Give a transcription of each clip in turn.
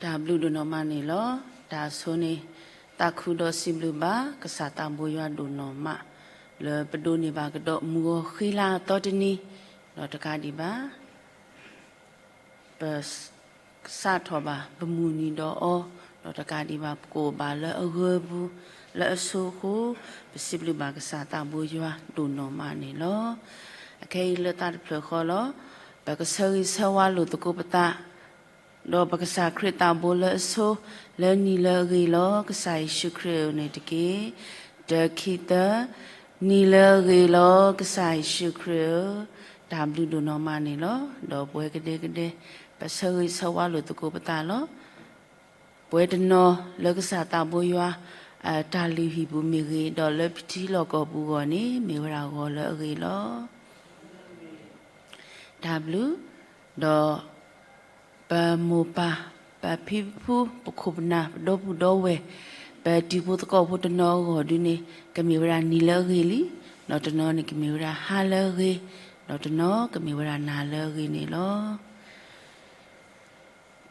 တၢ်ဘျုးဒိၣ်နီၢ်မးန့ၣ်လီၤ. တၢ်ဆိန့ၣ် သးခုဒီးစံးဘျုးဘၣ် ကစၢ်သးဘိယွၤဒိၣ်နီၢ်မး လၢပဒိးန့ၢ်ဘၣ်ကဒီးမုၢ်ဂီၤဃံလၤအသီတနံၤ, ဒီးတကးဒံးဘၣ် ပ စးထီၣ်ဘၣ်ပမုၢ်နံၤဒီးအီၤ, ဒီးတကးဒံးဘၣ် ပကအိၣ်ဘၣ်လၢအဂၢၤပူၤ လၢအဆိအဃိ, ပစံးဘျုးဘၣ်ကစၢ်သးဘိယွၤဒိၣ်နီၢ်မးန့ၣ်လီၤ. အခဲအံၤလၢသးတဖျၢၣ်ဃီလီၤ. ပကဆၢဂ့ၤဆၢဝါလိာ်သကိးပသး ဒီးပကစၢ်ခရံာ်သးဘိလၢအဆိ လၢနံၤလၢအဂ့ၤလီၤ ကစၢ်ယ့ၣ်ၡူးခရံာ်ဧၢန့ၣ်တက့ၢ်. တၢ ခံ သၢ, နံၤလၢအဂ့ၤလီၤ ကစၢ်ယ့ၣ်ၡူးခရံာ်ဧၢ, တၢ်ဘျုးဒိၣ်နီၢ်မးန့ၣ်လီၤ. ဒီးပဝဲကဒဲကဒဲ ပဆၢဂ့ၤဆၢဝါလိာ်သကိးပသးလီၤ. ပဝဲတနီၤလၢကစၢ်သးဘိယွၤ တၢ်လုၢ်ဟံၣ်ပူၤမ့ၢ်ဂ့ၤ, ဒီးလၢပထံလီၢ်ကီၢ်ပူၤအဂီၢ်န့ၣ် မ့ၢ်ဝဲဒၣ်ဂီၤလၢအဂ့ၤလီၤ. တၢ်ဘျုး, ဒီး ပမိၢ်ပၢ်, ပဖံပဖု, ပခိၣ်ပနၢ်, ပဒီပုၢ်ဒီဝဲၢ်, ပတံၤဖိသကိးဖိတနီၤအဂီၢ်ဒုန့ၣ် ကမ့ၢ်ဝဲဒၣ်နံၤလၢအဂ့ၤလံ, ဒီးတနီၤန့ၣ်ကမ့ၢ်ဝဲဒၣ်ဟါလၢအဂ့ၤ, ဒီးတနီၤကမ့ၢ်ဝဲဒၣ်နၤလၢအဂ့ၤန့ၣ်လီၤ.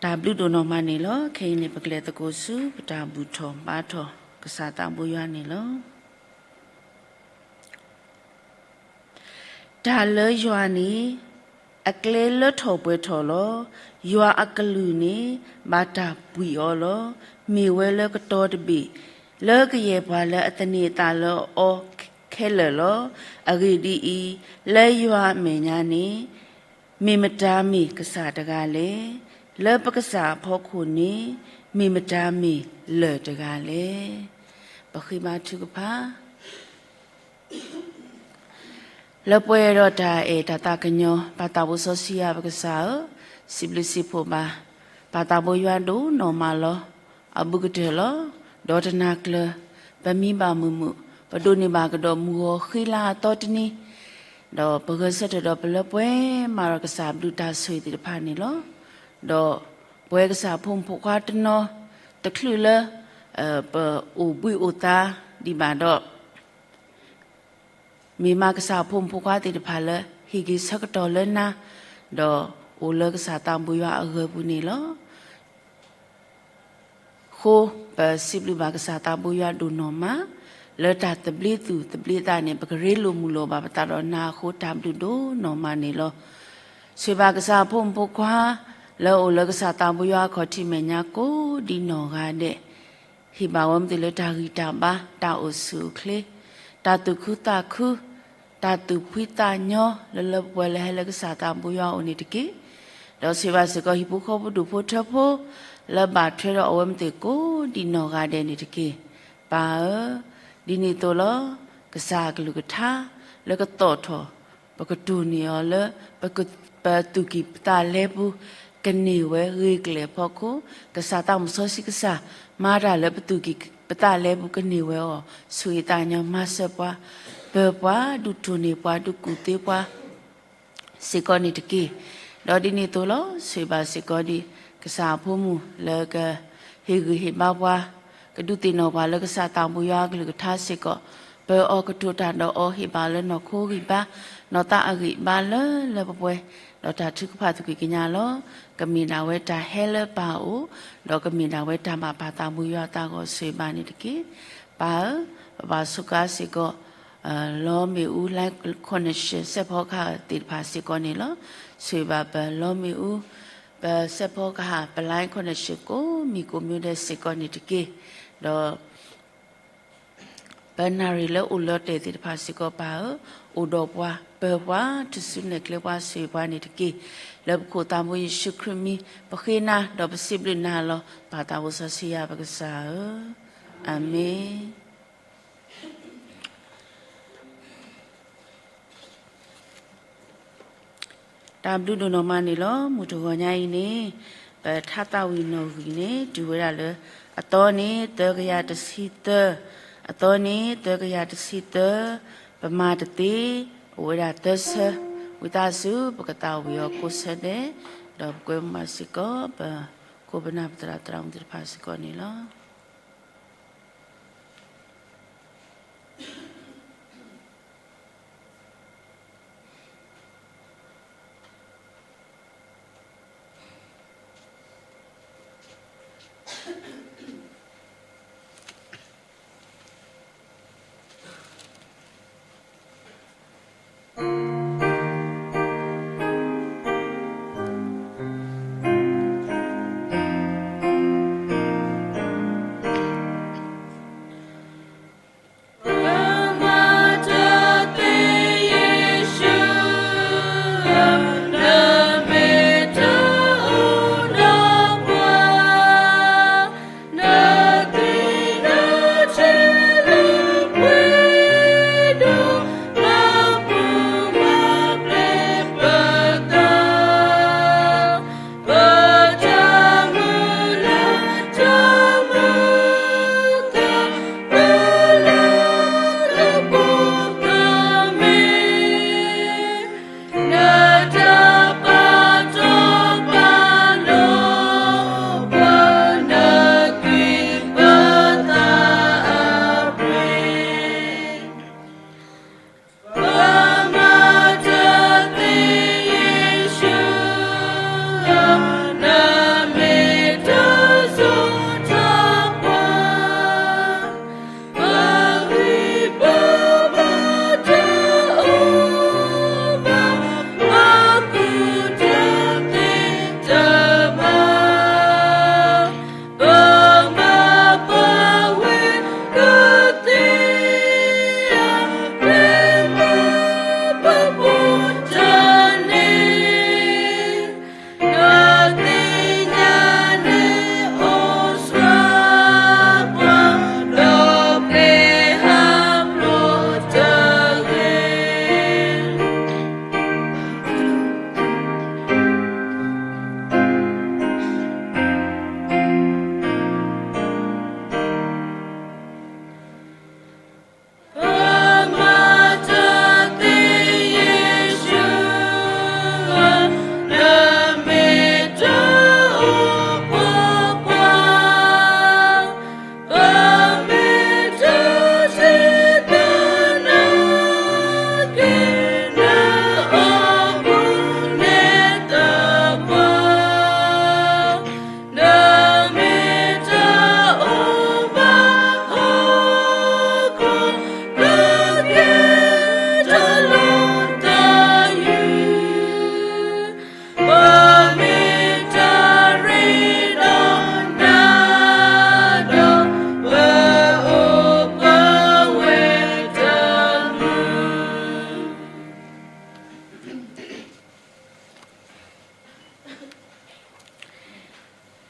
တၢ်ဘျုးဒိၣ်နီၢ်မးန့ၣ်လီၤ. ခဲအံၤန့ၣ် ပကလဲၤသကိးဆူ ပတၢ်ဘူၣ်ထီၣ်ဘါထီၣ် ကစၢ်သးဘိယွၤန့ၣ်လီၤ. တၢ်လၢယွၤန့ၣ် အကျဲလၢထီၣ်ပှဲၤထီၣ်လီၤ. ယွၤအကလုၢ်န့ၣ် ဘၣ်တၢ်ပှံၤအီၤလီၤ. မ့ၢ်ဝဲလၢကတီၤတဘ့ၣ် လၢကယဲၢ်ပှၤလၢအသန့ၤအသးလၢအီၤခဲလၢာ်လီၤ. အဂ့ၢ်ဒ်အံၤ, လၢယွၤအမဲာ်ညါန့ၣ် မ့ၢ်မတၤမ့ၢ်ကစၢ်တဂၤလဲၣ်. လၢပကစၢ်အဖီခိၣ်န့ၣ် မ့ၢ်မတၤမ့ၢ်လၢၢ်တဂၤလဲၣ်. ပဃ့ဘါထုကဖၣ် လၢပှဲၤဒီးတၢ်အဲၣ်တၢ်သးကညီၤ ပၢ်သးဘိစီဆှံယွၤပကစၢ်ဧၢ, စံးဘျုးစံးဖှိၣ်ဘၣ် ပၢ်သးဘိယွၤဒိၣ်နီၢ်မးလီၤ. အဘူးကတၢၢ်လီၤ. ဒီးတနၤကျၢၤ ပမံဘၣ်မုာ်မုာ်, ပဒိးန့ၢ်ဘၣ်ကဒီးမုၢ်ဂီၤဃံလၤအသီတနံၤ, ဒီးပဂဲၤဆၢထၢၣ်ဒီးပလၢပှဲၤမးဒီးကစၢ်ဘျုးတၢ်ဆိၣ်ဂ့ၤသ့ၣ်တဖၣ်န့ၣ်လီၤ. ဒီးပဝဲကစၢ်ဖိမုၣ်ဖိခွါတနီၤ တချုးလၢ ပအိၣ်ဘှံးအိၣ်သါဒံးဘၣ်ဒီး မ့ၢ်မးကစၢ်ဖိမုၣ်ဖိခွါသ့ၣ်တဖၣ်လၢ ဟ့ၣ်က့ၤဆၢကတီၢ်လၢနၤ, ဒီးအိၣ်လၢကစၢ်သးဘိယွၤအဂၢၤပူၤန့ၣ်လီၤ. အဃိ ပစံးဘျုးဘၣ်ကစၢ်သးဘိယွၤဒိၣ်နီၢ်မး, လၢတၢ်သဘျ့သူၣ်သဘျ့သးန့ၣ် ပကရ့လိာ်မုာ်လိာ်ဘၣ်ပသးဒီးနၤအဃိ တၢ်ဘျုးဒိၣ်နီၢ်မးန့ၣ်လီၤ. ဆိၣ်ဂ့ၤဘၣ်ကစၢ်ဖိမုၣ်ဖိခွါ လၢအအိၣ်လၢကစၢ်သးဘိယွၤအခီၣ်ထံးမဲာ်ညါကိးဒံနီၢ်ဂၤဒဲး, ဟ့ၣ်ဘၣ်ဝဲမ့ၢ်သ့ၣ်လၢတၢ်ဂံၢ်တၢ်ဘါ, တၢ်အိၣ်ဆူၣ်အိၣ်ချ့, တၢ်သူၣ်ခုသးခု, တၢ်သူၣ်ဖှံသးညီ လၢလၢပှဲၤပှဲၤလၢဟဲလၢကစၢ်သးဘိယွၤအအိၣ်န့ၣ်တက့ၢ်. ဒီးဆိၣ်ဂ့ၤဘၣ်စ့ၢ်ကီးဟံၣ်ဖိဃီဖိဒူၣ်ဖိထၢဖိ လၢဘၣ်ထွဲဒီးအဝဲမ့ၢ်သ့ၣ်ကိးဒံနီၢ်ဂၤဒဲးန့ၣ်တက့ၢ်. ပၢ်ဧၢ, ဒ်န့ၣ်အသိးလီၤ. ကစၢ်အကလုၢ်ကထါ လၢကသီၣ်ထီၣ် ပကတိၢ်န့ၢ်အီၤလၢ ပသူၣ်ကံၢ်ပသးလဲပူၤ ကန့ၢ်ဝဲဂ့ၤကျဲၤအဖီခိၣ်, ကစၢ်သးမုၣ်စီဆှံကစၢ် မၤတၢ်လၢပသူၣ်ကံၢ်ပသးလဲပူၤကန့ၢ်ဝဲအီၤ, ဆိၣ်ဂ့ၤသးညီမၤစၢၤပှၤ, ပၢၤပှၤ, ဒုးတိၢ်န့ၢ်ပှၤ, ဒုးကူၣ်သ့ပှၤ စ့ၢ်ကီးန့ၣ်တက့ၢ်. ဒီးဒ်န့ၣ်အသိးလီၤ. ဆိၣ်ဂ့ၤဘၣ်စ့ၢ်ကီးဒံး ကစၢ်အဖိမုၣ်လၢက ဟ့ၣ်ဂံၢ်ဟ့ၣ်ဘါပှၤ, ကဒုးသ့ၣ်နီၣ်ပှၤလၢကစၢ်သးဘိယွၤအကလုၢ်ကထါစ့ၢ်ကီး, ပၢၤအီၤကတိၤတၢ်ဒီးအီၤ ဟ့ၣ်ဘၣ်လၢနီၢ်ခိဂံၢ်ဘါ, နီၢ်သးအဂံၢ်ဘါလၢလၢပှဲၤပှဲၤ, ဒီးတၢ်ထုကဖၣ်သူၣ်ကံၢ်ကညါလီၤ. ကမ့ၢ်ဒၣ်ဝဲတၢ်ဟဲလၢပၢ်အအိၣ်, ဒီးကမ့ၢ်ဒၣ်ဝဲတၢ်ဘၣ်ပၢ်သးဘိယွၤအသးအဂီၢ် ဆိၣ်ဂ့ၤဘၣ်န့ၣ်တက့ၢ်. ပၢ်ဧၢ, ပဘၣ်စူးကါစ့ၢ်ကီး လီမ့ၣ်အူ line connection စဲးဖီကဟၣ်သ့ၣ်တဖၣ်စ့ၢ်ကီးန့ၣ်လီၤ. ဆိၣ်ဂ့ၤဘၣ်ပလီမ့ၣ်အူ, ပစဲးဖီကဟၣ် ပ line connection ကိးမံၤကိးမံၤဒဲးစ့ၢ်ကီးန့ၣ်တက့ၢ်. ဒီး ပနၣ်ရံၣ်လၢအိၣ်လီၤတဲာ်သ့ၣ်တဖၣ်စ့ၢ်ကီးပၢ်ဧၢ, အိၣ်ဒီးပှၤ, ပၢၤပှၤ, ထူၣ်စုနဲၣ်ကျဲပှၤ ဆိၣ်ဂ့ၤပှၤန့ၣ်တက့ၢ်. လၢပခိၣ်သးဘိယ့ၣ်ၡူးခရံာ်မံၤ ပဃ့နၤ ဒီးပစံးဘျုးနၤလီၤ. ပၢ်သးဘိစီဆှံယွၤပကစၢ်ဧၢ, အၤမ့ၣ်. တၢ်ဘျုးဒိၣ်နီၢ်မးန့ၣ်လီၤ. မုၢ်တဂီၤညါအံၤန့ၣ် ပထါသးဝံၣ်နီၣ်ဂံၢ်န့ၣ် တုၤဝဲဒၣ်လၢ အသီန့ၣ် သၢကယၤတဆံသၢ, အသီန့ၣ် သၢကယၤတဆံသၢ, ပမၤတသ့, အိၣ်ဝဲဒၣ်သၢဆၢ, ဝံသးစူၤ ပကသးဝံၣ်အီၤကိးဆၢဒဲး, ဒီးပကွဲမုာ်ဘၣ်စ့ၢ်ကီး ပခိၣ်ပနၢ်ပသရၣ်သရၣ်မုၣ်သ့ၣ်တဖၣ်စ့ၢ်ကီးန့ၣ်လီၤ. ပ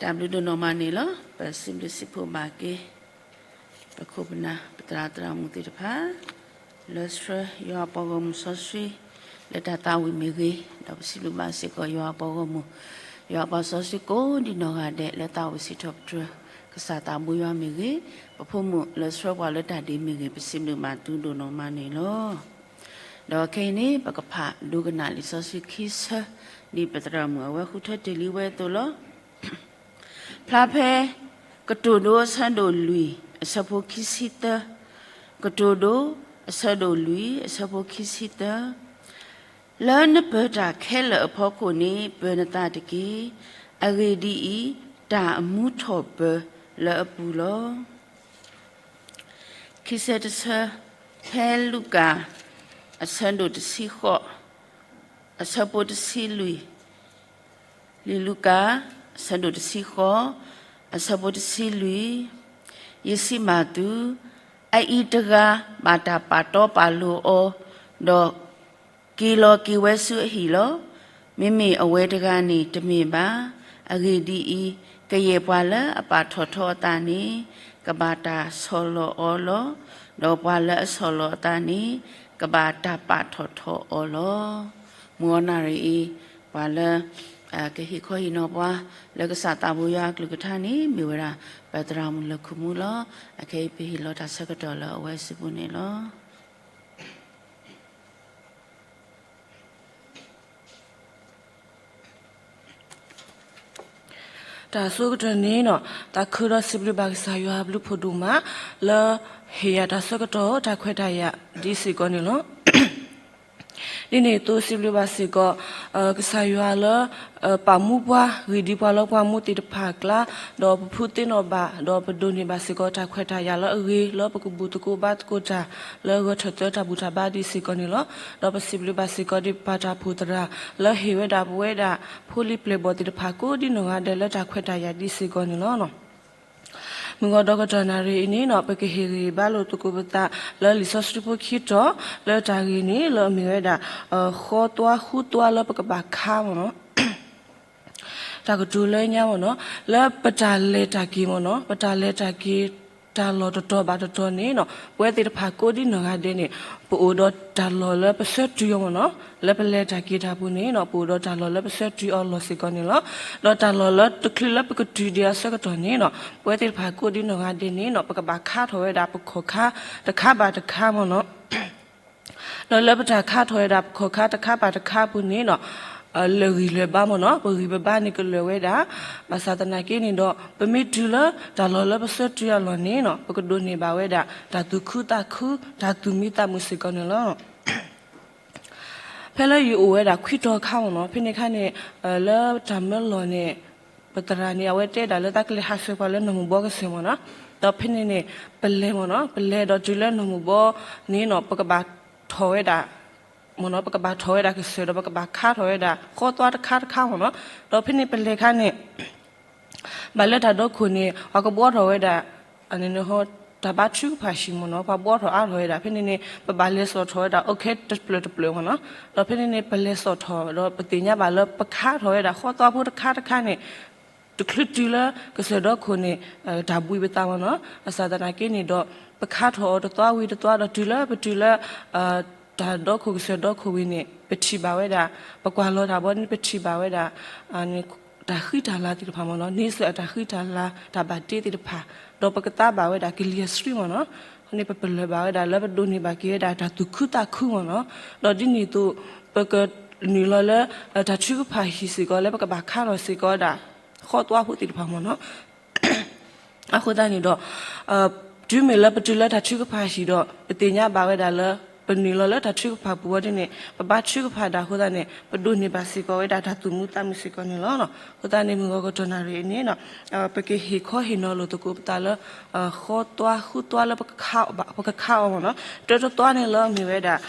တၢ်ဘျုးဒိၣ်နီၢ်မးန့ၣ်လီၤ. ပစံးဘျုးစံးဖှိၣ်ဘၣ်က့ၤ ပခိၣ်ပနၢ် ပသရၣ်သရၣ်မုၣ်သ့ၣ်တဖၣ် လၢဆှၢယွၤအပှၤဂီၢ်မုၢ်စီဆှံ လၢတၢ်သးဝံၣ်မ့ၢ်ဂ့ၤ, ဒီးပစံးဘျုးဘၣ်စ့ၢ်ကီးယွၤအပှၤဂီၢ်မုၢ်, ယွၤအပှၤစီဆှံကိးဒံနီၢ်ဂၤဒဲး လၢသးဝံၣ်စံးထီၣ်ပတြၢၤ ကစၢ်သးဘိယွၤမ့ၢ်ဂ့ၤ, ပဖိမုၣ်လၢဆှၢပှၤလၢတၢ်ဒ့မ့ၢ်ဂ့ၤ, ပစံးဘျုးဘၣ်သုဒိၣ်နီၢ်မးန့ၣ်လီၤ. ဒီးခဲအံၤန့ၣ် ပကဖးဒိကနၣ်လံာ်စီဆှံခံဆၢ, ဒ်ပသရၣ်မုၣ်အဝဲဃုထၢတ့ၢ်လံဝဲအသိးလီၤ. ဖျါဖဲ ကတိၤဒိအဆၢဒိၣ်လွံၢ် အဆၢဖိခံဆံသၢ, ကတိၤဒိအဆၢဒိၣ်လွံၢ် အဆၢဖိခံဆံသၢ, လၢနပၢၤတၢ်ခဲလၢာ်အဖီခိၣ်န့ၣ် ပၢၤနသးတက့ၢ်. အဂ့ၢ်ဒ်အံၤ, တၢ်အမူထီၣ်ပၢၤလၢအပူၤလီၤ. ခံဆၢတဆၢ, ဖဲလူၤကၣ် အဆၢဒိၣ်တဆံဃိး အဆၢဖိတဆံလွံၢ်, လံာ်လူၤကၣ် အဆၢဒိၣ်တဆံဃိး အဆၢဖိတဆံလွံၢ်, ယစံးဘၣ်သု, အအံၤတဂၤဘၣ်တၢ်ပာ်တီပာ်လိၤအီၤ, ဒီးက့ၤလီၤက့ၤဝဲဆူအဟံၣ်လီၤ. မ့မ့ၢ်အဝဲတဂၤန့ၣ်တမ့ၢ်ဘၣ်. အဂ့ၢ်ဒ်အံၤ, ကယဲၢ်ပှၤလၢအပာ်ထီၣ်ထီအသးန့ၣ် ကဘၣ်တၢ်ဆီၣ်လီၤအီၤလီၤ. ဒီးပှၤလၢအဆီၣ်လီၤအသးန့ၣ် ကဘၣ်တၢ်ပာ်ထီၣ်ထီအီၤလီၤ. မုၢ်အီနၣ်ရံၣ်အံၤ, ပှၤလၢ ကဟ့ၣ်ခီဟ့ၣ်နီၤပှၤ လၢကစၢ်သးဘိယွၤအကလုၢ်ကထါန့ၣ် မ့ၢ်ဝဲဒၣ် ပသရၣ်မုၣ်လၢခူမူလီၤ. အခဲအံၤပဟ့ၣ်လီၤတၢ်ဆၢကတီၢ်လၢအဝဲစုပူၤန့ၣ်လီၤ. တၢ်ဆိကတၢၢ်န့ၣ် သးခုဒီးစံးဘျုးဘၣ်ကစၢ်ယွၤအဘျုးဖးဒိၣ်မး လၢဟ့ၣ်ယၤတၢ်ဆၢကတီၢ် တၢ်ခွဲးတၢ်ယာ်ဒ်စ့ၢ်ကီးန့ၣ်လီၤ. ဒ်န့ၣ်အသိးစံးဘျုးဘၣ်စ့ၢ်ကီး ကစၢ်ယွၤလၢ ပာ်မူပှၤ ဂ့ၢ်ဒ်ပှၤလၢပှၤမူသ့ၣ်တဖၣ်အကျါ, ဒီးပဖုးသ့ၣ်နီၣ်ဘၣ် ဒီးပဒိးန့ၢ်ဘၣ်စ့ၢ်ကီးတၢ်ခွဲးတၢ်ယာ်လၢအဂ့ၤ လၢပကဘူၣ်သကိးဘါသကိးတၢ် လၢဂၢၢ်ထၢၣ်သၢတၢ်ဘူၣ်တၢ်ဘါဒ်စ့ၢ်ကီးန့ၣ်လီၤ. ဒီးပစံးဘျုးဘၣ်စ့ၢ်ကီးဒ်ပၢ်တၢ်အိၣ်ဖှိၣ်သရၣ် လၢဟ့ၣ်ဝဲဒၣ်ပဝဲဒၣ် ဖိလံၤပျဲၢ်ဘီၣ်သ့ၣ်တဖၣ်ကိးဒ်နီၢ်ဂၤဒဲးလၢတၢ်ခွဲးတၢ်ယာ်ဒ်စ့ၢ်ကီးန့ၣ်လီၤ. မုၢ်ဂီၤဒီကတီၢ်နၣ်ရံၣ်အံၤန့ၣ်နီၤ ပကဟ့ၣ်ဂံၢ်ဘါလိာ်သကိးပသး လၢလံာ်စီဆှံဖိခံတီၤ လၢတၢ်ဂ့ၢ်န့ၣ် လၢအမ့ၢ်ဝဲဒၣ် ဃီသွါဃုသွါလၢပကဘၣ်ခါမ့ၢ်နီၤ တၢ်ကတိၤလၢညါမ့ၢ်နီၤ လၢပတၢ်လဲၤတၢ်က့ၤမ့ၢ်နီၤ ပတၢ်လဲၤတၢ်က့ၤ တၢ်လီၢ်တတီၤဘၣ်တတီၤန့ၣ်နီၤ ပဝဲသ့ၣ်တဖၣ်ကိးဒ်နီၢ်ဂၤဒဲးန့ၣ် ပအိၣ်ဒီးတၢ်လီၢ်လၢပဆၢတုၤအီၤမ့ၢ်နီၤ လၢပလဲၤတၢ်က့ၤတၢ်ပူၤန့ၣ်နီၤ ပအိၣ်ဒီးတၢ်လီၢ်လၢပဆၢတုၤအီၤလီၢ်စ့ၢ်ကီးန့ၣ်လီၤ. ဒီးတၢ်လီၢ်လၢတချုးလၢပကတုၤဒံးအဆၢကတီၢ်န့ၣ်နီၤ ပဝဲသ့ၣ်တဖၣ်ကိးဒ်နီၢ်ဂၤဒဲးန့ၣ်နီၤ ပကဘၣ်ခါထီၣ်ဝဲဒၣ်ပခီၣ်ခါ တခါဘၣ်တခါမ့ၢ်နီၤ ဒီးလၢပတၢ်ခါထီၣ်ဝဲဒၣ်ပခီၣ်ခါတခါဘၣ်တခါအပူၤန့ၣ်နီၤ လၢာ်ဂံၢ်လၢာ်ဘါမ့ၢ်နီၤ ပဂံၢ်ပဘါန့ၣ်ကလၢာ်ဝဲဒၣ် ဘၣ်ဆၣ်သနာ်က့န့ၣ်ဒီး ပမ့ၢ်တုၤလၢတၢ်လီၢ်လၢပဆၢတုၤအလီၢ်န့ၣ်နီၤ ပကဒိးန့ၢ်ဘၣ်ဝဲဒၣ် တၢ်သူၣ်ခုသးခု တၢ်သူၣ်မံသးမုာ်စ့ၢ်ကီးန့ၣ်လီၤ. ဖဲလၢယအိၣ်ဝဲဒၣ်ခွံတီၤခါမ့ၢ်နီၤ ဖဲန့ၣ်ခါန့ၣ် လၢတၢ်မၢလီၢ်န့ၣ် ပသရၣ်န့ၣ် အဝဲတဲဒၣ်လၢတၢ်ကလဲၤဟးဆှဲးပှၤလၢနီၢ်မုၢ်ဘီကစၢၢ်မ့ၢ်နီၤ ဒီးဖဲန့ၣ်န့ၣ် ပလဲၤမ့ၢ်နီၤ ပလဲၤဒီးတုၤလၢနီၢ်မုၢ်ဘီန့ၣ်နီၤ ပကဘၣ်ထီၣ်ဝဲဒၣ် မ့ၢ်နီၤ ပကဘၣ်ထီၣ်ဝဲဒၣ်ကစၢၢ်ဒီးပကဘၣ်ခါထီၣ်ဝဲဒၣ် ဃီသွါတခါတခါမ့ၢ်နီၤ ဒီးဖဲန့ၣ်ပလဲၤခါန့ၣ် ဘၣ်လၢတၢ်ဒီခိၣ်န့ၣ် ပှၤကဘှီထီၣ်ဝဲဒၣ် တၢ်ဘါထုကဖၣ်ဟံၣ်မ့ၢ်နီၤ ပှၤဘှီထီၣ်အါထီၣ်ဝဲဒၣ် ဖဲန့ၣ်န့ၣ် ပဘၣ်လဲၤစိာ်ထီၣ်ဝဲဒၣ် အိၣ်ခဲတဖျၢၣ်တဖျၢၣ်မ့ၢ်နီၤ ဒီးဖဲန့ၣ်န့ၣ် ပလဲၤစိာ်ထီၣ် ဒီးပသ့ၣ်ညါဘၣ်လၢပခါထီၣ်ဝဲဒၣ် ဃီသွါဖိတခါတခါန့ၣ် တချုးတုၤလၢကစၢၢ်ဒီခိၣ်န့ၣ် တၢ်ဘှံးပသးမ့ၢ်နီၤ ဘၣ်ဆၣ်သနာ်က့န့ၣ်ဒီး ပခါထီၣ်အီၤတသွါဝံၤတသွါဒီးတုၤလၢပတုၤလၢ တၢ်ဒီခိၣ်ကစၢၢ်ဒီခိၣ်ဝံၤန့ၣ် ပထံၣ်ဘၣ်ဝဲဒၣ် ပကွၢ်လီၤတၢ်ဘီန့ၣ် ပထံၣ်ဘၣ်ဝဲဒၣ် တၢ်ဃံတၢ်လၤသ့ၣ်တဖၣ်မ့ၢ်နီၤ န့ဆၢၣ်အတၢ်ဃံတၢ်လၤ တၢ်ဘၣ်တ့သ့ၣ်တဖၣ် ဒီးပကသါဘၣ်ဝဲဒၣ်ကလံၤအဆှံမ့ၢ်နီၤ န့ၣ်ပပလၢၢ်ဘၣ်ဝဲဒၣ်လၢပဒိးန့ၢ်ဘၣ်က့ၤဝဲဒၣ်တၢ်သူၣ်ခုသးခုမ့ၢ်နီၤ ဒီးဒ်န့ၣ်အသိး ပကနုာ်လီၤလၢ တၢ်ထုကဖၣ်ဟံၣ်စ့ၢ်ကီးလၢပကဘၣ်ခါထီၣ်စ့ၢ်ကီးဝဲဒၣ် ဃီသွါဖိသ့ၣ်တဖၣ်မ့ၢ်နီၤ အဃိသတးန့ၣ်ဒီး တုၤမ့ၢ်လၢပတုၤလၢတၢ်ထုကဖၣ်ဟံၣ်ဒီး ပသ့ၣ်ညါဘၣ်ဝဲဒၣ်လၢ ပနုာ်လီၤလၢတၢ်ထုကဖၣ်ပူၤဝဲဒ်န့ၣ် ပဘါထုကဖၣ်ဒၣ်အဃိသတးန့ၣ် ပဒိးန့ၢ်ဘၣ်စ့ၢ်ကီးဝဲဒၣ်တၢ်သူၣ်မံသးမုာ်စ့ၢ်ကီးန့ၣ်လီၤ. အဃိသတးန့ၣ် မုၢ်ဂီၤကတီၢ်နၣ်ရံၣ်အံၤန့ၣ် ပကဟ့ၣ်ခီဟ့ၣ်နီၤလိာ်သကိးပသးလၢ ဃီသွါဃုသွါလၢ ပကခါအီၤမ့ၢ်နီၤ, တၢတသွါန့ၣ်လၢမ့ၢ်ဝဲဒၣ်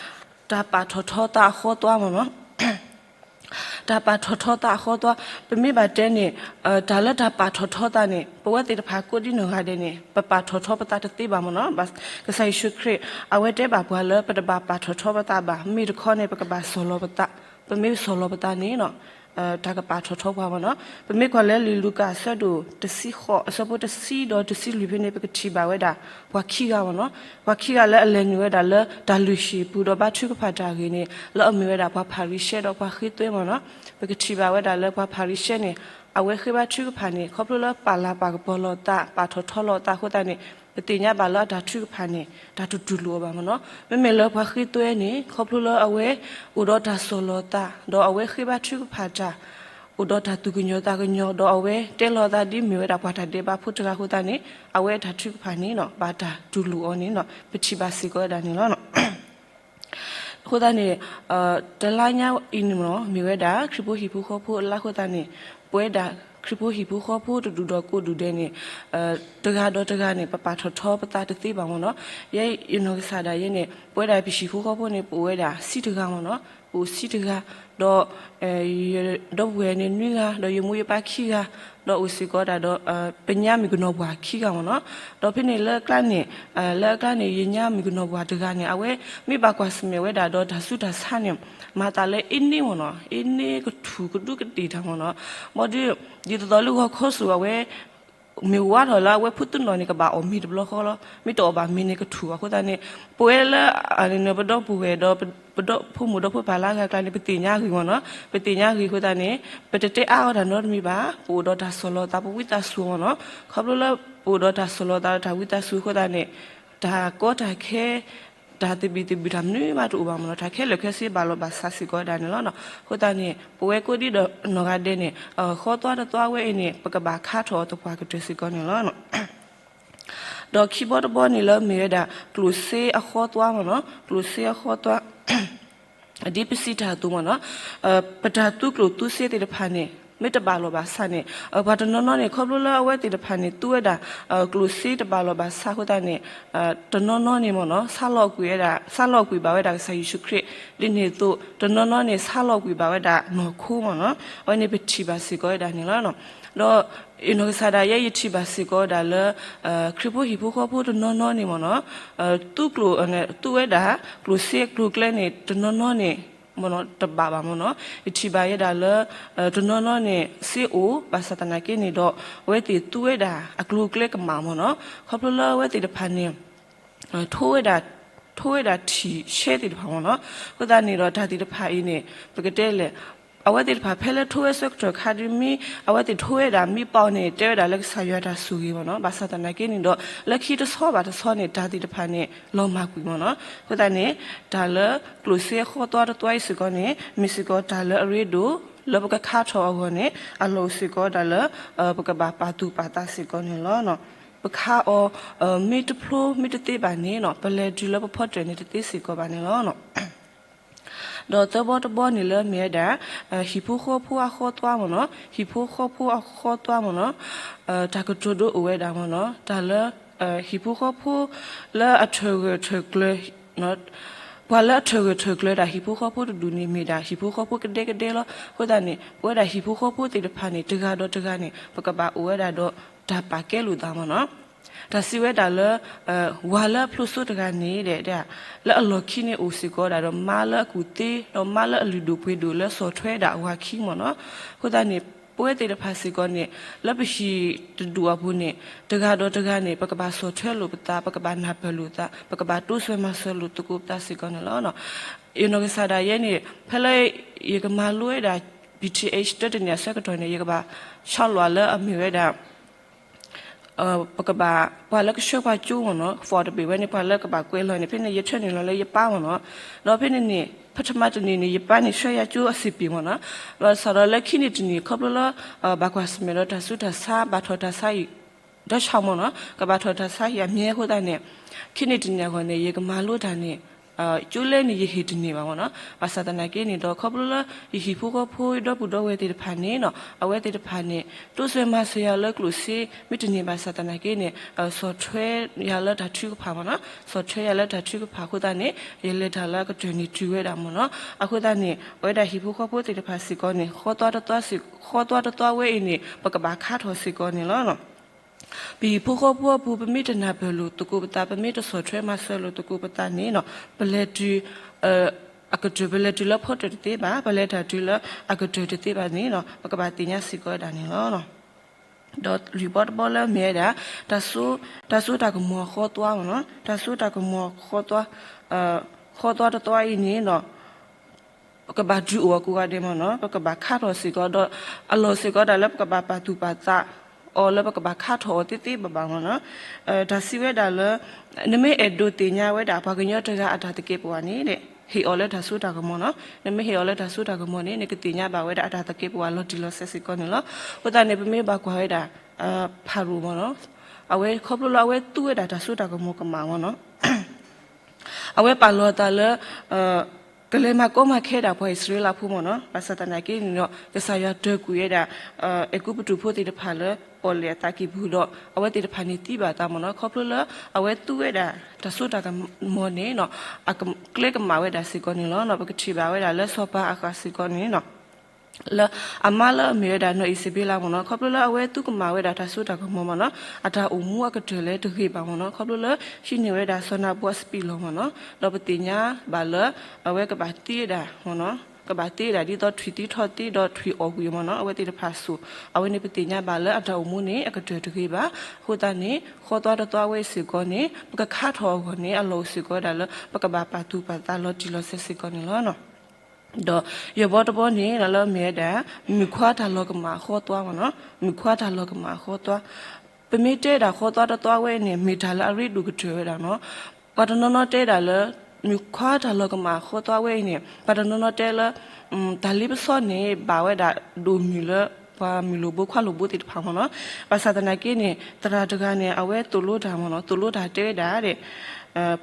တၢ်ပာ်ထီၣ်ထီသးအဃီသွါမ့ၢ်နီၤ. တၢ်ပာ်ထီၣ်ထီသးအဃီသွါ, ပမ့ၢ်ဘၣ်တဲန့ၣ် တၢ်လၢတၢ်ပာ်ထီၣ်ထီသးန့ၣ် ပဝဲသ့ၣ်တဖၣ်ကိးဒံနီၢ်ဂၤဒဲးန့ၣ် ပပာ်ထီၣ်ထီပသးတသ့ဘၣ်မ့ၢ်နီၤ. ကစၢ်ယ့ၣ်ၡူးခရံာ် အဝဲတဲဘၣ်ပှၤလၢပတဘၣ်ပာ်ထီၣ်ထီပသးဘၣ်, မ့ၢ်တခီန့ၣ် ပကဘၣ်ဆီၣ်လီၤပသး, ပမ့ၢ်ဆီၣ်လီၤပသးန့ၣ် တၢ်ကပာ်ထီၣ်ထီပှၤမ့ၢ်နီၤ. ပမ့ၢ်ကွၢ်လၢလံာ်လူၤကၣ်အဆၢဒိၣ်တဆံဃိး အဆၢဖိတဆံဒီးတဆံလွံၢ်ဖဲန့ၣ် ပကထံၣ်ဘၣ်ဝဲဒၣ် ပှၤခံဂၤမ့ၢ်နီၤ. ပှၤခံဂၤလၢအလဲၤနုာ်ဝဲဒၣ်လၢတၢ်လုၢ်ဟံၣ်ပူၤဒီးဘါထုကဖၣ်တၢ်ဂ့ၢ်န့ၣ် လၢအမ့ၢ်ဝဲဒၣ်ပှၤဖၤရံၤၡဲဒီးပှၤဃ့သွဲမ့ၢ်နီၤ. ပကထံၣ်ဘၣ်ဝဲဒၣ်လၢပှၤဖၤရံၤၡဲန့ၣ် အဝဲဃ့ဘါထုကဖၣ်န့ၣ် ခီဖျိလၢပာ်လၤပာ်ကပီၤလီၤသး ပာ်ထီၣ်ထီလီၤသးအဃိသတးန့ၣ် ပသ့ၣ်ညါဘၣ်လၢအတၢ်ထုကဖၣ်န့ၣ် တၢ်တတူၢ်လိာ်အီၤဘၣ်မ့ၢ်နီၤ. မ့မ့ၢ်လၢပှၤဃ့သွဲန့ၣ် ခီဖျိလၢအဝဲအိၣ်ဒီးတၢ်ဆီၣ်လီၤသး ဒီးအဝဲဃ့ဘါထုကဖၣ်တၢ် အိၣ်ဒီးတၢ်သူၣ်ကညီၤသးကညီၤ ဒီးအဝဲတဲလီၤသးဒ်မ့ၢ်ဝဲဒၣ်ပှၤတၢ်ဒဲးဘးဖိတဂၤအဃိသတးန့ၣ် အဝဲအတၢ်ထုကဖၣ်န့ၣ် ဘၣ်တၢ်တူၢ်လိာ်အီၤန့ၣ် ပထံၣ်ဘၣ်စ့ၢ်ကီးဝဲဒၣ်န့ၣ်လီၤ. အဃိသတးန့ၣ် တလါညါအံၤန့ၣ်မ့ၢ်နီၤ မ့ၢ်ဝဲဒၣ် ခရံာ်ဖိဟံၣ်ဖိဃီဖိအလါအဃိသတးန့ၣ် ပဝဲဒၣ်ခရံာ်ဖိဟံၣ်ဖိဃီဖိတဒူၣ်ဒီးကိးဒူၣ်ဒဲးန့ၣ် တဂၤဒီးတဂၤန့ၣ် ပပာ်ထီၣ်ထီပသးတသ့ဘၣ်မ့ၢ်နီၤ. ယဲယနီၢ်ကစၢ်ဒၣ်ယဲန့ၣ် ပဝဲဒၣ်ပဟံၣ်ဖိဃီဖိန့ၣ် ပအိၣ်ဝဲဒၣ်ဆံတဂၤမ့ၢ်နီၤ, ပအိၣ်ဆံတဂၤ, ဒီး ဒီပုၢ်ဝဲၢ်န့ၣ်နွံဂၤ, ဒီးယမိၢ်ယပၢ်ခံဂၤ, ဒီးအိၣ်စ့ၢ်ကီးဒၣ်ဒီး ပညါမ့ၢ်ကနီၤပှၢ်ခံဂၤမ့ၢ်နီၤ. ဒီးဖဲန့ၣ်လၢအကျါန့ၣ် လၢအကျါန့ၣ် ယညါမ့ၢ်ကနီၤပှၢ်တဂၤန့ၣ် အဝဲမ့ၢ်ဘၣ်ကွၢ်ဆၢၣ်မဲာ်ဝဲဒၣ်ဒီးတၢ်ဆူးတၢ်ဆါန့ၣ် မၤသးလၢအ့န့မ့ၢ်နီၤ, အ့န့ကထူၣ်ကဒူးကဒ့ၣ်တၢ်မ့ၢ်နီၤ. ဘၣ်ဒီး ဒ်သိးသိးလၢဂီၤခီဆူၣ်အဝဲ မ့ၢ်ဝါထီၣ်လၢအဝဲဖိသ့ၣ်နီၣ်န့ၣ် ကဘၣ်အီၣ်မ့ၤတဘျီဃီလီၤ. မ့ၢ်တအီၣ်ဘၣ်မ့ၤန့ၣ် ကထူၣ်အဃိသတးန့ၣ် ပဝဲလၢ ပဒီပုၢ်ဝဲၢ်ဒီး ပဒီဖိမုၣ်ဒီဖိပၢ်လၢအဂၤအကျါန့ၣ် ပသ့ၣ်ညါဂ့ၤမ့ၢ်နီၤ. ပသ့ၣ်ညါဂ့ၤအဃိသတးန့ၣ် ပတတဲအါအီၤတၢ်နီတမံၤဘၣ်. ပအိၣ်ဒီးတၢ်ဆီၣ်လီၤသး ပဝံသးစူၤမ့ၢ်နီၤ. ခီဖျိလၢ ပအိၣ်ဒီးတၢ်ဆီၣ်လီၤသးဒီးတၢ်ဝံသးစူၤအဃိသတးန့ၣ် တၢ်ကီတၢ်ခဲ တၢ်သဘံၣ်သဘုၣ်တၢ်မနုၤမးတအိၣ်ဘၣ်မ့ၢ်နီၤ. တၢ်ခဲလၢာ်ခဲဆ့ဘၣ်လီၤဘၣ်စးစ့ၢ်ကီးဝဲဒၣ်န့ၣ်လီၤ. အဃိသတးန့ၣ် ပဝဲကိးဒံဒီးနီၢ်ဂၤဒဲးန့ၣ် ဃီသွါတသွါဝဲအံၤန့ၣ် ပကဘၣ်ခါထီၣ်အီၤသပှၢ်ကတၢၢ်စ့ၢ်ကီးန့ၣ်လီၤ. ဒီးခံဘီတဘီန့ၣ်လၢမ့ၢ်ဝဲဒၣ် ကျိၣ်စ့အဃီသွါမ့ၢ်နီၤ, ကျိၣ်စ့အဃီသွါ ဒ်ပစံးတၢ်အသိးမ့ၢ်နီၤ, ပတၢ်သူကျိၣ်သူစ့သ့ၣ်တဖၣ်န့ၣ် မ့ၢ်တဘၣ်လီၢ်ဘၣ်ဆၣ်န့ၣ်, ပှၤတနီၤနီၤန့ၣ် ခီဖျိလၢအဝဲသ့ၣ်တဖၣ်န့ၣ် သူဝဲဒၣ် ကျိၣ်စ့တဘၣ်လီၢ်ဘၣ်ဆၣ်အဃိသတးန့ၣ်, တနီၤနီၤန့ၣ်မ့ၢ်နီၤ ဆါလီၤကွံာ်ဝဲဒၣ်, ဆါလီၤကွံာ်ဘၣ်ဝဲဒၣ်ကစၢ်ယ့ၣ်ၡူးခရံာ်, ဒ်န့ၣ်အသိး တနီၤနီၤန့ၣ် ဆါလီၤကွံာ်ဘၣ်ဝဲဒၣ်နီၢ်ခိမ့ၢ်နီၤ, အဝဲန့ၣ်ပထံၣ်ဘၣ်စ့ၢ်ကီးဝဲဒၣ်န့ၣ်လီၤ. ဒီး ယနီၢ်ကစၢ်ဒၣ်ယဲ ယထံၣ်ဘၣ်စ့ၢ်ကီးဝဲဒၣ်လၢ ခရံာ်ဖိဟံၣ်ဖိဃီဖိတနီၤနီၤန့ၣ်မ့ၢ်နီၤ, သူကျိၣ်, သူဝဲဒၣ် ကျိၣ်စ့အကျိၤအကျဲန့ၣ် တနီၤနီၤန့ၣ် မ့ၢ်နီၤ တဘၣ်ဘၣ်မ့ၢ်နီၤ, ယထံၣ်ဘၣ်ဝဲဒၣ်လၢ တနီၤနီၤန့ၣ် စ့အိၣ် ဘၣ်ဆၣ်သနာ်က့န့ၣ်ဒီး အဝဲသ့ၣ်သူဝဲဒၣ်အကျိၤအကျဲကမၣ်မ့ၢ်နီၤ, ခီဖျိလၢအဝဲသ့ၣ်တဖၣ်န့ၣ် ထိဝဲဒၣ်, ထိဝဲဒၣ်ထံၣ်ရှဲသ့ၣ်တဖၣ်မ့ၢ်နီၤ, အဃိသတးန့ၣ်ဒီးတၢ်သ့ၣ်တဖၣ်အံၤန့ၣ် ပကတဲလဲၣ်, အဝဲသ့ၣ်တဖၣ်ဖဲလၢထိဝဲဆၢကတီၢ်ခါဒ်မ့ၢ် အဝဲသ့ၣ်ထိဝဲဒၣ်မ့ၢ်ပီန့ၣ် တဲဝဲဒၣ်လၢကစၢ်ယွၤတၢ်ဆိၣ်ဂ့ၤမ့ၢ်နီၤ, ဘၣ်ဆၣ်သနာ်က့န့ၣ်ဒီး လၢခံတဆီဘၣ်တဆီန့ၣ် တၢ်သ့ၣ်တဖၣ်န့ၣ် လီၤမၢ်ကွံာ်မ့ၢ်နီၤ, အဃိသတးန့ၣ် တၢ်လၢကျိၣ်စ့အဃီသွါတသွါအံၤစ့ၢ်ကီးန့ၣ် မ့ၢ်စ့ၢ်ကီးတၢ်လၢအရ့ဒိၣ် လၢပကခါထီၣ်အဂီၢ်န့ၣ် အလီၢ်အိၣ်စ့ၢ်ကီးဒၣ်လၢ ပကဘၣ်ပာ်သူၣ်ပာ်သးစ့ၢ်ကီးန့ၣ်လီၤ. ပခါအီၤ မ့ၢ်တဖျိမ့ၢ်တသ့ဘၣ်န့ၣ်နီၤ ပလဲၤတုၤလၢပဖီတၢၣ်န့ၣ်တသ့စ့ၢ်ကီးဘၣ်န့ၣ်လီၤ. ဒီးသၢဘီတဘီန့ၣ်လၢမ့ၢ်ဝဲဒၣ် ဟံၣ်ဖိဃီဖိအဃီသွါမ့ၢ်နီၤ, ဟံၣ်ဖိဃီဖိအဃီသွါမ့ၢ်နီၤ, တၢ်ကတိၤဒိအိၣ်ဝဲဒၣ်မ့ၢ်နီၤ, တၢ်လၢ ဟံၣ်ဖိဃီဖိလၢအထၢၣ်ဂၢၢ်ထၢၣ်ကျၢၤ ပှၤလၢအထၢၣ်ဂၢၢ်ထၢၣ်ကျၢၤဒၣ်ဟံၣ်ဖိဃီဖိတဒူၣ်န့ၣ် မ့ၢ်ဒၣ်ဟံၣ်ဖိဃီဖိကဒဲကဒဲလီၤ. အဃိသတးန့ၣ် ပဝဲဒၣ်ဟံၣ်ဖိဃီဖိသ့ၣ်တဖၣ်န့ၣ် တဂၤဒီးတဂၤန့ၣ် ပကဘၣ်အိၣ်ဝဲဒၣ်ဒီးတၢ်ပာ်ကဲလိာ်သးမ့ၢ်နီၤ. တၢ်စံးဝဲဒၣ်လၢ ဝၤလၢအဖျိစိတဂၤန့ၣ် လၢအလီၢ်ခံန့ၣ်အိၣ်စ့ၢ်ကီးဒၣ်ဒီးမါလၢအကူၣ်သ့ ဒီးမါလၢအလုၢ်ဒိၣ်ပှ့ၤဒိၣ်လၢစီၤထွဲဒၣ်အဝၤခံမ့ၢ်နီၤ. အဃိသတးန့ၣ် ပဝဲသ့ၣ်တဖၣ်စ့ၢ်ကီးန့ၣ် လၢပဟံၣ်တဒူၣ်အပူၤန့ၣ် တဂၤဒီးတဂၤန့ၣ် ပကဘၣ်စီၤထွဲလိာ်ပသး, ပကဘၣ်နၢ်ပၢၢ်လိာ်သး, ပကဘၣ်တိစၢၤမၤစၢၤလိာ်သကိးပသးစ့ၢ်ကီးန့ၣ်လီၤ. ယနီၢ်ကစၢ်ဒၣ်ယဲန့ၣ် ဖဲလၢယကမၤလိဝဲဒၣ် B T H တၢတနံၣ်အဆၢကတီၢ်န့ၣ် ယကဘၣ်ဆီလီၤလၢအမ့ၢ်ဝဲဒၣ် ပကဘၣ် ပှၤလၢကဆှၢပှၤကၠိမ့ၢ်နီၤ, ဖီၣ်တဘ့ၣ်ဝဲန့ၣ် ပှၤလၢကဘၣ်ကွဲးလီၤန့ၣ် ဖဲန့ၣ် ယထၢနုာ်လီၤလၢယပၢ်မ့ၢ်နီၤ, ဒီးဖဲန့ၣ်န့ၣ် ပထမတနံၣ်န့ၣ် ယပၢ်န့ၣ်ဆှၢယၤကၠိအစ့ၢ်ပ့ၤမ့ၢ်နီၤ, ဘၣ်ဆၣ်ဒီးလၢခံန့ၣ်တနံၣ် ခီဖျိလၢ ဘၣ်ကွၢ်ဆၢၣ်မဲာ်ဒီးတၢ်ဆူးတၢ်ဆါ ဘၣ်ထီၣ်တၢ်ဆါဟံၣ် ဒီးဆၣ်မ့ၢ်နီၤ, ကဘၣ်ထီၣ်တၢ်ဆါဟံၣ်အမံၤအဃိသတးန့ၣ် ခံန့ၣ်တနံၣ်အဂီၢ်န့ၣ် ယကမၤလိတၢ်န့ၣ် ကၠိလဲန့ၣ် ယဟ့ၣ်တန့ၢ်ဘၣ်မ့ၢ်နီၤ, ဘၣ်ဆၣ်သနာ်က့န့ၣ်ဒီး ခီဖျိလၢယဟံၣ်ဖိဃီဖိဒီပုၢ်ဒီဝဲၢ်သ့ၣ်တဖၣ်န့ၣ်နီၤ အဝဲသ့ၣ်တဖၣ်န့ၣ် တိစၢၤမၤစၢၤယၤလၢကျိၣ်စ့ မ့ၢ်တန့ၢ်ဘၣ်ဆၣ်သနာ်က့န့ၣ် ဆီၣ်ထွဲယၤလၢတၢ်ထုကဖၣ်မ့ၢ်နီၤ, ဆီၣ်ထွဲယၤလၢတၢ်ထုကဖၣ်အဃိသတးန့ၣ် ယလဲၤတၢ်လၢအကတၢၢ်န့ၣ်တုၤဝဲဒၣ်မ့ၢ်နီၤ, အဃိသတးန့ၣ် အဝဲဒၣ်ဟံၣ်ဖိဃီဖိသ့ၣ်တဖၣ်စ့ၢ်ကီးန့ၣ် ဃီသွါတသွါစ့ၢ် ဃီသွါတသွါဝဲအံၤန့ၣ် ပကဘၣ်ခါထီၣ်စ့ၢ်ကီးန့ၣ်လီၤ. ပဟံၣ်ဖိဃီဖိအပူၤ ပမ့ၢ်တနၢ်ပၢၢ်လိာ်သကိးပသး ပမ့ၢ်တဆီၣ်ထွဲမၤစၢၤလိာ်သကိးပသးန့ၣ်နီၤ ပလဲၤတုၤ အကတၢၢ် ပလဲၤတုၤလၢဖီတၢၣ်တသ့ဘၣ်, ပလဲၤတၢ်တုၤလၢအကတၢၢ်တသ့ဘၣ်န့ၣ်နီၤ ပကဘၣ်သ့ၣ်ညါစ့ၢ်ကီးဝဲဒၣ်န့ၣ်လီၤ. ဒီးလွံၢ်ဘီတဘီလၢမ့ၢ်ဝဲဒၣ် တၢ်စိ တၢ်စိတၢ်ကမီၤဃီသွါမ့ၢ်နီၤ, တၢ်စိတၢ်ကမီၤဃီသွါ ဃီသွါတသွါအံၤန့ၣ်နီၤ ပကဘၣ်ဒုးအိၣ်အကိးဂၤဒဲးမ့ၢ်နီၤ, ပကဘၣ်ခါထီၣ်စ့ၢ်ကီးဒီး အလီၢ်စ့ၢ်ကီးဒၣ်လၢပကဘၣ်ပာ်သူၣ်ပာ်သးအီၤလၢပကဘၣ်ခါထီၣ်အီၤသ့သ့ဘၣ်ဘၣ်မ့ၢ်နီၤ, တၢ်စံးဝဲဒၣ်လၢ နမ့ၢ်အဲၣ်ဒိးသ့ၣ်ညါဝဲဒၣ်ပှၤကညီတဂၤအတၢ်သကဲးပဝးန့ၣ် ဟ့ၣ်အီၤလၢတၢ်စိတၢ်ကမီၤနီၤ, နမ့ၢ်ဟ့ၣ်အီၤလၢတၢ်စိတၢ်ကမီၤန့ၣ် နကသ့ၣ်ညါဘၣ်ဝဲဒၣ်အတၢ်သကဲးပဝးလီၤတံၢ်လီၤဆဲးစ့ၢ်ကီးန့ၣ်လီၤ. အဃိသတးန့ၣ် ပမ့ၢ်ဘၣ်ကွၢ်ဝဲဒၣ် ဖၤရိၤမ့ၢ်နီၤ, အဝဲခီဖျိလၢအဝဲသူဝဲဒၣ်တၢ်စိတၢ်ကမီၤကမၣ်မ့ၢ်နီၤ အဝဲပာ်လီၤအသးလၢ ကလဲၤမၤကီမၤခဲဒၣ်ပှၤအံၣ်စရ့လးဖိမ့ၢ်နီၤ, ဘၣ်ဆၣ်သနာ်က့န့ၣ်ဒီး ကစၢ်ယွၤတၢၢ်ကွံာ်ဝဲဒၣ် အဲၤကူပတူးဖိသ့ၣ်တဖၣ်လၢပီၣ်လဲၣ်အသးကံၢ်ပူၤဒီး အဝဲသ့ၣ်တဖၣ်န့ၣ်သံဘၣ်အသးမ့ၢ်နီၤ, ခီဖျိလၢအဝဲသူဝဲဒၣ်တၢ်စိတၢ်ကမီၤန့ၣ်နီၤ အကျဲကမၣ်ဝဲဒၣ်စ့ၢ်ကီးန့ၣ်လီၤ. ပကထံၣ်ဘၣ်ဝဲဒၣ်လၢစီၤပၤအဃၣ်စ့ၢ်ကီးန့ၣ်နီၤ လၢအမါလၢအမ့ၢ်ဝဲဒၣ်နီၢ်အံၤစဘ့လးမ့ၢ်နီၤ, ခီဖျိလၢအဝဲသူကမၣ်ဝဲဒၣ်တၢ်စိတၢ်ကမီၤမ့ၢ်နီၤ, အတၢ်အိၣ်မူအကတၢၢ်လၢတဂ့ၤဘၣ်မ့ၢ်နီၤ, ခီဖျိလၢဟံးန့ၢ်ဝဲဒၣ်စီၤနၤဘူအစပံးလီၢ်မ့ၢ်နီၤ, ဒီးပသ့ၣ်ညါဘၣ်လၢ အဝဲကဘၣ်သံဝဲဒၣ်မ့ၢ်နီၤ, ကဘၣ်သံဝဲဒၣ်ဒ်သိးထွံၣ်သံထီၣ်သံဒီးထွံၣ်အီၣ်ကွံာ်မ့ၢ်နီၤ, အဝဲသ့ၣ်တဖၣ်စိၤ, အဝဲန့ၣ်ပသ့ၣ်ညါဘၣ်လၢအတၢ်အိၣ်မူန့ၣ် အကတၢၢ်တဂ့ၤဘၣ်. အဃိသတးန့ၣ် ဃီသွါတသွါဝဲစ့ၢ်ကီးန့ၣ် ပကခါထီၣ်အဂီၢ်န့ၣ် အလီၢ်အိၣ်စ့ၢ်ကီးဝဲဒၣ်လၢ ပကဘၣ်ပာ်သူၣ်ပာ်သးလီၤတံၢ်လီၤဆဲးစ့ၢ်ကီးန့ၣ်လီၤ. ဒီးယဲၢ်ဘီတဘီန့ၣ် လၢမ့ၢ်ဝဲဒၣ် မုၣ်ခွါတၢ်လီၤကမၣ်အဃီသွါမ့ၢ်နီၤ, မုၣ်ခွါတၢ်လီၤကမၣ်အဃီသွါ, ပမ့ၢ်တဲဒၣ်ဃီသွါတသွါဝဲန့ၣ် မ့ၢ်တၢ်လၢအရ့ဒိၣ်ကတၢၢ်ဝဲဒၣ်နီၤ. ပှၤတနီၤနီၤတဲဒၣ်လၢ မုၣ်ခွါတၢ်လီၤကမၣ်အဃီသွါဝဲအံၤန့ၣ် ပှၤတနီၤနီၤတဲလၢ တၢ်လ့ပစီန့ၣ် ဘၣ်ဝဲဒၣ်ဒိၣ်မုၢ်လၢ ပှၤမုၢ်လိၣ်ဘိခွါလိၣ်ဘိသ့ၣ်တဖၣ်မ့ၢ်နီၤ. ဘၣ်ဆၣ်သနာ်က့န့ၣ် သရၣ်တဂၤန့ၣ် အဝဲသိၣ်လိတၢ်မ့ၢ်နီၤ, သိၣ်လိတၢ်တဲဝဲဒၣ်ဒ်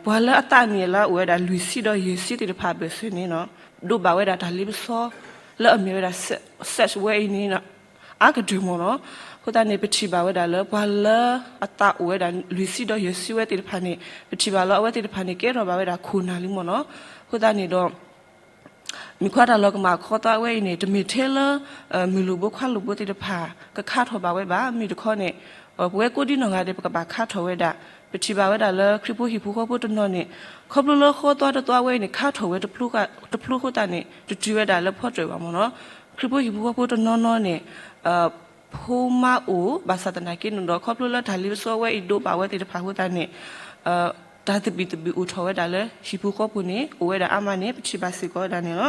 ပှၤလၢအသးနံၣ်အလါအိၣ်ဝဲဒၣ်လွံၢ်ဆံဒီးယဲၢ်ဆံသ့ၣ်တဖၣ်အဘၢၣ်စၢၤန့ၣ်နီၤ, ဒိးဘၣ်ဝဲဒၣ်တၢ်လ့ပစီ လၢအမ့ၢ်ဝဲဒၣ် sex ဝဲအံၤန့ၣ် အါကတၢၢ်မ့ၢ်နီၤ. အဃိသတးန့ၣ် ပထံၣ်ဘၣ်ဝဲဒၣ်လၢပှၤလၢအသးအိၣ်ဝဲဒၣ်လွံၢ်ဆံဒီးယဲၢ်ဆံဝဲသ့ၣ်တဖၣ်န့ၣ် ပထံၣ်ဘၣ်လၢအဝဲသ့ၣ်တဖၣ်န့ၣ် ကဲထီၣ်ဘၣ်ဝဲဒၣ်ခိၣ်နၢ်လံမ့ၢ်နီၤ. အဃိသတးန့ၣ်ဒီး မုၣ်ခွါတၢ်လီၤကမၣ်ခီသွါဝဲအံၤန့ၣ် တမ့ၢ်ထဲလၢ မုၢ်လိၣ်ဘိခွါလိၣ်ဘိသ့ၣ်တဖၣ် ကခါထီၣ်ဘၣ်ဝဲဘၣ်. မ့ၢ်တခီန့ၣ် ပဝဲကိးဒံနီၢ်ဂၤဒဲး ပကဘၣ်ခါထီၣ်ဝဲဒၣ်. ပထံၣ်ဘၣ်ဝဲဒၣ်လၢခရံာ်ဖိဟံၣ်ဖိဃီဖိတနီၤန့ၣ် ခီဖျိလၢဃီသွါတသွါဝဲအံၤန့ၣ် ခါထီၣ်ဝဲတဖျိအဃိသတးန့ၣ် တတုၤဝဲဒၣ်လၢဖီတၢၣ်ဘၣ်မ့ၢ်နီၤ. ခရံာ်ဖိဟံၣ်ဖိဃီဖိတနီၤနီၤန့ၣ် ဖိမါအိၣ် ဘၣ်ဆၣ်သနာ်က့န့ၣ်ဒီး ခီဖျိလၢတၢ်လ့ပစီဝဲအံၤဒိးဘၣ်ဝဲသ့ၣ်တဖၣ်အဃိသတးန့ၣ် တၢ်သဘံၣ်သဘုၣ်အိၣ်ထီၣ်ဝဲဒၣ်လၢဟံၣ်ဖိဃီဖိန့ၣ် အိၣ်ဝဲဒၣ်အါမးန့ၣ် ပထံၣ်ဘၣ်စ့ၢ်ကီးဝဲဒၣ်န့ၣ်လီၤ.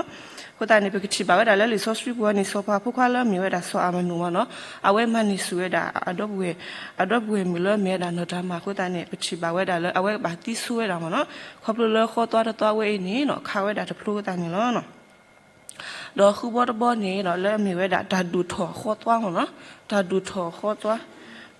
အဃိသတးန့ၣ် ပကထံၣ်ဘၣ်ဝဲဒၣ်လၢလံာ်စီဆှံပူၤန့ၣ် စီၤပၤဖိခွါလၢအမ့ၢ်ဝဲဒၣ်စီၤအၤမနိၣ်မ့ၢ်နီၤ, အဝဲမၤန့ၢ်ဆူၣ်ဝဲဒၣ် အဒီပုၢ်ဝဲၢ်မုၣ်လၢမ့ၢ်ဝဲဒၣ်နီၢ်တၤမၤအဃိသတးန့ၣ် ပထံၣ်ဘၣ်ဝဲဒၣ်လၢအဝဲကဘၣ်သံဆိဝဲဒၣ်မ့ၢ်နီၤ. ခီဖျိလၢဃီသွါတသွါဝဲအံၤန့ၣ်နီၤ ခးဝဲဒၣ်တဖျိအဃိသတးန့ၣ်လီၤ. ဒီးဃုဘီတဘီန့ၣ်ဒီး လၢအမ့ၢ်ဝဲဒၣ်တၢ်ဒိၣ်ထီၣ်ဃီသွါမ့ၢ်နီၤ, တၢ်ဒိၣ်ထီၣ်ဃီသွါ,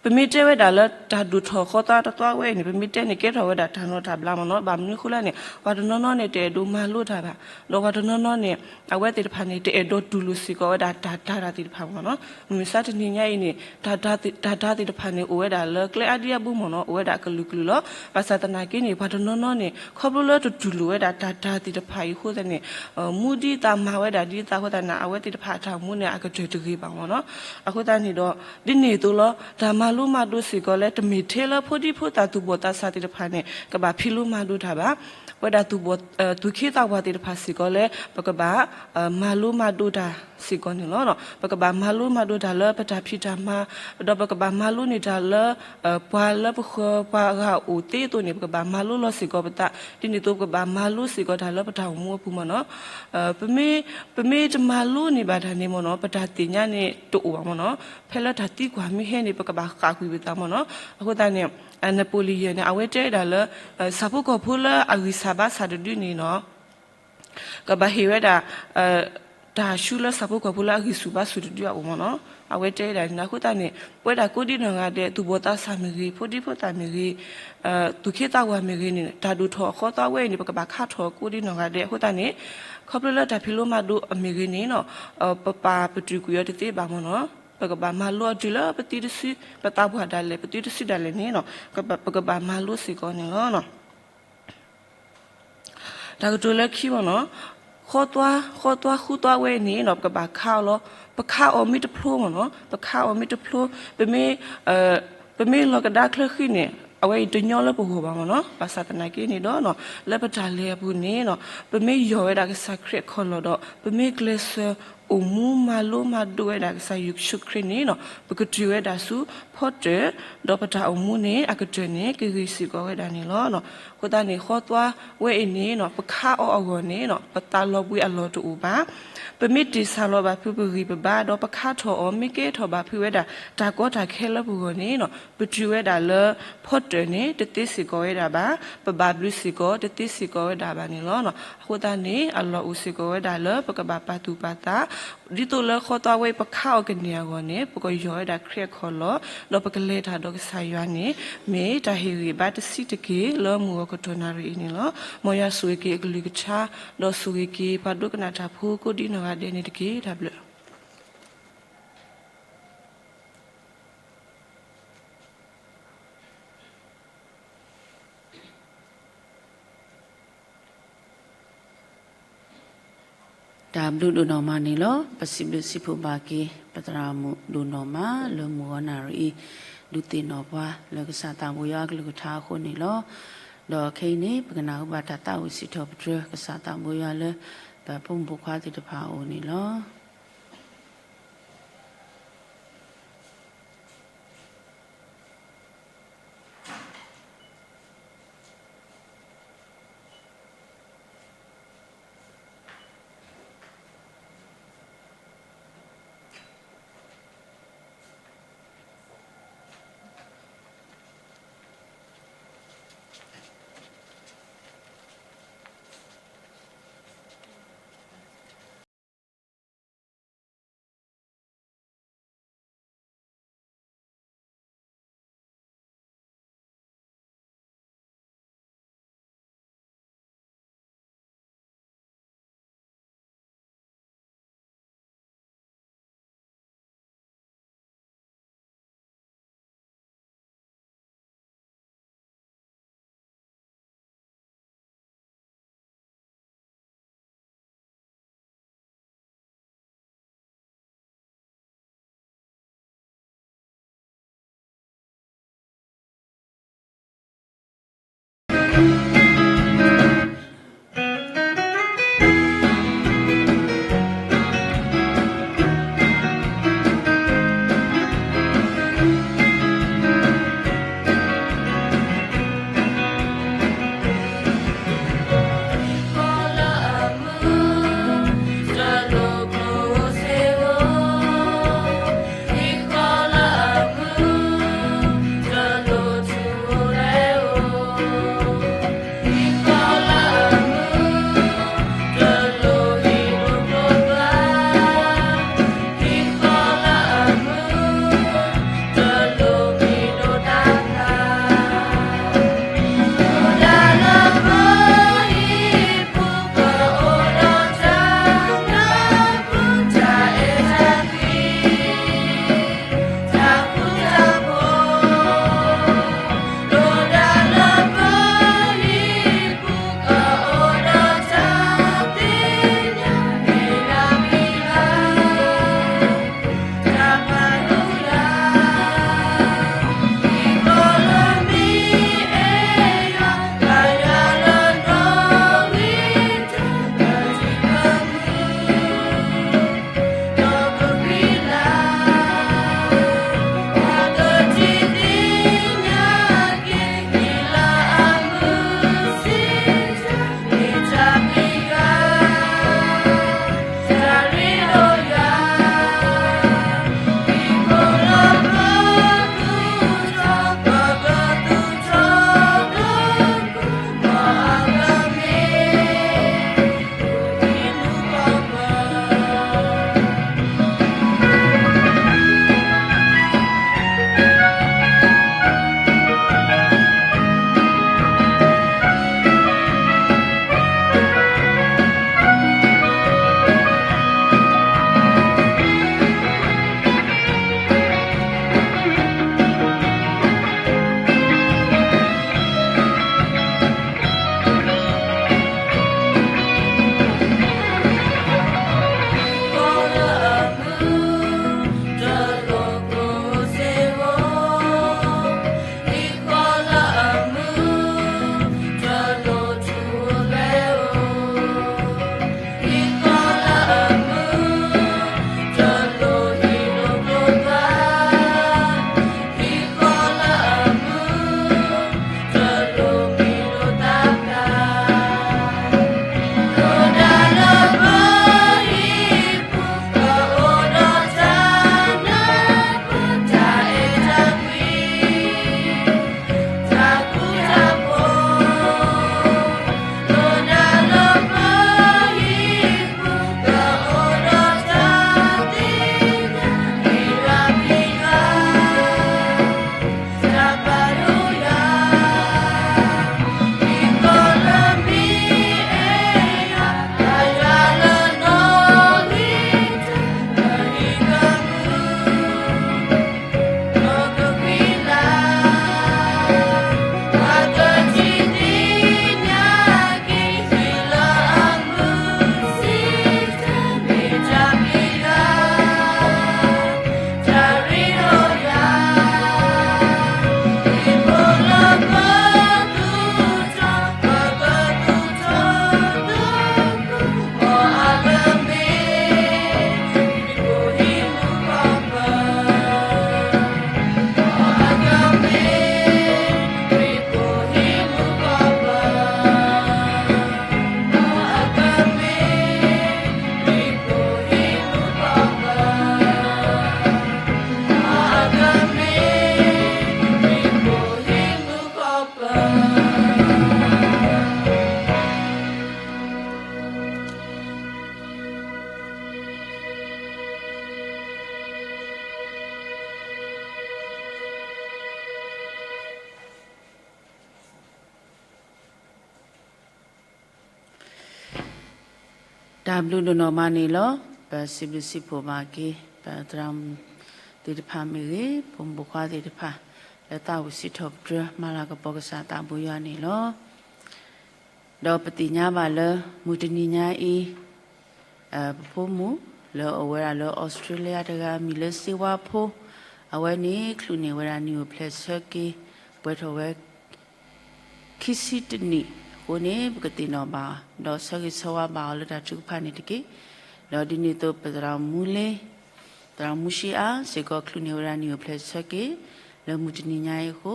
ပမ့ၢ်တဲဝဲဒၣ်လၢတၢ်ဒိၣ်ထီၣ်ဃီသွါတသွါဝဲအံၤန့ၣ် ပမ့ၢ်တဲန့ၣ် ကဲထီၣ်ဝဲဒၣ်တၢ်နီတၢ်ဘျါမ့ၢ်နီၤ. ဘၣ်မနုၤအဃိလဲၣ်န့ၣ် ပှၤတနီၤနီၤန့ၣ် တအဲၣ်ဒိးမၤလိတၢ်ဘၣ်, ဒီးပှၤတနီၤနီၤန့ၣ် အဝဲသ့ၣ်တဖၣ်န့ၣ် တအဲၣ်ဒိးတူၢ်လိာ်စ့ၢ်ကီးဝဲဒၣ်တၢ်တၤတၢ်သ့ၣ်တဖၣ်မ့ၢ်နီၤ. မုၢ်မဆါတနံၤညါအံၤန့ၣ် တၢ်တၤသ့ၣ်တဖၣ်န့ၣ် အိၣ်ဝဲဒၣ်လၢကျဲအါဒံအါဘိမ့ၢ်နီၤ, အိၣ်ဝဲဒၣ်ကလုာ်ကလုာ်လီၤ. ဘၣ်ဆၣ်သနာ်က့န့ၣ် ပှၤတနီၤနီၤန့ၣ် ခီဖျိလၢတတူၢ်လိာ်ဝဲဒၣ်တၢ်တၤသ့ၣ်တဖၣ်အံၤအဃိသတးန့ၣ် မူဒ်သိးမၤဝဲဒၣ်ဒ်သိးအဃိသတးန့ၣ် အဝဲသ့ၣ်တဖၣ်အတၢ်အိၣ်မူန့ၣ် အကတၢၢ်တဂ့ၤဘၣ်မ့ၢ်နီၤ. အဃိသတးန့ၣ်ဒီး ဒ်န့ၣ်အသိးလီၤ တၢ်မၤလိမၤဒိးစ့ၢ်ကီးလၢ တမ့ၢ်ထဲလၢဖိဒံဖိသၣ်သူၣ်ဘီၣ်သးစၢ်သ့ၣ်တဖၣ်န့ၣ် ကဘၣ်ဖံးလိမၤဒိးတၢ်ဘၣ်. ဝဲဒၣ် သူၣ်က့သးပှၢ်သ့ၣ်တဖၣ်စ့ၢ်ကီးလၢ ပကဘၣ် မၤလိမၤဒိးတၢ်စ့ၢ်ကီးန့ၣ်လီၤ. ပကဘၣ်မၤလိမၤဒိးတၢ်လၢပတၢ်ဖံးတၢ်မၤ, ဒီးပကဘၣ်မၤလိန့ၢ်တၢ်လၢ ပှၤလၢပဃၢၤပှၤဂၤအိၣ်သ့အသိးန့ၣ် ပကဘၣ်မၤလိလီၤစ့ၢ်ကီးပသး, ဒ်န့ၣ်အသိး ပကဘၣ်မၤလိစ့ၢ်ကီးတၢ်လၢပတၢ်အိၣ်မူအပူၤမ့ၢ်နီၤ. ပမ့ၢ်တမၤလိန့ၢ်ဘၣ်တၢ်န့ၣ်မ့ၢ်နီၤ ပတၢ်သ့ၣ်ညါန့ၣ်တအိၣ်ဘၣ်မ့ၢ်နီၤ. ဖဲလၢတၢ်သံကွၢ်မ့ၢ်ဟဲန့ၣ် ပကဘၣ်ဃၣ်ကွံာ်ပသးမ့ၢ်နီၤ. အဃိသတးန့ၣ် Napoleon န့ၣ် အဝဲတဲဝဲဒၣ်လၢ ဆၣ်ဖိကီၢ်ဖိလၢအဂံၢ်စၢ်ဘါစၢ်တဒုန့ၣ်နီၤ ကဘၣ်ဟ့ၣ်ဝဲဒၣ် တၢ်ဆူလၢဆၣ်ဖိကီၢ်ဖိလၢအဂံၢ်ဆူၣ်ဘါဆူၣ်တဒုအအိၣ်မ့ၢ်နီၤ. အဝဲတဲဝဲဒၣ်န့ၣ် အဃိသတးန့ၣ် ပဝဲဒၣ်ကိးဒံနီၢ်ဂၤဒဲး သူၣ်ဘီၣ်သးစၢ်မ့ၢ်ဂ့ၤ ဖိဒံဖိသၣ်မ့ၢ်ဂ့ၤ သူၣ်က့သးပှၢ်မ့ၢ်ဂ့ၤန့ၣ် တၢ်ဒိၣ်ထီၣ်အဃီသွါဝဲအံၤန့ၣ် ပကဘၣ်ခါထီၣ်ကိးဒံနီၢ်ဂၤဒဲးအဃိသတးန့ၣ် ခီဖျိလၢတၢ်ဖံးလိမၤဒိးအမ့ၢ်ဂ့ၤန့ၣ်နီၤ ပပာ်ပတုာ်ကွံာ်အီၤတသ့ဘၣ်မ့ၢ်နီၤ. ပကဘၣ်မၤလိအီၤတုၤလၢပသံတစု ပသးပှၢ်ဒၣ်လဲာ် ပသံတစုဒၣ်လဲာ်န့ၣ်နီၤ ပကဘၣ်မၤလိစ့ၢ်ကီးန့ၣ်လီၤ. တၢ်ကတိၤလၢခံမ့ၢ်နီၤ ဃီသွါ ဃီသွါဃုသွါဝဲအံၤန့ၣ်နီၤ ပကဘၣ်ခါအီၤလီၤ. ပခါအီၤမ့ၢ်တဖျိမ့ၢ်နီၤ ပခါအီၤမ့ၢ်တဖျိ ပမ့ၢ် ပမ့ၢ်လီၤကဒါချၢဃံန့ၣ် အဝဲအံၤတညီလၢပဂီၢ်ဘၣ်မ့ၢ်နီၤ. ဘၣ်ဆၣ်သနာ်က့န့ၣ်ဒီး လၢပတၢ်လဲၤအပူၤန့ၣ်နီၤ ပမ့ၢ်ယီၢ်ဝဲဒၣ်ကစၢ်ခရံာ်အခီၣ်လီၢ်ဒီး ပမ့ၢ်ကျဲးစၢးအိၣ်မူမၤလိမၤဒိးဝဲဒၣ်ကစၢ်ယ့ၣ်ၡူးခရံာ်န့ၣ်နီၤ ပကတုၤဝဲဒၣ်ဆူဖီတၢၣ် ဒီးပတၢ်အိၣ်မူန့ၣ် အကတၢၢ်န့ၣ် ကဂ့ၤစ့ၢ်ကီးဝဲဒၣ်န့ၣ်လီၤ. အဃိသတးန့ၣ် ဃီသွါဝဲအံၤန့ၣ်နီၤ ပခါအီၤအဂီၢ်န့ၣ်နီၤ ပသးလီၤဘှံးအလီၢ်တအိၣ်ဘၣ်. ပမ့ၢ်တ့ၢ်ဆၣ်လီၤဘၣ်ဖုးပဂံၢ်ပဘါ ဒီးပခါထီၣ်အီၤ မ့ၢ်ကဲထီၣ်ဘၣ်ဖုးဝဲဒၣ် တၢ်ကီတၢ်ခဲလၢပဂီၢ်န့ၣ်နီၤ ပတုၤဝဲဒၣ်လၢဖီတၢၣ်န့ၣ် တသ့စ့ၢ်ကီးဝဲဒၣ်ဘၣ်, ပဘၣ်ဘျုးစ့ၢ်ကီး တသ့စ့ၢ်ကီးဝဲဒၣ်ဘၣ်န့ၣ်လီၤ. အဃိသတးန့ၣ် အလီၢ်အိၣ်စ့ၢ်ကီးဝဲဒၣ်လၢ ပကဘၣ်ပာ်သူၣ်ပာ်သး ဒ်သိးလၢဃီသွါဝဲအံၤ ပခါအီၤကန့ၢ်အဂီၢ်န့ၣ် ပကယီၢ်ဝဲဒၣ်ခရံာ်အခီၣ်လီၢ်, ဒီးပကလဲၤတၢ်ဒီးကစၢ်ယွၤန့ၣ် မ့ၢ်တၢ်ဟ့ၣ်ဂံၢ်ဘါတဆံးတက့ၢ် လၢမုၢ်ဂီၤကတီၢ်နၣ်ရံၣ်အံၤန့ၣ်လီၤ. မ်ယွၤဆိၣ်ဂ့ၤက့ၤအကလုၢ်ကထါ, ဒီးဆိၣ်ဂ့ၤက့ၤပှၤဒိကနၣ်တၢ်ဖိကိးဒံနီၢ်ဂၤဒဲးန့ၣ်တက့ၢ်. တၢ်ဘျုးတၢ်ဘျုးဒိၣ်နီၢ်မးန့ၣ်လီၤ. ပစံးဘျုးစံးဖှိၣ်ဘၣ်က့ၤ ပသရၣ်မုၣ်ဒိၣ်နီၢ်မး လၢမုၢ်ဂီၤနၣ်ရံၣ်အံၤ ဒုးသ့ၣ်နီၣ်ပှၤလၢကစၢ်သးဘိယွၤအကလုၢ်ကထါအဃိန့ၣ်လီၤ. ဒီးခဲအံၤန့ၣ် ပကနၢ်ဟူဘၣ်တၢ်သးဝံၣ်စံးထီၣ်ပတြၢၤ ကစၢ်သးဘိယွၤလၢ ပဖိမုၣ်ဖိခွါသ့ၣ်တဖၣ်အအိၣ်န့ၣ်လီၤ. တၢ်ဘျုးဒိၣ်နီၢ်မးန့ၣ်လီၤ. ပစံးဘျုးစံးဖှိၣ်ဘၣ်က့ၤ ပသရၣ်မုၣ်သ့ၣ်တဖၣ်မ့ၢ်ဂ့ၤ, ဖိမုၣ်ဖိခွါသ့ၣ်တဖၣ် လၢသးဝံၣ်စံးထီၣ်ပတြၢၤ မၤလၤကပီၤကစၢ်သးဘိယွၤန့ၣ်လီၤ. ဒီးပသ့ၣ်ညါဘၣ်လၢ မုၢ်တနံၤညါအံၤ ပဖိမုၣ်လၢအိၣ်ဝဲဒၣ်လၢ Australia တဂၤ မံၤလၢစ့ဝါဖိ, အဝဲန့ၣ် ချုးန့ၢ်ဝဲဒၣ်နံၣ်အိၣ်ဖျဲၣ်ဆၢက့ၤ ပှဲၤထီၣ်ဝဲ ခံဆံတနံၣ်အဃိန့ၣ် ပကသ့ၣ်နီၣ်ဘၣ်အီၤ ဒီးဆၢဂ့ၤဆၢဝါဘၣ်အီၤလၢတၢ်ထုကဖၣ်န့ၣ်တက့ၢ်. ဒီးဒ်န့ၣ်အသိး ပသရၣ်မူလ့, သရၣ်မူရှံအါစ့ၢ်ကီး ချုးန့ၢ်ဝဲဒၣ်နံၣ်အိၣ်ဖျဲၣ်ဆၢက့ၤ လၢမုၢ်တနံၤညါအံၤအဃိ,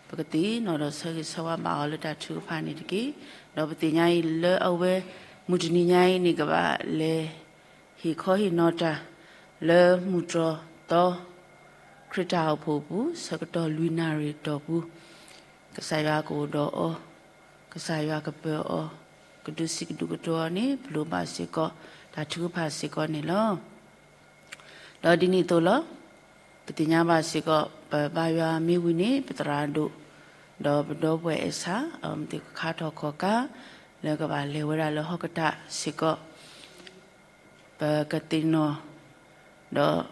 ပကသ့ၣ်နီၣ်ဒီးဆၢဂ့ၤဆၢဝါဘၣ်အီၤလၢတၢ်ထုကဖၣ်န့ၣ်တက့ၢ်. ဒီးပသ့ၣ်ညါအံၤလၢအဝဲ မုၢ်တနံၤညါအံၤန့ၣ် ကဘၣ်လဲၤ ဟ့ၣ်ခီဟ့ၣ်နီၤတၢ် လၢမုၢ်တြီၢ်သီ ခရံာ်တၢ်အိၣ်ဖှိၣ်အပူၤ ဆၢကတီၢ်လွံၢ်နၣ်ရံၣ်အတီၢ်ပူၤ, ကစၢ်ယွၤကအိၣ်ဒီးအီၤ, ကစၢ်ယွၤကပၢၤအီၤ, ကဒုးစံးကဒုးကတိၤအီၤန့ၣ် ပလိၣ်ဘၣ်စ့ၢ်ကီး တၢ်ထုကဖၣ်စ့ၢ်ကီးန့ၣ်လီၤ. ဒီးဒ်န့ၣ်အသိးလီၤ. ပသ့ၣ်ညါဘၣ်စ့ၢ်ကီး ပဘါယွၤမ့ၢ်ဝံၤန့ၣ် ပသရၣ်ဒိၣ်, ဒီးပဒီပုၢ်ဝဲၢ်အဲၣ်ဆၣ် အမ့ၢ်သ့ၣ်ကခါထီၣ်ခီၣ်ကါ လၢကဘၣ်လဲၤဝဲဒၣ်လၢဟီၣ်ကတၢၢ်စ့ၢ်ကီး ပကသ့ၣ်နီၣ် ဒီး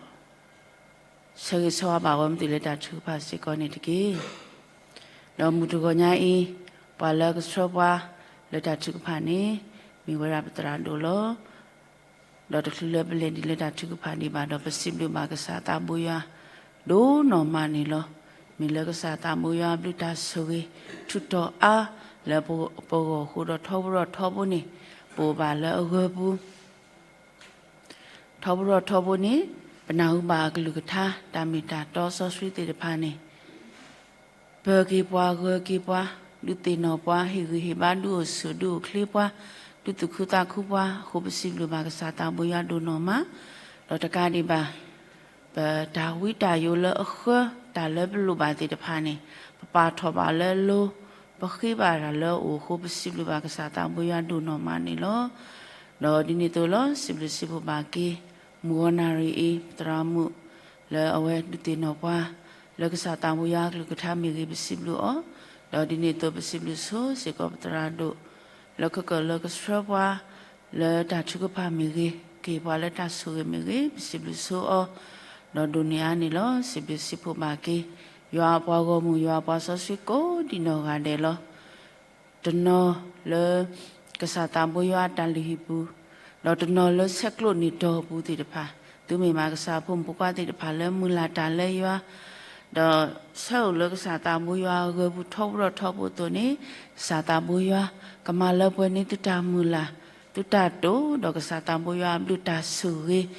ဆၢဂ့ၤဆၢဝါဘၣ်ဝဲမ့ၢ်သ့ၣ်လၢတၢ်ထုကဖၣ်စ့ၢ်ကီးန့ၣ်တက့ၢ်. ဒီးမုၢ်တဂီၤညါအံၤ ပှၤလၢကဆှၢပှၤ လၢတၢ်ထုကဖၣ်န့ၣ် မ့ၢ်ဝဲဒၣ်ပသရၣ်ဒိၣ်လီၤ. ဒီးတချုးလၢပလဲၤဒံးလၢတၢ်ထုကဖၣ်ဒံးဘၣ်ဒီး ပစံးဘျုးဘၣ်ကစၢ်သးဘိယွၤ ဒိၣ်နီၢ်မးန့ၣ်လီၤ. မ့ၢ်လၢကစၢ်သးဘိယွၤဘျုးတၢ်ဆိၣ်ဂ့ၤ ထူးတီၤအါ လၢပဂီၢ်အဃိဒီးထီဘိထီဘိန့ၣ် ပအိၣ်ဘၣ်လၢအဂၢၢ်ပူၤ ထီဘိထီဘိန့ၣ် ပနၢ်ဟူဘၣ်အကလုၢ်ကထါ တၢ်မ့ၢ်တၢ်တီစီဆှံသ့ၣ်တဖၣ်န့ၣ် ပၢၤက့ၤပှၤ ဂၢၢ်က့ၤပှၤ ဒုးသ့ၣ်နီၣ်ပှၤ ဟ့ၣ်ဂံၢ်ဟ့ၣ်ဘါ ဒုးအိၣ်ဆူၣ်ဒုးအိၣ်ချ့ပှၤ ဒုးသူၣ်ခုသးခုပှၤအဃိ ပစံးဘျုးဘၣ်ကစၢ်သးဘိယွၤဒိၣ်နီၢ်မး ဒီးတကးဒံးဘၣ် ပတၢ်ဝံတၢ်ယိးလၢအဃၢ တၢ်လၢပလိၣ်ဘၣ်သ့ၣ်တဖၣ်န့ၣ် ပပာ်ထီၣ်ဘၣ်လၢအလိၤ ပဃ့ဘၣ်တၢ်လၢအအိၣ်အဃိ ပစံးဘျုးဘၣ်ကစၢ်သးဘိယွၤဒိၣ်နီၢ်မးန့ၣ်လီၤ. ဒီးဒ်န့ၣ်အသိးလီၤ စံးဘျုးစံးဖှိၣ်ဘၣ်က့ၤ မုၢ်ဂီၤနၣ်ရံၣ်အံၤ ပသရၣ်မုၣ် လၢအဝဲဒုးသ့ၣ်နီၣ်ပှၤ လၢကစၢ်သးဘိယွၤအကလုၢ်ကထါမ့ၢ်ဂ့ၤ ပစံးဘျုးအီၤ, ဒီးဒ်န့ၣ်အသိးပစံးဘျုးဆိစ့ၢ်ကီးပသရၣ်ဒိၣ် လၢခၢၣ်ကၢၢ်လၢကဆှၢပှၤ လၢတၢ်ထုကဖၣ်မ့ၢ်ဂ့ၤ, ကဟ့ၣ်ပှၤလၢတၢ်ဆိၣ်ဂ့ၤမ့ၢ်ဂ့ၤ ပစံးဘျုးဆိအီၤ, ဒီးဒိၣ်န့ၢ်အါန့ၣ်လီၤ စံးဘျုးစံးဖှိၣ်ဘၣ်က့ၤ ယွၤအပှၤဂီၢ်မုၢ်ယွၤအပှၤစီဆှံကိးဒံးနီၢ်ဂၤဒဲးလီၤ. တနီၤလၢ ကစၢ်သးဘိယွၤအတၢ်လုၢ်ဟံၣ်ပူၤ, ဒီးတနီၤလၢဆဲးကျိးနံၣ်တီၢ်ပူၤသ့ၣ်တဖၣ်, သုမ့ၢ်မးကစၢ်ဖိမုၣ်ဖိခွါသ့ၣ်တဖၣ်လၢမုၢ်လၢ်တၢ်လၢယွၤ, ဒီးဆၢအိၣ်လၢကစၢ်သးဘိယွၤအဂၢၢ်ပူၤထီဘိထီဘိအသိးန့ၣ်, ကစၢ်သးဘိယွၤ ကမၤလၢပှဲၤန့ၢ်သုတၢ်မုၢ်လၢ်, သုတၢ်တိာ် ဒီးကစၢ်သးဘိယွၤအဘျုးတၢ်ဆိၣ်ဂ့ၤ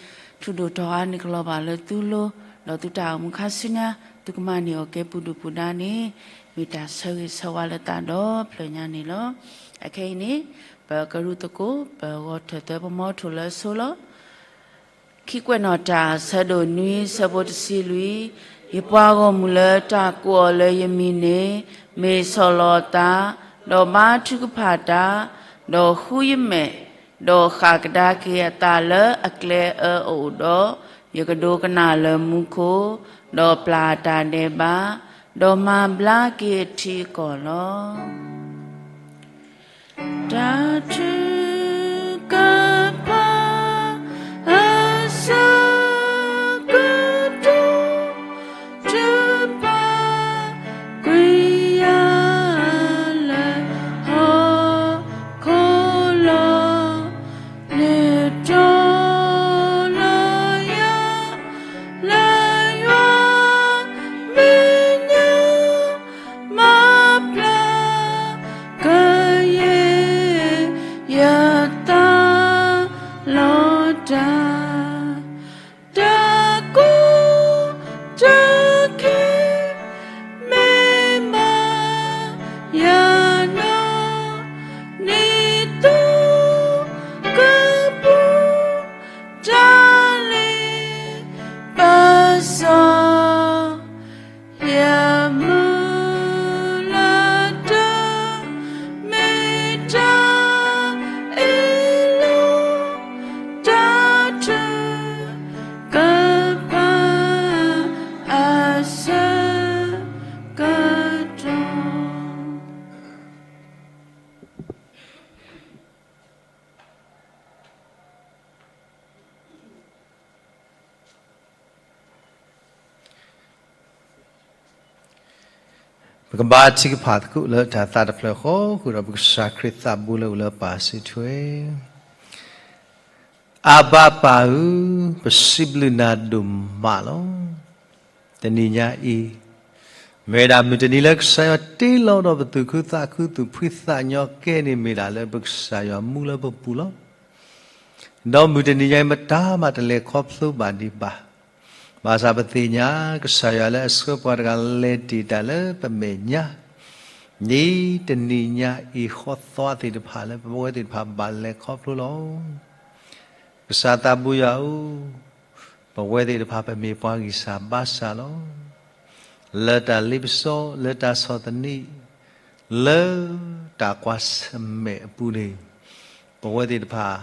ထူးဒိၣ်တီၤအါန့ၣ်ကလီၤဘၣ်လၢသုလိၤ, ဒီးသုတၢ်အိၣ်မူခါဆူညါ သုကမၤန့ၢ်အီၤကဲပူၤဒုၣ်ပူၤဒါန့ၣ် မ့ၢ်တၢ်ဆၢဂ့ၤဆၢဝါလၢသးဒီဖျၢၣ်ညါန့ၣ်လီၤ. အခဲအံၤန့ၣ် ပကရူၢ်သကိး ပဂီၢ်ထၢၣ်သၢ ပမီထိၣ်လၢအဆိလီၤ. ခံကွဲးနီၣ်တၢ် အဆၢဒိၣ်နွံ အဆၢဖိတဆံလွံၢ်, ယပှၤဂီၢ်မုၢ်လၢတၢ်ကိးအီၤလၢယမံၤန့ၣ် မ့ၢ်ဆီၣ်လီၤအသး, ဒီးဘါထုကဖၣ်တၢ်, ဒီးဃုယမဲာ်, ဒီးဃၣ်ကဒါက့ၤအသးလၢအကျဲအၢအအိၣ်ဒီး, ယကဒိကနၣ်လၢမူခိၣ်, ဒီးပျၢ်အတၢ်ဒဲးဘး, ဒီးမၤဘျါက့ၤအထံအကီၢ်လီၤ. တၢ်ထုကဖၣ် အဆၢကတီၢ် ထုကဖၣ်ကွံာ်ယၤလၢဟီၣ်ခိၣ်လီၤ. နတီၢ်လၢယၤ လၢယွၤမဲာ်ညါ မၤပျၢ်ကယဲၢ်ယၤ ပကဘါထုကဖၣ်သကိးလၢတၢ်သးတဖျၢၣ်ဃီ ဃုာ်ဒီးပကစၢ်ခရံာ်သးဘိလၢအိၣ်လၢပၢ်စံးထွဲ, အၤဘၣ်ပၢ်ဧၢ, ပစံးဘျုးနၤဒိၣ်မးလီၤ. တနံၤညါအံၤ မ့ၢ်ဝဲဒၣ်မုၢ်တနံၤလၢကစၢ်ယွၤတ့လီၤဒီးပသူၣ်ခုသးခု သူၣ်ဖှံသးညီကဲန့ၣ် မ့ၢ်ဒၣ်လၢပကစၢ်ယွၤမူလၢပပူၤလီၤ. ဒီးမုၢ်တနံၤညါအံၤ မတၤမးတလဲၤခီဖျိဘၣ်ဒံးဘၣ်. ဘၣ်ဆၣ်ပသ့ၣ်ညါ ကစၢ်ယွၤလၢအဆှၢပှၤတဂၤလဲၤတ့ၢ်တၢ်လၢပမဲာ်ညါ, ဒ်တနံၤညါအံၤ ဃီသွါသ့ၣ်တဖၣ်လၢပဝဲသ့ၣ်တဖၣ်ဘၣ်လဲၤခီဖျိလီၤ. ကစၢ်သးဘိယွၤဧၢ, ပဝဲသ့ၣ်တဖၣ်ပမ့ၢ်ပှၤဂံၢ်စၢ်ဘါစၢ်လီၤ. လၢတၢ်လ့ပစီ, လၢတၢ်ဆီၣ်သနံး, လၢတၢ်ကွၢ်ဆၢၣ်မဲာ်အပူၤန့ၣ်, ပဝဲသ့ၣ်တဖၣ်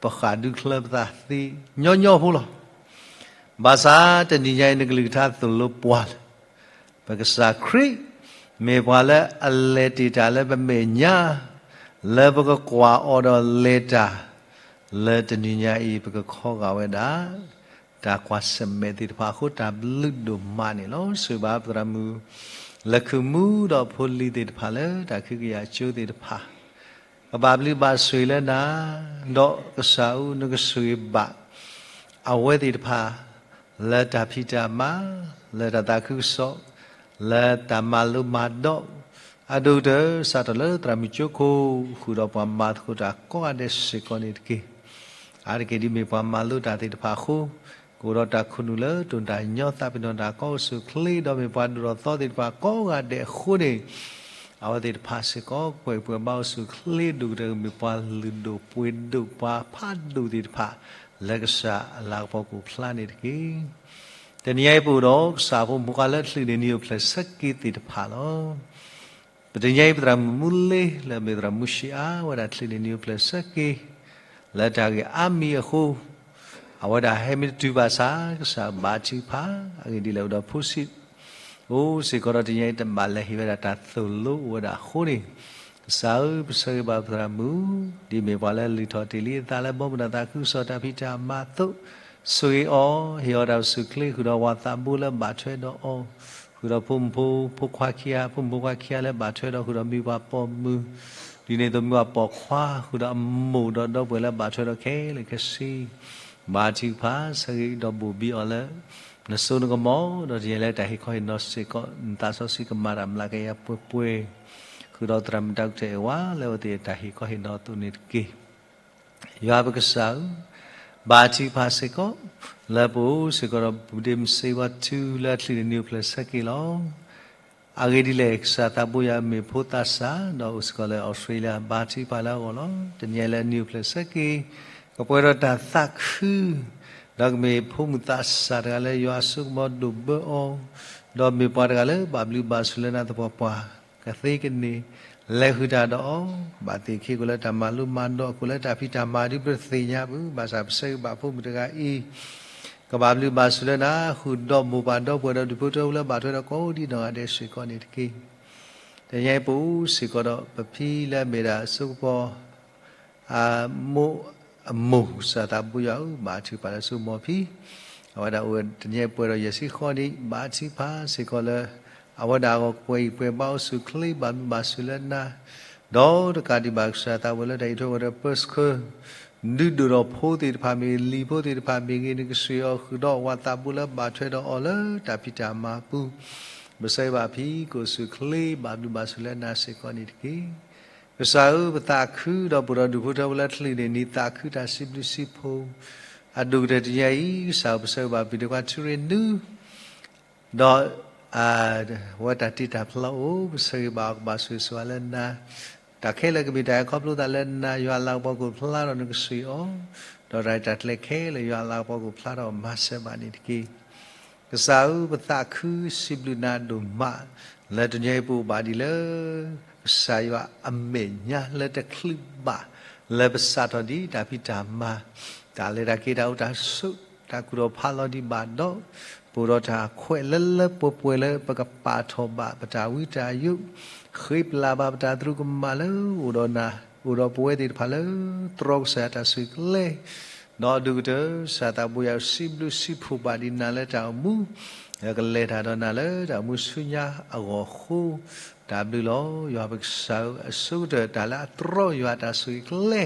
ပဃၣ်ဒူချၢပသးသ့ညီညီဖိလီၤ. ဘၣ်ဆၣ်တနံၤညါအံၤ နကလုၢ်ကထါသိၣ်လိပှၤလၢ ပကစၢ်ခရံာ် မ့ၢ်ပှၤလၢအလဲၤတ့ၢ်တၢ်လၢပမဲာ်ညါ, လၢပကကွၢ်အီၤဒီးလဲၤတၢ်, လၢတနံၤညါအံၤ ပကခီဂာ်ဝဲဒၣ် တၢ်ကွၢ်ဆၢၣ်မဲာ်သ့ၣ်တဖၣ်အဃိ တၢ်ဘျုးဒိၣ်မးန့ၣ်လီၤ. ဆိၣ်ဂ့ၤဘၣ်ပသရၣ်မုၣ် လၢခုမူဒီးဖိလံၤသ့ၣ်တဖၣ်လၢတၢ်ခံကယၤကၠိသ့ၣ်တဖၣ် ကဘၣ်ဘျုးဘၣ်ဆိၣ်ဂ့ၤလၢနၤ, ဒီးကစၢ်ဧၢ နကဆိၣ်ဂ့ၤဘၣ် အဝဲသ့ၣ်တဖၣ် လၢတၢ်ဖံးတၢ်မၤ, လၢတၢ်သးခုကစီၣ်, လၢတၢ်မၤလိမၤဒိး, အဒိၣ်ကတၢၢ် စးထီၣ်လၢသရၣ်မုၣ်ကၠိခိၣ် ဃုာ်ဒီးပှၤမၤသကိးတၢ်ကိးဂၤဒဲးစ့ၢ်ကီးန့ၣ်တက့ၢ်. အါတက့ၢ်ဒ်မ့ၢ်ပှၤမၤလိတၢ်သ့ၣ်တဖၣ်အဃိ, ကအိၣ်ဒီးတၢ်ခိၣ်နူာ်လၢတိၢ်တၢ်ညီ သးပ့ၤနီၣ်တၢ်ကီအိၣ်ဆူၣ်အိၣ်ချ့ ဒီးမ့ၢ်ပှၤဒိၣ်ထီၣ်သီသ့ၣ်တဖၣ်ကိးဂၤဒဲးအဃိန့ၣ်, အဝဲသ့ၣ်တဖၣ်စ့ၢ်ကီး ကွဲးပှဲၤဘါအိၣ်ဆူၣ်အိၣ်ချ့ ဒိၣ်ကတၢၢ်ကမ့ၢ်ပှၤလုၢ်ဒိၣ်ပှ့ၤဒိၣ် ပှၤဖးဒိၣ်သ့ၣ်တဖၣ် လၢကစၢ်အလၤကပီၤကအိၣ်ဖျါန့ၣ်တက့ၢ်. တနံၤညါအံၤပအိၣ်ဒီးကစၢ်ဖိမုၣ်ဖိခွါလၢ ချံးန့ၢ်နံၤအိၣ်ဖျဲၣ်ဆၢက့ၤသ့ၣ်တဖၣ်လီၤ. ပတနံၤညါအံၤ ပသရၣ်မုၣ်မူလ့ လၢအမ့ၢ်သရၣ်မုၣ်ဆံးအါဝဲဒၣ် ချံးန့ၢ်နံၤအိၣ်ဖျဲၣ်ဆၢက့ၤ လၢတၢ်ဂ့ၢ်အါမံၤအဃိ, အဝဲဒၣ်ဟဲမ့ၢ်တတုၤဘၣ်ဆၣ် ကစၢ်ဘါထုကဖၣ် အဂ့ၢ်ဒ်လဲၣ် အိၣ်ဒီးဖိဆံး အိၣ်စ့ၢ်ကီးဒီး တနံၤညါအံၤ တဘၣ်လဲၤဟ့ၣ်ဝဲဒၣ်တၢ်သိၣ်လိအိၣ်ဝဲဒၣ်အဃိန့ၣ်, ကစၢ်ဧၢ ပဆၢဂ့ၤဘၣ်ပသရၣ်မုၣ် ဒ်မ့ၢ်ပှၤလၢလုၢ်ထီၣ်တ့ၢ်လံအသးလၢ ဘီမုၢ်ဒီးသးခုကစီၣ်တၢ်ဖံးတၢ်မၤအသိး, ဆိၣ်ဂ့ၤအီၤ, ဟ့ၣ်အီၤတၢ်အိၣ်ဆူၣ်အိၣ်ချ့ ဃုာ်ဒီးပှၤသးဘိလၢဘၣ်ထွဲဒီးအီၤ, ဃုာ်ဒီးဖိမုၣ်ဖိခွါခံဂၤ, ဖိမုၣ်ဖိခွါခံဂၤလၢဘၣ်ထွဲဒီး ဃုာ်ဒီးမံၤပှၤပိာ်မုၣ်, ဒ်န့ၣ်အသိးမံၤပှၤပိာ်ခွါ ဃုာ်ဒီးအမိၢ်ဒီးဒီပုၢ်ဝဲၢ်လၢဘၣ်ထွဲဒီးခဲလၢာ်ခဲဆ့ ဘါထုကဖၣ် ဆၢဂ့ၤဒီးဘိၣ်ဘံအီၤလၢ နစိနကမီၤ, ဒီးတနံၤညါလၢတၢ်ဟ့ၣ်ခီဟ့ၣ်နီၤစ့ၢ်ကီး နသးစီဆှံကမၤတၢ်မျးကယၤပှဲၤပှဲၤ, ဃုာ်ဒီးသရၣ်မုၣ်တၢ်ကတဲာ်အဝဲ လၢအဝဲသ့ၣ်တၢ်ဟ့ၣ်ခီဟ့ၣ်နီၤအသိးန့ၣ်တက့ၢ်. ယွၤပကစၢ်ဧၢ, ဘါထုကဖၣ်စ့ၢ်ကီး လၢပအိၣ်စ့ၢ်ကီးဒီး ပူၤဒ့မစ့ဝါထုလၢအချံးန့ၢ်နံၤအိၣ်ဖျဲၣ်ဆၢက့ၤလီၤ. အဂ့ၢ်ဒ်လဲၣ် ကစၢ်သးဘိယွၤမ့ၢ်ဖိသးစၢ် ဒီးအိၣ်စ့ၢ်ကီးလၢအီးစထြ့လယါ ဘါထုကဖၣ်လၢအဂီၢ်လီၤ. တနံၤညါလၢအနံၤအိၣ်ဖျဲၣ်ဆၢက့ၤ ကပှဲၤဒီးတၢ်သးခု ဒီးကမ့ၢ်ဖိမုၣ်သးစၢ်တဂၤလၢယွၤအစိကမီၤဒိၣ်ဘၢအီၤ, ဒီးမ့ၢ်ပှၤတဂၤလၢဘၣ်ဘျုးဘၣ်ဆိၣ်လၢနၤသပှၢ်ပှၢ် ကသ့ကန့ၢ် လဲၤဃုာ်တၢ်ဒီးအီၤ, ဘၣ်သ့ၣ်ခ့ကိးလၢတၢ်မၤလိမၤဒိးအဃိ လၢတၢ်ဖံးတၢ်မၤဒ်ပသ့ၣ်ညါပူၤ, ဘၣ်ဆၣ်ပဆၢဂ့ၤဘၣ်ဖိမုၣ်တဂၤအံၤ ကဘၣ်ဘျုးဘၣ်ဆိၣ်လၢနၤ ဃုာ်ဒီးမိၢ်ပၢ်ဒီပုၢ်ဝဲၢ်ဒီးဒူၣ်ဖိထၢဖိလၢဘၣ်ထွဲဒီးကိးဒံးနီၢ်ဂၤဒဲးစ့ၢ်ကီးန့ၣ်တက့ၢ်. တနံၤညါအံၤပအိၣ်စ့ၢ်ကီးဒီးပဖံလၢအမ့ၢ်ဒၣ်အစိကပီၤ အမိၢ်အမိၢ် ကစၢ်သးဘိယွၤဧၢ, ဘါထုကဖၣ်လၢအစိကမီၤဖံ, အဝဲဒၣ်အိၣ်ဝဲတနံၤညါအံၤပှဲၤဒီးယဲၢ်ဆံဃီနံၣ်, ဘါထုကဖၣ်စ့ၢ်ကီးလၢ အဝဲဒၣ်အဂီၢ် ကပှဲၤအံၤပှဲၤဘါအိၣ်ဆူၣ်အိၣ်ချ့ ဘၣ်ဘျုးဘၣ်ဆိၣ်လၢနၤ, ဒီးတကးဒံးဘၣ် ကစၢ်သးဝဲလၢတၢ်အံးထွဲဝဲဒီးပၢဆှၢ ဒုးဒိၣ်ထီၣ်ဖိသ့ၣ်တဖၣ်မ့ၢ်ဂ့ၤ လံၤဖိသ့ၣ်တဖၣ်မ့ၢ်ဂ့ၤ နကဆှၢအီၤဃုာ်ဒီးပှၤသးဘိလၢဘၣ်ထွဲဒီးအီၤလၢတၢ်ဖံးတၢ်မၤအပူၤ, ပဆၢဂ့ၤဘၣ်ဖံ ကအိၣ်ဆူၣ်အိၣ်ချ့ ဘၣ်ဘျုးဘၣ်ဆိၣ်လၢနၤစ့ၢ်ကီးန့ၣ်တက့ၢ်. ကစၢ်ဧၢ ပသးခုဒီးပအိၣ်ဒီးဒူၣ်ဖိထၢဖိလၢချံးန့ၢ်နံၤ သးခုတၢ်စံးဘျုးစံးဖှိၣ်, အဒိၣ်ကတၢၢ်တနံၤညါအံၤ ကစၢ်ဧၢ ပဆၢဂ့ၤဘၣ်ပှၤတံၤသကိး ထူရ့ၣ်နူ ဒီး အဝဲတၢ်တ့တၢ်ဖျီအိၣ် ပဆၢဂ့ၤဘၣ်အီၤ ကဘၣ်ဆိၣ်ဂ့ၤဆိၣ်ဝါလၢနၤ, တၢ်ခဲလၢာ်ကမ့ၢ်တၢ်အဲၣ်ခီဖျိသးလၢနၤ ယွၤအလၤကပီၤကအိၣ်ဖျါထီၣ် နကဆှၢအီၤ, ဒီးတၢ်ရဲၣ်တၢ်ကျဲၤခဲလၢာ် ယွၤအလၤကပီၤကအိၣ်ဖျါထီၣ် မၤစၢၤဘၣ်န့ၣ်တက့ၢ်. ကစၢ်ဧၢ ပသးခုစံးဘျုးနၤဒိၣ်မး လၢတနံၤညါအံၤပအိၣ်ဘၣ်ဒ်လၢ ကစၢ်ယွၤအမဲာ်ညါလၢတချုးဘၣ် လၢပစးထီၣ်ဒံးတၢ်ဖံးတၢ်မၤ, တၢ်လဲၤတၢ်က့ၤ တၢ်အိၣ်တၢ်ဆိး တၢ်ကူၣ်ထီၣ်ဖးလီၤဒံးဘၣ်ဒီး ပအိၣ်ဒီးတၢ်ခွဲးလၢလၢပှဲၤပှဲၤလၢပကပာ်ထီၣ်ဘၣ်ပတၢ်ဝံတၢ်ယိး, ဃ့ပျၢ်ဘၣ်ပတၢ်သရူးကမၣ်လၢအိၣ်ဒီးနၤ, အိၣ်ဒီးပဝဲသ့ၣ်တဖၣ်လၢ တြီကစၢ်ယွၤတၢ်ဆူၣ်ကျဲ ဒီးအဒိၣ်ကတၢၢ် ကစၢ်သးဘိယွၤစံးဘျုးစံးဖှိၣ်ဘၣ်ဒံးနၤလၢတၢ်အိၣ်မူ, ကလဲၤတၢ်ဒီးနၤလၢတၢ်မူဆူညါအဂီၢ်အဃိ, တၢ်ဘျုးလီၤ. ယွၤပကစၢ်ဧၢ, အဆိကတၢၢ်တၢ်လၢအတြီယွၤတၢ်ဆိၣ်ဂ့ၤကျဲ,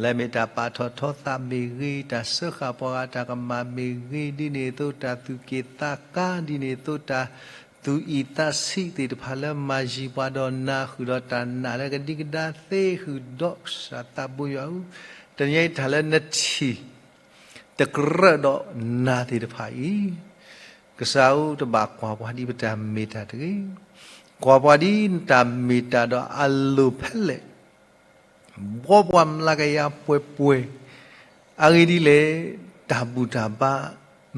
လၢမ့ၢ်တၢ်ပာ်ထီၣ်ထီသးမ့ၢ်ဂ့ၤ, တၢ်စၢဃာ်ပှၤဂၤတၢ်ကမၣ်မ့ၢ်ဂ့ၤ, ဒ်န့ၣ်အသိးတၢ်သူၣ်က့ၣ်သးကါ, ဒ်န့ၣ်အသိးတၢ်သူၣ်အံၣ်သးဆံးသ့ၣ်တဖၣ်လၢမၤယံၤပှၤဒီးနၤ ဃုာ်ဒီးတၢ်နာ်လၢကဒံကဒါသ့ဃုာ်ဒီး ကစၢ်သးဘိယွၤဧၢ, တနံၤအံၤတၢ်လၢနထံၣ် တကြၢးဒီးနၤသ့ၣ်တဖၣ်အံၤ, ကစၢ်ဧၢ တဘၣ်ကွၢ်ပှၤဒ်ပတၢ်မ့ၢ်တၢ်တဂ့ၤ, ကွၢ်ပှၤဒ်နတၢ်မ့ၢ်တၢ်ဒီးအလိၤဖဲလဲၣ်, ဘှီပှၤမျးကယၤပှဲၤပှဲၤ, အဂ့ၢ်ဒ်လဲၣ်, တၢ်ဘူၣ်တၢ်ဘါ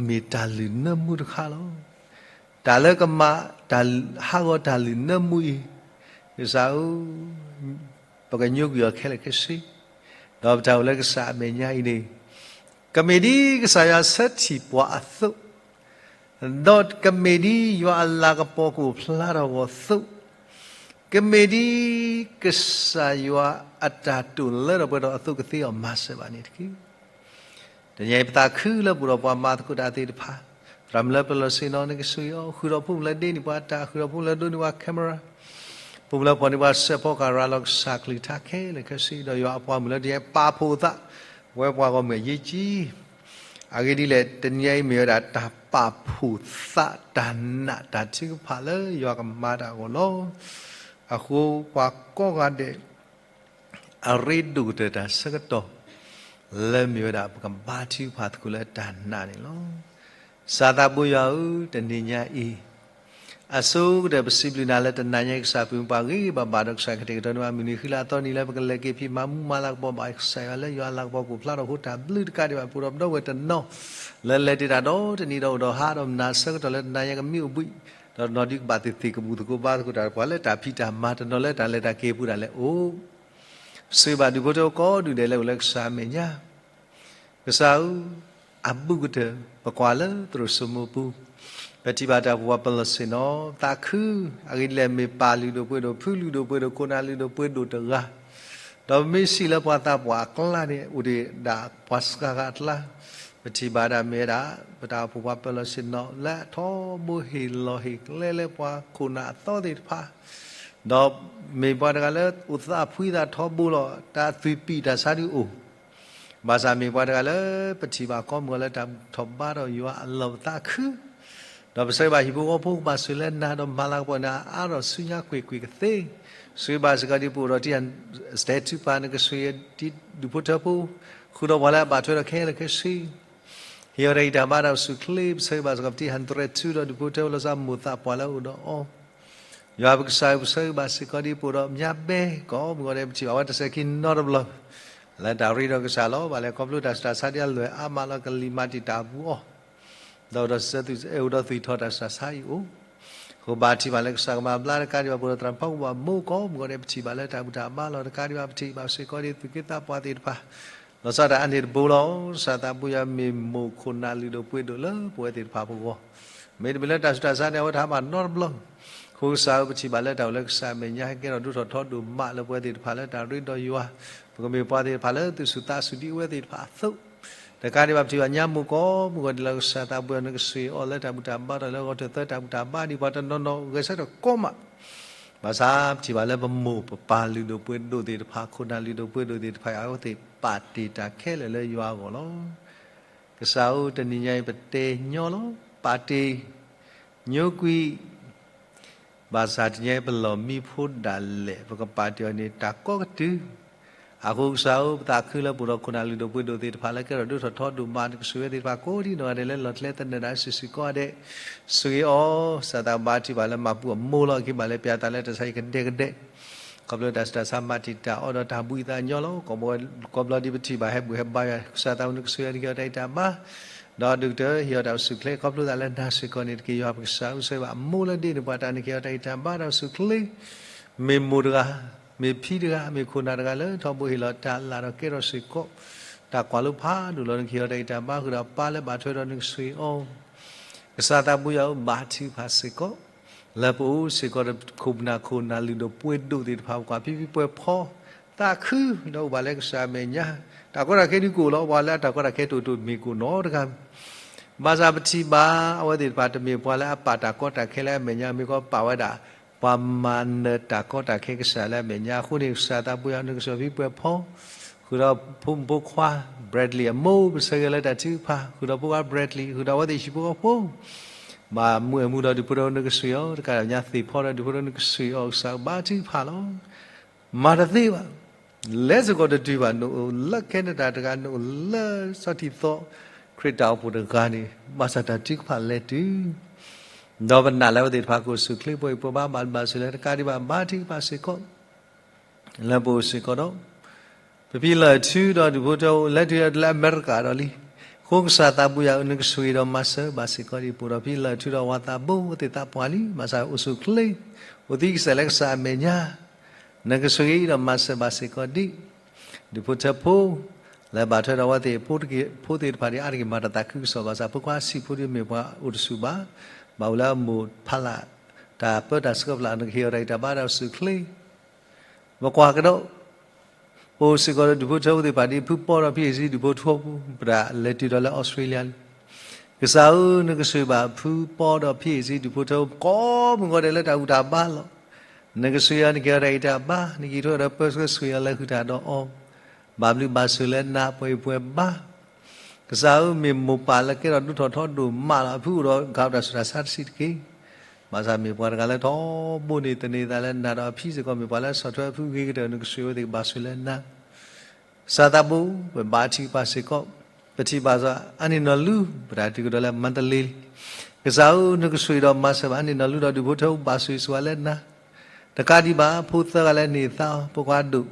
မ့ၢ်တၢ်လုၢ်နၢမူတခါလီၤ. တၢ်လၢကမၤ တၢ်ဟးဂီၤတၢ်လုၢ်နၢမူအံၤ, ကစၢ်ဧၢ ပကညိကွံာ်အီၤခဲလၢာ်ခဲဆ့, ဒီးပတၢ်အိၣ်လၢကစၢ်အမဲာ်ညါအံၤန့ၣ်, ကမ့ၢ်ဒ်ကစၢ်ယွၤဆၢထံၣ်ပှၤအသိး, ဒီးကမ့ၢ်ဒ်ယွၤအလၤကပီၤကအိၣ်ဖျါထီၣ်အဂီၢ်အသိး, ကမ့ၢ်ဒ်ကစၢ်ယွၤအတၢ်တိာ်လၢထီၣ်ပှဲၤထီၣ်အသိးကသ့အီၤမၤစၢၤဘၣ်န့ၣ်တက့ၢ်. တနံၤအံၤပသးခုလၢပအိၣ်ဒီးပှၤမၤသကိးတၢ်သ့ၣ်တဖၣ်, သရၣ်မုၣ်လၢပလီၢ်ဆ့ၣ်နီၤနကဆိၣ်ဂ့ၤအီၤ, ဃုာ်ဒီးဖိမုၣ်လၢဒ့န့ၢ်ပှၤတၢ်, ဃုာ်ဒီးဖိမုၣ်လၢဒိးန့ၢ်ပှၤ camera, ဖိမုၣ်လၢဖီၣ်န့ၢ်ပှၤစဲးဖီကၤရၤလီၤကစၢ်ကလုၢ်ကထါခဲလၢာ်ခဲဆ့, ဒီးယွၤအပှၤမုၣ်လၢတနံၤအံၤပာ်ဖှိၣ်အသး, ဝဲပှၤဂီၢ်မုၢ်အယ့ကံ အဂ့ၢ်ဒ်လဲၣ်, တနံၤအံၤမ့ၢ်ဝဲဒၣ်တၢ်ပာ်ဖှိၣ်သးတၢ်နာ်တၢ်ထုကဖၣ်လၢယွၤကမၤတၢ်အဂီၢ်လီၤ. အဃိပှၤကိးဂၤဒဲး အရ့ဒိၣ်ကတၢၢ်တၢ်ဆၢကတီၢ် လၢမ့ၢ်ဝဲဒၣ်ပကဘါထုကဖၣ်သကိးလၢတၢ်နာ်န့ၣ်လီၤ. ကစၢ်သးဘိယွၤဧၢ, တနံၤညါအံၤ အဆိကတၢၢ်ပစံးဘျုးနၤလၢတနၤညါအံၤ ကစၢ်ပှၤမုၢ်ပှၢ်ဂ့ၤဘၣ်ဘၣ်ဒီး ကစၢ်ကတဲာ်ကတီၤန့ၢ်ဘၣ်မုၢ်နံၤဃုလါအသီနံၤလၢပကလဲၤက့ၤဖံးမၤမူမၤလၤကပီၤဘၣ်ကစၢ်ယွၤလၢယွၤအလၤကပီၤကအိၣ်ဖျါထီၣ်အဃိ တၢ်ဘျုးတကးဒံးဘၣ် ပအိၣ်ဒီးပဒီပုၢ်ဝဲၢ်တနီၤ လၢလဲၤတ့ၢ်တၢ်ဒီတနံၤဒီးအိၣ်ဒီးဟးဒီးမနၤဆၢကတီၢ်လၢတနၤညါကမံအိၣ်ဘှံး, ဒီးတနီၤဒုးကဘၣ်သ့ၣ်သ့ၣ်ကဘူၣ်သကိးဘါသကိးတၢ်ဒီးပှၤလၢတၢ်ဖံးတၢ်မၤ တနီၤလၢတၢ်လဲၤတၢ်က့ၤအပူၤဒၣ်လဲာ်အိၣ် စံးဘၣ်ဒူၣ်ဖိထၢဖိကိးဒူၣ်ဒဲးလၢအိၣ်လၢကစၢ်အမဲာ်ညါ ကစၢ်ဧၢ, အဘူးကတၢၢ် ပကွၢ်လၢသရိာ်စိမိၤပူၤ, ပထံၣ်ဘၣ်တၢ်အိၣ်ဖှိၣ်ပလီၢ်ဆ့ၣ်နီၤ သးခု, အဂ့ၢ်ဒ်လဲၣ် မ့ၢ်ပၢ်လုၢ်ဒိၣ်ပှ့ၤဒိၣ် ဖုလုၢ်ဒိၣ်ပှ့ၤဒိၣ် ခိၣ်နၢ်လုၢ်ဒိၣ်ပှ့ၤဒိၣ်တဂၤ, ဒီးပမ့ၢ်စံးလၢပှၤသးပှၢ်အကျါန့ၣ် အိၣ်ဒံးဒၣ်ပှၤစှၤဂၤအကျါ, ပထံၣ်ဘၣ်ဒၣ်မ့ၢ်ဝဲဒၣ် ပတၢ်အိၣ်ဖှိၣ်ပှၤပလီၢ်ဆ့ၣ်နီၤလၢအထီဘိဟ့ၣ်လီၤဟ့ၣ်ကျဲလၢပှၤခိၣ်နၢ်အသီသ့ၣ်တဖၣ် ဒီးမ့ၢ်ပှၤတဂၤလၢအိၣ်သးဖှံသးထီဘိလီၤ တၢ်သွံၣ်ပံၣ်တၢ်ဆါဒုးအိၣ်, ဘၣ်ဆၣ်မ့ၢ်ပှၤတဂၤလၢပထံၣ်ဘၣ်ကီမုၢ်ဂီၤလၢတၢ်ဘူၣ်ထီၣ်ဘါထီၣ်ယွၤအလီၢ်ပသးခု, ဒီးပဆၢဂ့ၤဘၣ်ဟံၣ်ဖိဃီဖိကဘၣ်ဆိၣ်လၢနၤဒီးမၤလၤကပီၤနၤအါထီၣ်ဆူညါကွ့ၢ်ကွ့ၢ်ကသ့, ဆိၣ်ဂ့ၤဘၣ်စ့ၢ်ကီးဒ်ပအိၣ်ဒီးတံၢ်ဟၣ်စတဲထူပာ်နကဆိၣ်ဂ့ၤဒ်ဒူၣ်ဖိထၢဖိ, ဃုာ်ဒီးပှၤလၢအဘၣ်ထွဲဒီးခဲလၢာ်ခဲဆ့ ဟ့ၣ်အီၤတၢ်ဂံၢ်တၢ်ဘါတၢ်အိၣ်ဆူၣ်အိၣ်ချ့, ပဆၢဂ့ၤဘၣ်စ့ၢ်ကီးပတံၢ်ဟၣ်သရဲၣ်ထူဒီးဒူၣ်ဖိထၢဖိလီၤဆီမိၢ်သးပှၢ်လၢအအိၣ်ဒီးအီၤ, ယွၤပကစၢ်ဧၢ ပဆၢဂ့ၤဘၣ်စ့ၢ်ကီးဒ်ပအိၣ်ဒီးမၠါဘဲ ကိးမုၢ်ဂီၤဒဲး ပထံၣ်ဘၣ်ဝဲတစဲးခံနီတဘျီ, လၢတၢ်ရ့ဒီးကစၢ်လီၤ ဘၣ်လဲၤခီဖျိတၢ်ဆူးတၢ်ဆါဒ်အလွဲၢ်အါမးလီၤ ကလံၤမၤတံာ်တာ်ပူၤအီၤ ဒီးဒီးစဲးသူၣ်အဲၣ်အိၣ်ဒီးသွံၣ်ထီၣ်တၢ်ဆူးတၢ်ဆါအံၤအိၣ်, ဃိဘါထုကဖၣ်လၢကစၢ်ကမၤဘျါတကးဒံးဘၣ် ပအိၣ်ဒီးသရၣ်မုၣ်ဖိကဘၣ်မိၢ်ကိးမုၢ်ဂီၤဒဲး ပထံၣ်ဘၣ်လၢတၢ်ဘူၣ်တၢ်ဘါလီၤတကးဒံးဘၣ် ပထံၣ်ဘၣ်စ့ၢ်ကီးဒ်သူၣ်က့သးပှၢ်သ့ၣ်တဖၣ် လီၤဆီဒၣ်တၢ်အါန့ၢ်တဘိလီၤ. ကစၢ်သးဘိယွၤမ့ၢ်မိၢ်ခိၣ်နၢ်လုၢ်ဒိၣ်ပှ့ၤဒိၣ်လၢပဝဲသ့ၣ်တဖၣ်ပဂီၢ်, မ့တမ့ၢ်လၢတၢ်ဆူးတၢ်ဆါန့ၣ် အဝဲတဟးဘၣ်နီတဘျီ, အဃိကစၢ်ဧၢ ပထံၣ်ဘၣ်လၢတၢ်အိၣ်လၢကစၢ်အမဲာ်ညါ ဟဲကဲထီၣ်ဒိၣ်ထီၣ်ထီဒိၣ်မးလၢပဝဲသ့ၣ်တဖၣ်လၢတၢ်ရ့ဒီးယွၤ, ပကမ့ၢ်ပှၤသ့ၣ်တဖၣ်လၢသူၣ်ဆူၣ်သးဆူၣ်ဒ်အဝဲသ့ၣ်တဖၣ်အသိး တကးဒံးဘၣ် ပထံၣ်ဘၣ်ညါမိၢ်ကိးမုၢ်ဂီၤဒဲးလၢကစၢ်သးဘိယွၤနကဆိၣ်ဂ့ၤအီၤလၢတၢ်ဘူၣ်တၢ်ဘါထီၣ်လၢဂီၤထၢၣ်သၢတၢ်ဘူၣ်တၢ်ဘါဒ်ပှၤတနီၤနီၤဂဲၤဆၢထၢၣ်ကိးမး, ဘၣ်ဆၣ်ပထံၣ်ဘၣ်လၢပမိၢ်ပပၢ်လုၢ်ဒိၣ်ပှ့ၤဒိၣ်သ့ၣ်တဖၣ် ခိၣ်နၢ်လုၢ်ဒိၣ်ပှ့ၤဒိၣ်သ့ၣ်တဖၣ်အံၤ အဝဲသ့ၣ်ပာ်တ့ၢ်တၢ်ခဲလၢာ်လၢယွၤအဂီၢ်လီၤ. ကစၢ်ဧၢ တနံၤညါအံၤပတဲညီလီၤ ပာ်တ့ၢ် ညိကွံာ် ဘၣ်ဆၣ်တနံၤညါအံၤပလီၢ်မံဖိဒၣ်လဲာ် ပကပာ်တ့ၢ်အီၤန့ၣ် တၢ်ကီကတုၤ, အဃိကစၢ်ဧၢ ပသးခုလၢပအိၣ်ဒီးခိၣ်နၢ်လုၢ်ဒိၣ်ပှ့ၤဒိၣ်သ့ၣ်တဖၣ်လၢကဲထီၣ်ဒိၣ်ထီၣ်ထီဒိၣ်မး နကဆိၣ်ဂ့ၤဝဲသ့ၣ်တဖၣ်ကိးဒ်နီၢ်ဂၤဒဲးလၢလီၢ်ကျဲသနၢၣ်ဒၣ်စုာ်စုာ်ကိးဂၤဒဲး, ဆိၣ်ဂ့ၤအီၤ ကစၢ်သးဘိယွၤထံၣ်ဘၣ်လၢမၤပူၤအမိၢ်လီၤ က့ၤဘၣ်လဲၤပျးသးလၢတၢ်ဆါဟံၣ်ကဒဲကဒဲ ခီဖျိတၢ်ဆူးတၢ်ဆါမၤတံာ်တာ်အီၤဒီးတၢ်ဘှံးအသးညီလီၤ. ကိးဘျီဒ်ပထံၣ်ဘၣ်ဟဲဘူၣ်ဟဲဘါယွၤ ကစၢ်သးဘိယွၤနကဆိၣ်ဂ့ၤအီၤ နကဟ့ၣ်အီၤတၢ်ဂံၢ်တၢ်ဘါ, ဒီးဒုးကတၢၢ်ဟ့ၣ်အီၤတၢ်အိၣ်ဆူၣ်အိၣ်ချ့ ခီဖျိသးလၢနၤစ့ၢ်ကီးန့ၣ်တက့ၢ်. ယွၤပကစၢ်ဧၢ ဆိၣ်ဂ့ၤဘၣ်အမိၢ်လၢဒ့န့ၢ်ပှၤတၢ် နကဟ့ၣ်အီၤတၢ်ဂံၢ်တၢ်ဘါတၢ်အိၣ်ဆူၣ်အိၣ်ချ့ မ့ၢ်မိၢ်တဂၤ, မ့ၢ်ဖံတဂၤ, မ့ၢ်ခိၣ်နၢ်တဂၤလၢထီဘိဟ့ၣ်လီၤတၢ်လၢ်ဒီးကဲထီၣ်စ့ၢ်ကီး တၢ်ကွၢ်လိဖးဒိၣ်လီၤ. နကဟ့ၣ်အီၤတၢ်ဂံၢ်တၢ်ဘါ ဃုာ်ဒီးပၢ်လၢဘၣ်ထွဲဒီးနကဆိၣ်ဂ့ၤအီၤ ကစၢ်သးဘိယွၤဧၢ ဘါထုကဖၣ်စ့ၢ်ကီး လၢပအိၣ်စ့ၢ်ကီးဒီးခိၣ်နၢ်ခိၣ်နၢ်လုၢ်ဒိၣ်ပှ့ၤဒိၣ်သ့ၣ်တဖၣ် ပကွၢ်ဖံဖံပှဲၤဖီ သးခု ဒီးအိၣ်ဘၣ်လၢကစၢ်အမဲာ်ညါ, တၢ်ကီတၢ်ခဲဒုးကအိၣ်လီၤ. ပှၤလၢအတၢ်ကီတၢ်ခဲတအိၣ်တအိၣ်မ့ၢ်ကအိၣ်နီတဂၤ ဘၣ်ဆၣ်ပထံၣ်ဘၣ် အဝဲသ့ၣ်တဖၣ်တမ့ၢ်ပှၤလၢအပာ်တၢ်ကီတၢ်ခဲလၢအမဲာ်ညါ မ့ၢ်ကီးပာ်ဝဲဒၣ် ပှၤမၤနၢၤတၢ်ကီတၢ်ခဲကစၢ်လၢအမဲာ်ညါအဃိန့ၣ် ကစၢ်သးပူၤယွၤနကစၢ်ဖံပှဲၤဖီ ဃုာ်ဒီးဖိမုၣ်ဖိခွါ Bradley အမိၢ် ပဆၢဂ့ၤလၢတၢ်ထုကဖၣ် ဃုာ်ဒီးဖိခွါ Bradley ဃုာ်ဒီးအဝဲသ့ၣ်ဟံၣ်ဖိဃီဖိ ဘၣ်မုာ်အမုာ်ဒီးဒုးဖိထၢဖိနကစၢ်အီၤ တကးဒီးညါသ့ၣ်ဖီဒီးဒုးဖိထၢဖိနကစၢ်အီၤ ကစၢ်ဘါထုကဖၣ်လီၤ. မၤတသ့ဘၣ် လဲၤစ့ၢ်ကီးတတုၤဘၣ် နအိၣ်လၢ Canada တဂၤ နအိၣ်လၢဆီထံသီ ခရံာ်တၢ်အိၣ်ဖှိၣ်တဂၤန့ၣ် ဘၣ်ဆၣ်တၢ်ထုကဖၣ်လဲၤတုၤ ဒီးပနာ်လၢအဝဲသ့ၣ်တဖၣ်ကအိၣ်ဆူၣ်အိၣ်ချ့ ပှဲၤအံၤပှဲၤဘါ ဘၣ်ဘျုးဘၣ်ဆိၣ်လၢတကးဒံးဘၣ် ဘါထုကဖၣ်စ့ၢ်ကီး လၢပအိၣ်စ့ၢ်ကီးဒီး ပဖံလၢၢ်ထူဒီးဒုးဖိထၢဖိ လဲၤတုၤလၢအမဲရကၤဒီးလံ. အဃိကစၢ်သးပူၤယွၤနကစၢ်ဒီးမၤစၢၤဘၣ်စ့ၢ်ကီးဒံး ပအိၣ်ဒီးဖံလၢၢ်ထူဒီးဝၤသးဘိသ့ၣ်သးပှၢ်လံ ဘၣ်ဆၣ်အိၣ်ဆူၣ်အိၣ်ချ့ အိၣ်သံကစဲာ်လၢကစၢ်အမဲာ်ညါ နကစၢ်ဒီးမၤစၢၤဘၣ်စ့ၢ်ကီးဒံး ဒုးဖိထၢဖိ လၢဘၣ်ထွဲဒီးအဝဲသ့ၣ်ဖိသ့ၣ်တဖၣ်ဒံး အါတက့ၢ်မၤတၢ်သးခုကစီၣ်ဘၣ်ဆၣ် ဖိခွါဆံးဖိဒ်မ့ၢ်ပှၤအိၣ်တဆူၣ်ဘၣ် ဘၣ်အိၣ်လၢအမိၢ်ဖးလၢ် တၢ်ပၢတၢ်ဆှၢဖးလၢ် နကဟ့ၣ်အီၤတၢ်ဂံၢ်တၢ်ဘါဒီးအိၣ်ဆူၣ်အိၣ်ချ့ ပကွၢ်ကဒီး ပအိၣ်စ့ၢ်ကီးဒီးဒုးဖိထၢဖိသ့ၣ်တဖၣ်ဒ် ဖုပီဒီးဖံအ့ၣ်စံဒုးဖိထၢဖိ ပတၢ်လဲၤတုၤဒီးလၢ Australia လံ. ကစၢ်ဧၢ နကစၢ်ဘၣ်ဖုပီဒီးဖံအ့ၣ်စံဒုးဖိထၢဖိ ကိးမုၢ်ဂီၤဒဲးလၢတၢ်ဂံၢ်တၢ်ဘါလီၤ. နကစၢ်အီၤ နကဟ့ၣ်အီၤတၢ်ဂံၢ်တၢ်ဘါ နကဟံးထွဲဒီးပၢဆှၢဆူၣ်အီၤလၢဃုာ်တၢ်ဒီးအီၤ ဘၣ်ဘျုးဘၣ်ဆိၣ်လၢနၤ ပှဲၤအံၤပှဲၤဘါ ကစၢ်ဧၢ မ့ၢ်မိၢ်ပၢ်လၢကဲထီၣ်ဒိၣ်ထီၣ်ထီဒိၣ်မးလီၤ. အဖုအိၣ်ဒီးဂၤတၢ်ဆူးတၢ်ဆါတဆံးတက့ၢ်. ဘၣ်ဆၣ်မ့ၢ်ပှၤတဂၤလၢထီဘိန့ၣ်သန့ၤသးလၢနၤဒီးအဖံစ့ၢ်ကီး မ့ၢ်ပှၤလၢဆီၣ်ထွဲအဖုဂ့ၤကတၢၢ် နကစၢ်အဝဲသ့ၣ်ဘၣ်ဆိၣ်လၢနၤ ကစၢ်သးဘိ ပဘါထုကဖၣ်စ့ၢ်ကီး ပထံၣ်ဘၣ်စ့ၢ် အါန့ၢ်နီၢ်လူ ပတၢ်တုၤကဒီးလၢမါတလ့လံ. ကစၢ်ဧၢ နကစၢ်ဒီးမၤစၢၤဘၣ်အါန့ၢ်နီၢ်လူဒီးဒုးဖိထၢဖိ ဘၣ်ဆိၣ်ဂ့ၤဆိၣ်ဝါလၢနၤ တကးဒံးဘၣ် ဖိသၢဂၤလၢန့ၢ်သါအီၤ ဖိခွါဒိၣ်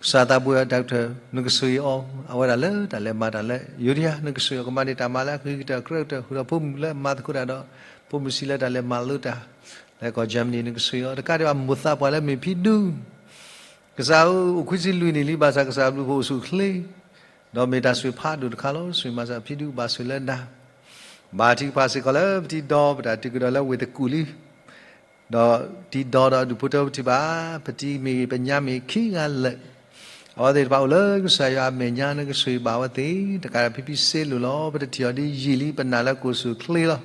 ကစၢ်သးဘိယွၤ doctor နကစၢ်အီၤ အဝဲဒၣ်လၢတၢ်လဲၤမၤတၢ်လၢ ယိၤဒယါ နကစၢ်အီၤကမၤန့ၢ်တၢ်မၤလၢအကဂ့ၤကတၢၢ်ကြၢးကတၢၢ် ဃုာ်ဒီးဖိမုၣ်လၢအမၤသကိးတၢ်ဒီး ဖိမုၣ်ဆံးလၢတၢ်လဲၤမၤလိတၢ် လၢကီၢ် Germany နကစၢ်အီၤ တကးဒံးဘၣ် မိၢ်သးပှၢ်လၢမ့ၢ်ဖံဒူ ကစၢ်ဧၢ အိၣ်ခွံဆံလွံၢ်နံၣ်လံ ဘၣ်ဆၣ်ကစၢ်ဘျုးဖှိၣ်အိၣ်ဆူၣ်အိၣ်ချ့ ဒီးမ့ၢ်တၢ်ဆိၣ်ဂ့ၤဖးဒိၣ်တခါလီၤ. ဆိၣ်ဂ့ၤမၤစၢၤဖံဒူ ဘၣ်ဆိၣ်လၢနၤ ဘါထုကဖၣ်စ့ၢ်ကီးလၢပထံၣ်ဒီးပတၢ်တုၤကဒီးလၢဝ့ၢ်သကူၣ်လံ ဒီးထံၣ်ဒီးဒီးဒုးဖိထၢဖိပထံၣ်ဘၣ် ပတံၤမ့ၢ်ဂ့ၤ ပညါမ့ၢ်ဂ့ၤ ခံဂၤလၢာ် အဝဲသ့ၣ်တဖၣ်အိၣ်လၢကစၢ်ယွၤအမဲာ်ညါ နကစၢ်ဘၣ်အဝဲသ့ၣ် တကးဒံးဖံဖံစ့လိာ်လီၤ. ပတထံၣ်အီၤဒ်ယံာ်လံ ပနာ်လၢကအိၣ်ဆူၣ်အိၣ်ချ့လီၤ.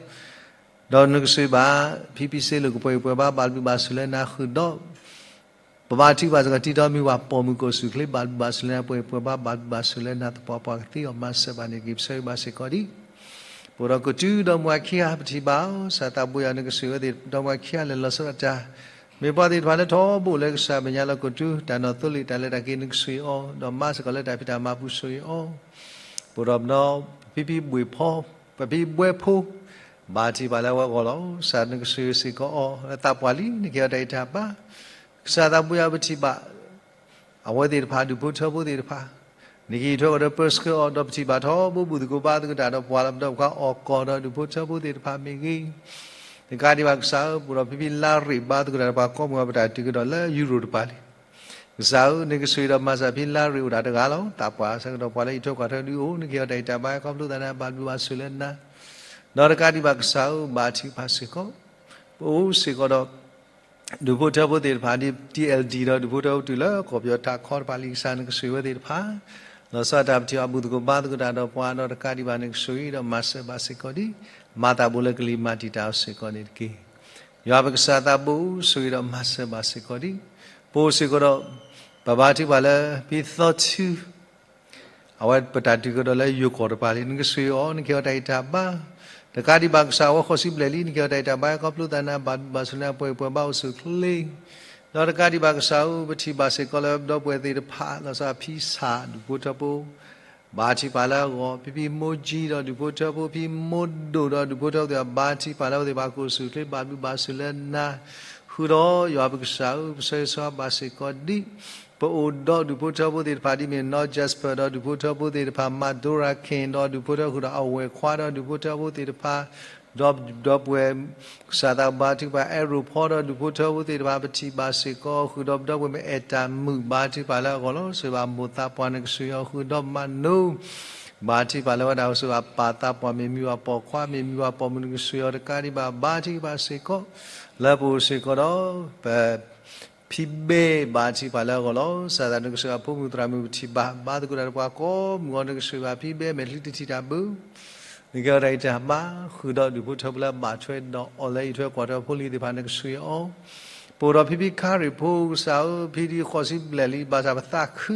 ဒီးနကစၢ်ဘၣ် ဖံဖံစ့လိာ်ကပှဲၤအံၤပှဲၤဘါ ဘၣ်ဘျုးဘၣ်ဆိၣ်လၢနၤဃုာ်ဒီး ပဘါထုကဖၣ်စ့ၢ်ကီး တံၤဒီမုၢ်ပှၢ်ပိာ်မုၣ်ကအိၣ်ဆူၣ်အိၣ်ချ့ ဘၣ်ဘျုးဘၣ်ဆိၣ်လၢနၤ ပှဲၤအံၤပှဲၤဘါ ဘၣ်ဘျုးဘၣ်ဆိၣ်လၢနၤသပှၢ်ပှၢ်ကသ့အီၤ မၤစၢၤဘၣ်န့ၣ်တက့ၢ် ပဆၢဂ့ၤဘၣ်စ့ၢ်ကီးဒံး ပအိၣ်ဒီးကီၢ်သူလ့ၤဒီမါဝၤခံဂၤ ပထံၣ်ဘၣ်အီၤ ကစၢ်သးဘိယွၤ နကစၢ်အဝဲသ့ၣ် ဒီမါဝၤခံဂၤလဲၤလီၤဆီဒၣ်တၢ် မ့ၢ်ပှၤသ့ၣ်တဖၣ်လၢထီဘိလၢကစၢ်အမဲာ်ညါလၢကီၢ်သူလ့ၤ တၢ်နီၢ်သိလ့ၣ် တၢ်လဲၤတၢ်က့ၤ နကစၢ်အီၤ ဒီးမၤစ့ၢ်ကီးလၢတၢ်ဖံးတၢ်မၤပူၤဆိၣ်ဂ့ၤအီၤ ပအိၣ်ဒီးပဒီ ပဖံဖံဘှ့ၣ်ဖီ ပဖံဘှဲဖိ ဘါထုကဖၣ်လၢအဝဲအဂီၢ်လီၤ. ကစၢ်နကစၢ်စ့ၢ်ကီးအီၤ လၢသးပှၢ်လံ နကဟ့ၣ်အီၤတၢ်ဂံၢ်တၢ်ဘါ ကစၢ်သးဘိယွၤ ပထံၣ်ဘၣ် အဝဲသ့ၣ်တဖၣ် ဒုးဖိထၢဖိသ့ၣ်တဖၣ် နကဟံးထွဲကဒီးပၢဆှၢအီၤ ဒီးပထံၣ်ဘၣ်ထီဘိဘူၣ်သကိးဘါသကိးတၢ်ဒီးပှၤလၢပဒီပခါအီၣ်ကီၢ်ဒီးဒုးဖိထၢဖိသ့ၣ်တဖၣ်မ့ၢ်ဂ့ၤ တကးဒံးဘၣ်ကစၢ်ဧၢ ပအိၣ်ဒီးဖံဖံလါရ့ၣ်ဘါသကိးတၢ်ဒီးပှၤကိးမုၢ်ဂီၤ ပတၢ်တုၤကဒီးလၢယူရိၣ်တပၤလံ ကစၢ်ဧၢ နကစၢ်ဒီးမၤစၢၤဖံလါရ့ၣ်အိၣ်ဒၣ်တဂၤလီၤ. သးပှၢ်ဆၢကတီၢ်ပှၤလၢအံးထွဲကွၢ်ထွဲဒုးအိၣ် နကဟ့ၣ်အီၤတၢ်ဂံၢ်တၢ်ဘါ ခီဖျိသးန့ၣ် ဘၣ်ဘျုးဘၣ်ဆိၣ်လၢနၤ ဒီးတကးဒံးဘၣ်ကစၢ်ဧၢ ဘါထုကဖၣ်စ့ၢ်ကီး ပအိၣ်စ့ၢ်ကီးဒီး ဒုးဖိထၢဖိသ့ၣ်တဖၣ်ဒ် T L D ဒီးဒုးဖိထၢဖိတုၤလၢကီၢ်ပယီၤထးခီတဖၣ်လံ ကစၢ်နကစၢ်ဝဲသ့ၣ်တဖၣ် လီၤဆီဒၣ်တၢ် ပထံၣ်အီၤဘူၣ်သကိးဘါသကိးတၢ်ဒီးပှၤ ဒီးတကးဒံးဘၣ်နကစၢ်ဒီးမၤစၢၤဘၣ်စ့ၢ်ကီးဒံး မၤသးဘိလၢကလံၤမၤတံာ်တာ်အီၤစ့ၢ်ကီးန့ၣ်တက့ၢ်. ယွၤပကစၢ်သးဘိ ဆိၣ်ဂ့ၤဒီးမၤစၢၤဘၣ်စ့ၢ်ကီးဒံး ပအိၣ်စ့ၢ်ကီးဒီး ပဘါထုကဖၣ်လၢ ဖံသီထူ အဝဲပတၢ်တုၤကဒီးလၢယိၤကီၢ်တပၤလံ နကစၢ်အီၤ နကဟ့ၣ်အီၤတၢ်ဂံၢ်တၢ်ဘါ တကးဒံးဘၣ်ကစၢ် အဝဲဃိးဆံဘျဲၣ်လံ နကဟ့ၣ်အီၤတၢ်ဂံၢ်တၢ်ဘါ ခီဖျိသးန့ၣ် ဘၣ်ဘျုးဘၣ်ဆိၣ်လၢပှဲၤပှဲၤဘါအိၣ်ဆူၣ်အိၣ်ချ့ ဒီးတကးဒံးဘၣ်ကစၢ်ဧၢ ပထံၣ်ဘၣ်စ့ၢ်ကီးလၢပဒီပုၢ်ဝဲၢ်သ့ၣ်တဖၣ် လီၤဆီဖံဆၣ် ဒုးဖိထၢဖိ ဘါထုကဖၣ်လၢအဂီၢ် ဖံဖံမိၢ်ကၠံဒီးဒုးဖိထၢဖိ ဖံမိၢ်ဒိၣ်ဒီးဒုးဖိထၢဖိသ့ၣ်တဖၣ် ဘါထုကဖၣ်လၢအဝဲသ့ၣ်တဖၣ်ကအိၣ်ဆူၣ်အိၣ်ချ့ ဘၣ်ဘျုးဘၣ်ဆိၣ်လၢနၤ ဃုာ်ဒီးယွၤပကစၢ်ဧၢ ပဆၢဂ့ၤဆၢဝါဘၣ်စ့ၢ်ကီးဒံး ပအိၣ်ဒီးဒုးဖိထၢဖိသ့ၣ်တဖၣ်ဒ်မ့ၢ် နီၢ် Jasper ဒီးဒုးဖိထၢဖိသ့ၣ်တဖၣ် မး Dora King ဒီးဒုးဖိထၢဖိဃုာ်ဒီးအဝဲၢ်ခွါဒီးဒုးဖိထၢဖိသ့ၣ်တဖၣ် ဒီးပဒီပုၢ်ဝဲၢ် ကစၢ်သးဘါထုကဖၣ် အဲၣ်ရိၣ်ဖီဒီးဒုးဖိထၢဖိသ့ၣ်တဖၣ် ပထံၣ်ဘၣ်စ့ၢ်ကီး ဃုာ်ဒီးပဒီပုၢ်ဝဲၢ်မ့ၢ်အဲၣ်တၢ်မုာ် ဘါထုကဖၣ်လၢအဂီၢ်လီၤ. ဆိၣ်ဂ့ၤဘၣ်မိၢ်သးပှၢ်နကစၢ်အီၤ ဃုာ်ဒီးမးနိ ဘါထုကဖၣ်လၢဝဲဒၣ် ဆိၣ်ဂ့ၤဘၣ်ပၢ်သးပှၢ် မ့ၢ်မံၤဘၣ်ပိာ်ခွါ မ့ၢ်မံၤဘၣ်ပိာ်မုၣ်နကစၢ်အီၤ တကးဒံးဘၣ် ဘါထုကဖၣ်စ့ၢ်ကီး လၢပအိၣ်စ့ၢ်ကီးဒီး ပ ဖံဘဲ ဘါထုကဖၣ်လၢအဂီၢ်လီၤ. ကစၢ်သးနကစၢ်အဖိမုၣ်သရၣ်မုၣ် ပထံၣ်ဘၣ် ဘါသကိးတၢ်ဒီးပှၤကိးမုၢ်ဂီၤ နကစၢ်ဘၣ်ဖံဘဲ မဲာ်ချံတထံၣ်တၢ်ဘၣ် နကဲထီၣ်တၢ်ဂံၢ်တၢ်ဘါ, ဃုာ်ဒီးဒူၣ်ဖိထၢဖိလၢအဘၣ်ထွဲဒီးအီၤလၢအံးထွဲကွၢ်ထွဲအဖိလံၤသ့ၣ်တဖၣ် နကဆှၢအီၤ. ပအိၣ်ဒီးဖံဖံခါရ့ၣ်ဖိကစၢ်ဧၢ, ဖံဒ်ဃိးဆံဘျဲၣ်လံ, ဘၣ်ဆၣ်ပသးခု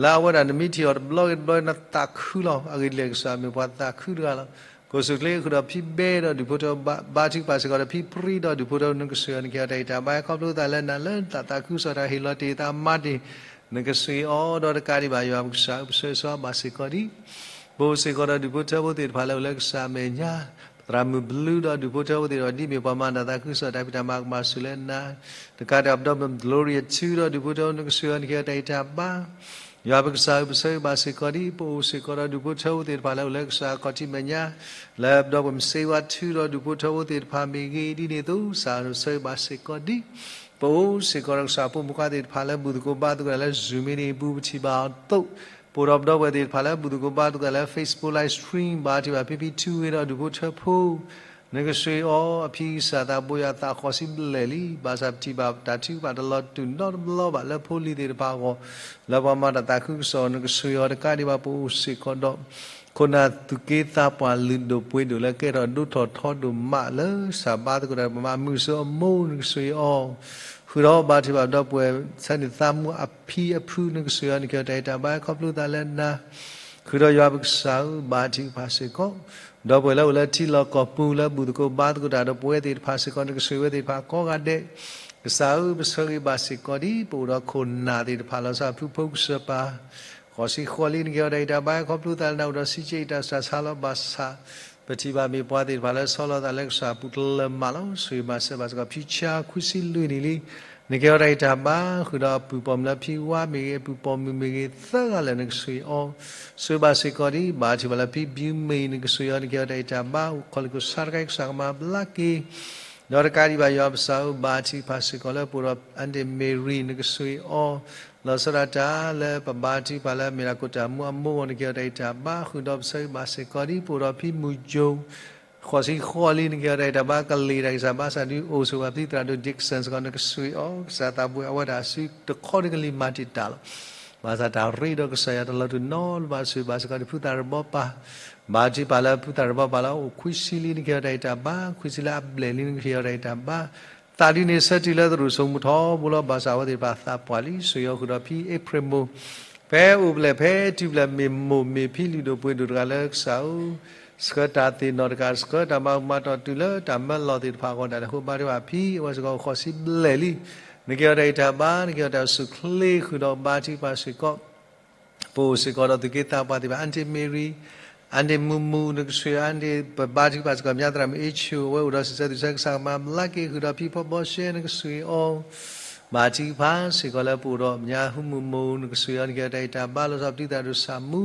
လၢအဝဲဒၣ်နမ့ၢ်ထံၣ်အီၤတဘျီဂ့ၤတဘျီဂ့ၤ နသးခုလီၤ. အဂ့ၢ်ဒ်လဲၣ်ကစၢ်မ့ၢ်ပှၤသးခုတဂၤလီၤ. ကိၣ်စူၣ်ချ့ဃုာ်ဒီးဖံဘဲဒီးဒူၣ်ဖိထၢဖိ ဘါထုကဖၣ်စ့ၢ်ကီးဒီး ဖံပြံဒီးဒူၣ်ဖိထၢဖိ နကဆှၢအီၤ နကဲထီၣ်တၢ်ဂံၢ်တၢ်ဘါ ခီဖျိသးလၢနၤလၢတၢ်သးခုကစီၣ်တၢ်ဟ့ၣ်လီၤတ့ၢ်သးမၤတ့ၢ် နကဆှၢအီၤ ဒီးတကးဒံးဘၣ် ယွၤပကစၢ်ဧၢ ပဆၢဂ့ၤဆၢဝါဘၣ်စ့ၢ်ကီးဒံး ပအိၣ်စ့ၢ်ကီးဒီးဒူၣ်ဖိထၢဖိသ့ၣ်တဖၣ်လၢအိၣ်လၢကစၢ်အမဲာ်ညါ, သရၣ်မုၣ်ဘျုးဒီးဒူၣ်ဖိထၢဖိသ့ၣ်တဖၣ် ဒ်မ့ၢ်ပှၤမၤတၢ်သးခုကစီၣ်တၢ်ဖံးတၢ်မၤကမၤဆူၣ်လၢနၤ, တကးဒံးဘၣ် ပဒီပုၢ်ဝဲၢ် Gloria ထူဒီးဒူၣ်ဖိထၢဖိ နကဆှၢအီၤ နကဲထီၣ်တၢ်ဂံၢ်တၢ်ဘါ ယွၤပကစၢ်ဧၢ ပဆၢဂ့ၤဘၣ်စ့ၢ်ကီးဒံး ပအိၣ်စ့ၢ်ကီးဒီးဒူၣ်ဖိထၢဖိသ့ၣ်တဖၣ်လၢအိၣ်လၢကစၢ်အခီၣ်ထံးမဲာ်ညါ, လၢပဒီပုၢ်ဝဲၢ် မစ့ဝါထူဒီးဒူၣ်ဖိထၢဖိသ့ၣ်တဖၣ်မ့ၢ်ဂ့ၤ ဒ်န့ၣ်အသိး ကစၢ်ဧၢ ပဆၢဂ့ၤဘၣ်စ့ၢ်ကီးဒံး ပအိၣ်စ့ၢ်ကီးဒီးကစၢ်ဖိမုၣ်ဖိခွါသ့ၣ်တဖၣ်လၢဘူၣ်သကိးဘါသကိးတၢ်လၢ Zoom meeting အပူၤ ပထံၣ်ဘၣ်အီၤအသိး, ပအိၣ်ဒီးပဒီပုၢ်ဝဲၢ်သ့ၣ်တဖၣ်လၢဘူၣ်သကိးဘါသကိးတၢ်လၢ Facebook live stream ဘါထုကဖၣ်ဖံဖံထူဂ့ၤဒီးဒူၣ်ဖိထၢဖိ နကဆှၢအီၤ အဖံကစၢ်သးဘိယွၤသးဃိးဆံဘျဲၣ်လံ, ဘၣ်ဆၣ်ပထံၣ်ဘၣ်တၢ်ထုကဖၣ်တလီၤတူာ်နီတဘျီဘၣ်လၢဖိလံၤသ့ၣ်တဖၣ်အဂီၢ်, လၢပှၤမၤတၢ်သးခုကစီၣ် နကဆှၢအီၤ တကးဒံးဘၣ် ပအိၣ်စ့ၢ်ကီးဒီး ခိၣ်နၢ်သူၣ်က့သးပှၢ်လုၢ်ဒိၣ်ပှ့ၤဒိၣ်လၢကဲထီၣ်ဒိၣ်ထီၣ်ထီဒိၣ်မးလၢ ကစၢ်ဘါသကိးတၢ်ဒီးပှၤမၤမုာ်စၢၤအမိၢ် နကဆှၢအီၤ, ဃုာ်ဒီးဘါထုကဖၣ်ဒီပုၢ်ဝဲၢ် ဆၢန့ၣ်သးမူအဖံအဖု နကဆှၢအီၤ နကဲထီၣ်တၢ်ဂံၢ်တၢ်ဘါ ခီဖျိသးလၢနၤ ဃုာ်ဒီးယွၤပကစၢ်ဧၢ ဘါထုကဖၣ်စ့ၢ်ကီး ဒီပုၢ်ဝဲၢ်လၢအိၣ်လၢထံလီၢ်ကီၢ်ပူၤလၢဘူၣ်သကိးဘါသကိးတၢ်ဒီးပဝဲသ့ၣ်တဖၣ်စ့ၢ်ကီး နကဆှၢဝဲသ့ၣ်တဖၣ်ကိးဂၤဒဲး, ကစၢ်ဧၢ ပဆၢဂ့ၤဘၣ်စ့ၢ်ကီးဒံး ပအိၣ်ဒီးခိၣ်နၢ်သ့ၣ်တဖၣ် လီၤဆီဒၣ်ဖုဖိကစၢ်ပၢ် ဃိးဆံဃိးလံ နကဲထီၣ်တၢ်ဂံၢ်တၢ်ဘါ ခီဖျိသးလၢနၤအိၣ်ဒီးစံးကဲအံၤတၢ်စှၤဆါလီၤဘၣ်ဆၣ်, ပထံၣ်ဘၣ်မ့ၢ်ပှၤသ့ၣ်တဖၣ်လၢဆီလီၤသးလၢကစၢ်အပူၤတလၢာ်မးလီၤ. ဆှၢမၤစၢၤဘၣ်စ့ၢ်ကီးဖံဆါခွံဆံလွံၢ်နံၣ်လံ, နကဲထီၣ်တၢ်ဂံၢ်တၢ်ဘါ ဃုာ်ဒီးအပုၢ်ပိာ်မုၣ်လၢဖံဝါမ့ၢ်ဂ့ၤ အပုၢ်ပိာ်မုၣ်မ့ၢ်ဂ့ၤ သၢဂၤလၢာ် နကဆှၢအီၤ ဆှၢဘၣ်စ့ၢ်ကီးဒံး ဘါထုကဖၣ်လၢဖံဘျုးမ့ၢ် နကဆှၢအီၤ နကဲထီၣ်တၢ်ဂံၢ်တၢ်ဘါ အိၣ်ခိးလၢကစၢ်တခါ ကစၢ်ကမၤဘျါက့ၤ ဒီးတကးဒံးဘၣ် ယွၤပကစၢ်ဧၢ ဘါထုကဖၣ်စ့ၢ်ကီးလၢပအိၣ်ဒီး Aunty Mary နကဆှၢအီၤ လီၤဆီဒၣ်တၢ်လၢပဘါထုကဖၣ်လၢမ့ၢ်ဒၣ်ခိၣ်တၢ်မူအမိၢ်အဂီၢ် နကဲထီၣ်တၢ်ဂံၢ်တၢ်ဘါ ဃုာ်ဒီးပဆၢဂ့ၤဘၣ်စ့ၢ်ကီးဒံး ပအိၣ်ဒီးဖံမုၢ်ယိၤ ဃိးဆံဃိးလံ နကဲထီၣ်တၢ်ဂံၢ်တၢ်ဘါ ကလံၤတၢ်ဂံၢ်စၢ်ဘါစၢ်ဒုး အိၣ်ဆိးဝဲဖံသရၣ်ဒိၣ် Dixon စ့ၢ်ကီး နကဆှၢအီၤ ကစၢ်သးဘိအဝဲဒၣ်အစုတခီန့ၣ် ကလံၤမၤတံာ်တာ်လီၤ. ဘၣ်ဆၣ်တၢ်ရ့ဒီးကစၢ်ယွၤတလီၤတူာ်နီတဘျီဘၣ် ဆှၢဘၣ်စ့ၢ်ကီးဒံးဖုသၣ်ရဘီပၢ် ဘါထုကဖၣ်လၢဖုသၣ်ရဘီပၢ်လၢအိၣ်ခွံဆံလံ နကဲထီၣ်တၢ်ဂံၢ်တၢ်ဘါ ခွံဆံလၢအဘျဲၣ်လံ နကဟ့ၣ်အီၤတၢ်ဂံၢ်တၢ်ဘါ သးဒ်န့ၣ်ဆၢတုၤလၢသရူးစိမိၤထီဘိလီၤ. ဘၣ်ဆၣ်အဝဲသ့ၣ်တဖၣ်သးပှၢ်လံ ဆှၢအီၤဃုာ်ဒီးဖံ April မိၢ် ဖဲအိၣ်ဖျဲၣ်ဖဲတုၤဖျဲၣ်မ့ၢ်မိၢ်မ့ၢ်ဖံလုၢ်ဒိၣ်ပှ့ၤဒိၣ်တဂၤလၢကစၢ်ဧၢ ဆှၢတၢ်သ့ၣ်နီၣ်တကး ဆှၢတၢ်မၤမၤတီၢ်တုၤလၢတၢ်မၢလီၤသ့ၣ်တဖၣ်အဂီၢ် တၢ်လဲၤဃိဘါထုကဖၣ်ဖံ အဝဲစ့ၢ်ကီးအိၣ်ဃိးဆံဘျဲၣ်လံ နကဲထီၣ်တၢ်ဂံၢ်တၢ်ဘါ နကဲထီၣ်တၢ်အိၣ်ဆူၣ်အိၣ်ချ့ဃုာ်ဒီးဘါထုကဖၣ်စ့ၢ်ကီး ပအိၣ်စ့ၢ်ကီးဒီးသူၣ်က့သးပှၢ်သ့ၣ်တဖၣ် Aunty Mary, Aunty မူမူ နကဆှၢအီၤ Aunty ပဘါထုကဖၣ်စ့ၢ်ကီး မညါသရၣ်မုၣ်အ့ၡိ အဝဲအိၣ်ဒီးစံးဆၢသူၣ်ဆၢကစၢ်ကမၤဘျါက့ၤဃုာ်ဒီးဖံဖီဘီရှဲ နကဆှၢအီၤ ဘါထုကဖၣ်စ့ၢ်ကီးလၢပအိၣ်ဒီး မညါဟူမူမူ နကဆှၢအီၤ နကဲထီၣ်တၢ်ဂံၢ်တၢ်ဘါ လီၤဆီဒၣ်တၢ်ဖံသၣ်ရူၣ်စၢ်မူ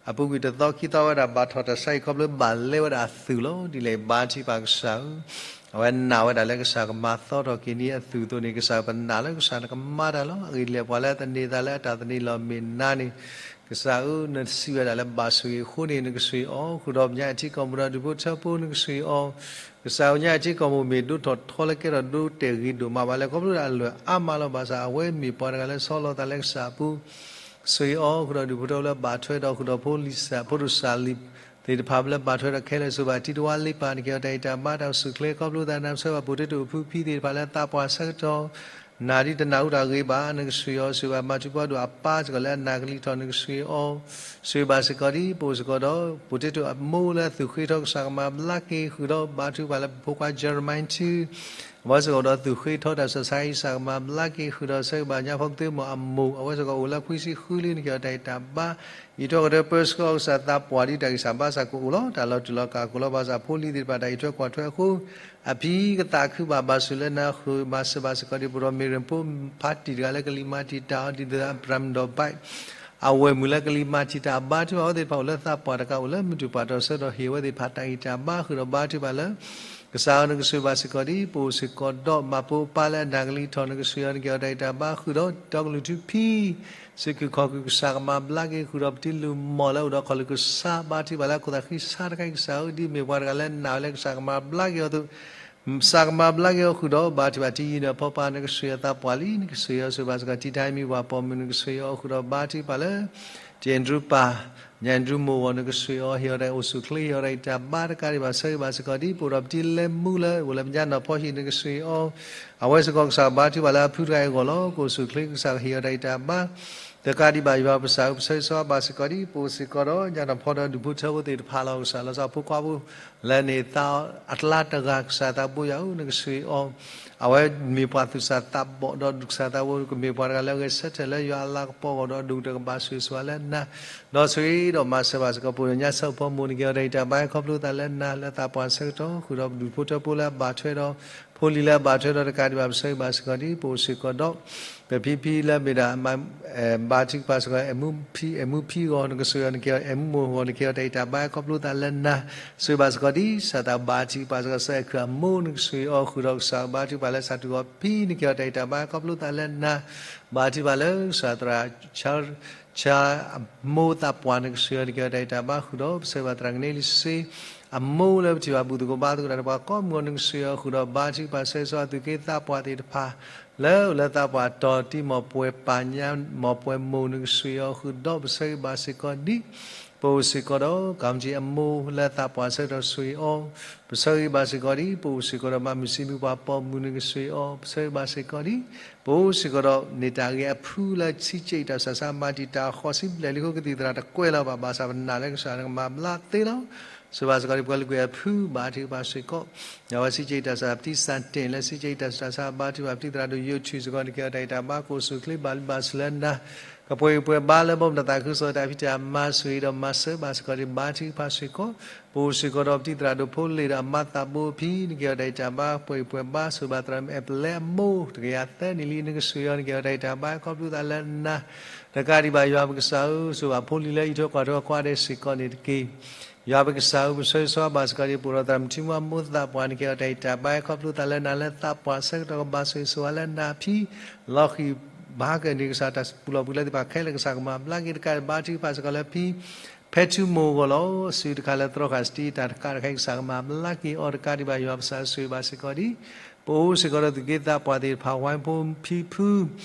အပူၤကွံာ်တသီခံသီဝဲဒၣ် ဘၣ်ထီၣ်တၢ်ဆါဟံၣ်ခီဖျိဘၣ်လဲဝဲဒၣ်အသုးလီၤ. ဒ်လဲၣ်ဘါထုကဖၣ်ကစၢ်ဧၢ အဝဲနာ်ဝဲဒၣ်လၢကစၢ်ကမၤသီထီၣ်က့ၤန့ၢ်အသုးအသိးန့ၣ် ကစၢ်ပနာ်လၢကစၢ်နကမၤတၢ်လီၤ. အဂ့ၢ်ဒ်လဲၣ် ပှၤလၢသန့ၤသးလၢအတၢ်သန့ၤလီၢ်မ့ၢ်နၤန့ၣ် ကစၢ်ဧၢ နစံးဝဲဒၣ်လၢဘၣ်ဆိၣ်ဂ့ၤအဃိန့ၣ် နကဆှၢအီၤ ဃုာ်ဒီးပညါအထံကီၢ်မိၢ်ဒီးဒူၣ်ဖိထၢဖိ နကဆှၢအီၤ ကစၢ်ဧၢ ညါအထံကီၢ်မိၢ်မ့ၢ်ဒိၣ်ထီၣ်ထီလၢကဲထီၣ်ဒိၣ်တဲာ်ဂ့ၤဒိၣ်မးဘၣ်လဲၣ် ခီဖျိလၢအလၢၢ်အါမးလီၤ. ဘၣ်ဆၣ်အဝဲမ့ၢ်ပှၤတဂၤလၢဆီလီၤသးလၢကစၢ်အပူၤ ဆှၢအီၤ ဃုာ်ဒီးဒူၣ်ဖိထၢဖိလၢဘၣ်ထွဲဒီး ဃုာ်ဒီးဖိလံၤစၢ် ဖိဒိၣ်စၢ်လံၤသ့ၣ်တဖၣ်လၢဘၣ်ထွဲဒီးခဲလၢာ် ဆိၣ်ဘၣ်ထံတဝါလ့ပၢ် နကဲထီၣ်တၢ်ဂံၢ်တၢ်ဘါ တၢ်အိၣ်ဆူၣ်အိၣ်ချ့ ခီဖျိသးနၤ ဆှၢဘၣ်ပိၤတ့တိၣ်အဖုဖံသ့ၣ်တဖၣ်လၢသးပှၢ်ဆၢကတီၢ် နၤဒ်တနၢ်ဟူတၢ်ဂ့ၤဘၣ် နကဆှၢအီၤ ဆိၣ်ဘၣ်မၤထူပီဒိၣ်အပၢ်စ့ၢ်ကီးလၢအနာ်ကလံၤထီၣ် နကဆှၢအီၤ ဆှၢဘၣ်စ့ၢ်ကီးဒ် ပအိၣ်စ့ၢ်ကီးဒီး ပိၤတ့တိၣ်အမိၢ်လၢသူၣ်ဃ့ထီကစၢ်ကမၤဘျါက့ၤ ဃုာ်ဒီးဘါထုကဖၣ်လၢပဖိခွါ Jeremiah ထူ အဝဲစ့ၢ်ကီးအိၣ်ဒီးသူၣ်ဃ့ထီတၢ်ဆၢဆါအံၤ ကစၢ်ကမၤဘျါက့ၤ ဃုာ်ဒီးဆၢဂ့ၤဘၣ်ညါဖီကသ့မိၢ်အမိၢ် အဝဲစ့ၢ်ကီးအိၣ်လၢခွံဆံဃုလံ နကဲထီၣ်တၢ်ဂံၢ်တၢ်ဘါ အံးထွဲကွၢ်ထွဲပၢဆှၢကစၢ်သးပှၢ်ဒ်တၢ်ဂံၢ်စၢ်ဘါစၢ်ကအိၣ်လီၤ. တၢ်လီၤတူာ်လီၤကာ်ကအိၣ်လီၤ. ဘၣ်ဆၣ်ဖိလံၤသ့ၣ်တဖၣ်တၢ်အံးထွဲကွၢ်ထွဲအဃိ အဖံကသးခုဘၣ် ဘၣ်ဆိၣ်လၢနၤ ဃုာ်မၤစၢၤဘၣ်စ့ၢ်ကီးဒ် ပအိၣ်ဒီး Miriam ဖိဖါတံၢ်တဂၤလၢကလံၤမၤတံာ်တာ်အီၤ ဒ်သိး Abraham ဒီး ဘၣ် အဝဲၢ်မုၣ်လၢကလံၤမၤတံာ်တာ်အဘါထုကဖၣ် အဝဲသ့ၣ်တဖၣ်အိၣ်လၢသးပှၢ်တကး အိၣ်လၢမုၢ်တူာ်ပှၢ်တီဆၢဒီးဟ့ၣ်ဝဲသ့ၣ်တဖၣ်တၢ်ဂံၢ်တၢ်ဘါ ဃုာ်ဒီးဘါထုကဖၣ်လၢ ကစၢ်ဧၢ နကဆှၢဘၣ်စ့ၢ်ကီးဒ် ပအိၣ်စ့ၢ်ကီးဒီးမၤဖိအပၢ်လၢအနာ်ကလံၤထီၣ် နကဆှၢအီၤ နကဲထီၣ်တၢ်ဂံၢ်တၢ်ဘါ ဃုာ်ဒီးတီကလုာ်ထူဖံ စုၣ်ခုၣ်ခီၣ်ခုၣ် ကစၢ်ကမၤဘျါက့ၤ ဃုာ်ဒီးပတံၤလုၢ်မီၢ်လၢအိၣ်ဒီးခီၣ်လုၢ်ကစၢ် ဘါထုကဖၣ်လၢအခိၣ်သးဃံဆါတခါအံၤ ကစၢ်ဧၢ ဒ်မ့ၢ်ပှၤတဂၤလၢနာ်ဝဲလၢကစၢ်ကမၤဘျါက့ၤအီၤအသိး ကစၢ်ကမၤဘျါက့ၤအီၤ ဃုာ်ဒီးဘါထုကဖၣ်တံၤယံၤဒီးဖီပၢ် နကဆှၢအီၤသးပှၢ်လံ နကဆှၢအီၤ ဆိၣ်ဘၣ်စ့ၢ်ကီး ထံထါမံၤပှၤပိာ်မုၣ် နကဆှၢအီၤ ဃုာ်ဒီးဘါထုကဖၣ်လၢ တံၢ်အဲၣ်ဒရူပၢ် ညၣ်ဒူမိၢ်ဂီၤ နကဆှ့အီၤ ဟ့ၣ်အီၤတၢ်အိၣ်ဆူၣ်ချ့ ဟ့ၣ်အီၤတၢ်အံးတၢ်ဘါတကးဒံးဘၣ် ဆၢဂ့ၤဘၣ်စ့ၢ်ကီးဒ် ပအိၣ်ဒီးပတံၤလဲမူလၢအိၣ်လၢညါနီၢ်ဖီဟံၣ် နကဆှ့အီၤ အဝဲစ့ၢ်ကီး ကစၢ်ဘါထုကဖၣ်လၢအဖုတဂၤအံၤအဂီၢ်လီၤ. ကအိၣ်ဆူၣ်ချ့ ကစၢ်ဟ့ၣ်အီၤတၢ်အံးတၢ်ဘါ တကးဒံးဘၣ် ယွၤပကစၢ်ဧၢ ပဆၢဂ့ၤဆၢဝါဘၣ်စ့ၢ်ကီးဒ် ပအိၣ်စ့ၢ်ကီးဒီး ညၣ်နီၢ်ဖီဒီးဒူၣ်ဖိထၢဖိသ့ၣ်တဖၣ်လီၤ. ကစၢ်လီၤဆီဖိခွါဖိ လၢန့ၣ်သးအကျါတဂၤ ကစၢ်သးဘိယွၤဧၢ နကဆှ့အီၤ အဝဲမ့ၢ်ပှၤသူၣ်စၢ်သးဘီၣ်ဒီး ကစၢ်သးဘိကမ့ၢ်ပှၤတဂၤလၢအဂဲၤဆၢထၢၣ်လၢယွၤအလၤကပီၤအဂီၢ်ဒီး ဒိၣ်ကတၢၢ်ကဘၣ်ဆိၣ်ဂ့ၤဆိၣ်ဝါလၢနၤ ဒီးဆိၣ်ဂ့ၤဒီးမၤစၢၤဘၣ်စ့ၢ်ကီး ပအိၣ်ဒီးညါစၢဖီမိၢ် နကဟ့ၣ်အီၤတၢ်အံးတၢ်ဘါ ခီဖျိသးလၢနၤ လၢသးပှၢ်ဆၢကတီၢ် ဃုာ်ဒီးဒူၣ်ဖိထၢဖိလၢအဘၣ်ထွဲဒီး ဖိလံၤလၢအဘၣ်ထွဲဒီးတကးဒံးဘၣ် ပဆၢဂ့ၤဘၣ်စ့ၢ်ကီးဒ် ပအိၣ်စ့ၢ်ကီးဒီး ပဖံဖံလၢမ့ၢ်ဒၣ် ဘါထုကဖၣ်စ့ၢ်ကီး အဲၣ်မူဖံ အဲၣ်မူဖံအဂီၢ် နကဆှ့အီၤ နကဟ့ၣ်အီၤ အဲၣ်မူမိၢ်အဂီၢ် နကဟ့ၣ်အီၤတၢ်အံးတၢ်ဘါ ခီဖျိသးလၢနၤ ဆိၣ်ဂ့ၤဘၣ်စ့ၢ်ကီးဒ် ကစၢ်သးဘါထုကဖၣ်စ့ၢ်ကီး စဲးခုၣ်အမိၢ် နကဆှ့အီၤဃုာ်ဒီး ကစၢ်ဘါထုကဖၣ်လၢ စးထူၣ်ဂီၤဖံ နကဟ့ၣ်အီၤတၢ်အံးတၢ်ဘါ ခီဖျိသးလၢနၤ ဘါထုကဖၣ်လၢ ကစၢ်သရၣ် ဆၢမိၢ်သးပှၢ် နကဆှ့အီၤ နကဟ့ၣ်အီၤတၢ်အံးတၢ်ဘါဃုာ်ဒီး ပဆၢဂ့ၤဘၣ်သရၣ်ကန့လံစ့ အမိၢ်လၢပထံၣ်ဘၣ်ဘူၣ်သကိးဘါသကိးတၢ်ဒီးပှၤကိးမုၢ်အဂီၢ် နကဆှ့အီၤဃုာ်ဒီး ဘါထုကဖၣ်ဆၢဂ့ၤဆၢဝါသုးက့သးပှၢ်သ့ၣ်တဖၣ် လၢအိၣ်လၢသးပှၢ်တီၤတံ မီၢ်ပှဲၤပၢ်ညါ မီၢ်ပှဲၤမိၢ် နကဆှ့အီၤဃုာ်ဒီး ပဆၢဂ့ၤဘၣ်စ့ၢ်ကီးဒ် ပအိၣ်စ့ၢ်ကီးဒီး ကၣ်မတံအမိၢ်လၢသးပှၢ်ဆၢကတီၢ် ဆိၣ်ဂ့ၤအီၤ ပဆၢဂ့ၤဘၣ်စ့ၢ်ကီးဒ် ပအိၣ်စ့ၢ်ကီးဒီး မၤမုၢ်စံမုၢ်ပှၢ်ပိာ်မုၣ် နကဆှ့အီၤ ပဆၢဂ့ၤဘၣ်စ့ၢ်ကီးဒ် ပအိၣ်စ့ၢ်ကီးဒီး န့ၢ်တၢ်ဂ့ၤအဖုလၢ ဆံးက့တၢ်ဆးဆး မၤတံာ်တာ်အီၤဃိးဆံဘျဲၣ်လံ ဃိကသံၣ်သရၣ်တကွဲးလၢၤဘၣ် ဘၣ်ဆၣ်ပနာ်လၢကစၢ်နကမၤဘျါသ့လီၤ. ဆိၣ်ဂ့ၤဘၣ်စ့ၢ်ကီးဒ် ပှၤလၢကွံာ်အဖု ဘါထုကဖၣ်စ့ၢ်ကီး အဝဲဆံးက့တၢ်ဆး ပတံၢ်စၢ်တ့ၢ်လၢဆံးက့တၢ်ဆးဆး ဘါထုကဖၣ် ပတံၢ်သရၣ်ဒိၣ်ယိးထူၣ်စ့ၢ်ကီး နကဟ့ၣ်အီၤတၢ်အံးတၢ်ဘါ ကအိၣ်ဆူၣ်ချ့ ဘၣ်လုၢ်ဘၣ်စၢၤလၢနၤ ကပှဲၤဂံၢ်ပှဲၤဘါလၢ ဘီမုၢ်တၢ်သးခုကစီၣ်တၢ်ဖံးတၢ်မၤ ဆိၣ်ဂ့ၤဒီးမၤစၢၤဘၣ်စ့ၢ်ကီးဒ် ဘါထုကဖၣ်စ့ၢ်ကီး ပအိၣ်စ့ၢ်ကီးဒီး ပတံၢ်သရၣ်ဒိၣ်ဖိလ့ၣ်ဒီးအမါသးဘိအဖံ နကဟ့ၣ်အီၤတၢ်အံးတၢ်ဘါ ပှဲၤဂံၢ်ပှဲၤဘါ ဆိၣ်ဂ့ၤဘၣ်သရၣ်မုၣ်အဲၣ်ပလဲအမိၢ် တကယၤသၢနံၣ်လံ နကဆှ့အီၤ နကဟ့ၣ်အီၤတၢ်အံးတၢ်ဘါ ခီဖျိသးလၢနၤ တကးဒံးဘၣ် ယွၤပကစၢ်ဧၢ ဆိၣ်ဂ့ၤဘၣ်ဖိလံၤလၢအံးထွဲကွၢ်ထွဲအခွါဒဲးစ့ၢ်ကီးန့ၣ်တက့ၢ်. ယွၤပကစၢ်ဧၢ ပဆၢဂ့ၤဆၢဝါဘၣ်စ့ၢ်ကီးဒ် ပအိၣ်ဒီးသရၣ်မုၣ်ထံမူအမိၢ်သးပှၢ် နကဟ့ၣ်အီၤတၢ်အံးတၢ်ဘါ ခီဖျိသးလၢနၤ လၢသးပှၢ်ဆၢကတီၢ်ကဘၣ်ဆိၣ်ဂ့ၤဆိၣ်ဝါလၢနၤအဖံ လီၤဃံၤဘါကန့ၢ်ကစၢ်တၢ်ပူၤလီၢ်ပူၤလၢသ့ၣ်တဖၣ်ခဲလၢာ် ကစၢ်ကမၤဘျါက့ၤတကးဒံး ဘါထုကဖၣ်စ့ၢ်ကီးလၢဖံ ဖဲထူမိၢ်အဂီၢ်လီၤ. အစုတခါလၢသြီဃာ်စတံတၢ်တကးတခါအံၤ ကစၢ်ကမၤဘျါက့ၤအီၤ တကးဒံးဘၣ် ယွၤပကစၢ်ဆိၣ်ဂ့ၤဘၣ်စ့ၢ်ကီးဒ် ပအိၣ်စ့ၢ်ကီးဒီးသူၣ်က့သးပှၢ်သ့ၣ်တဖၣ် ဝါဖိဖံဖု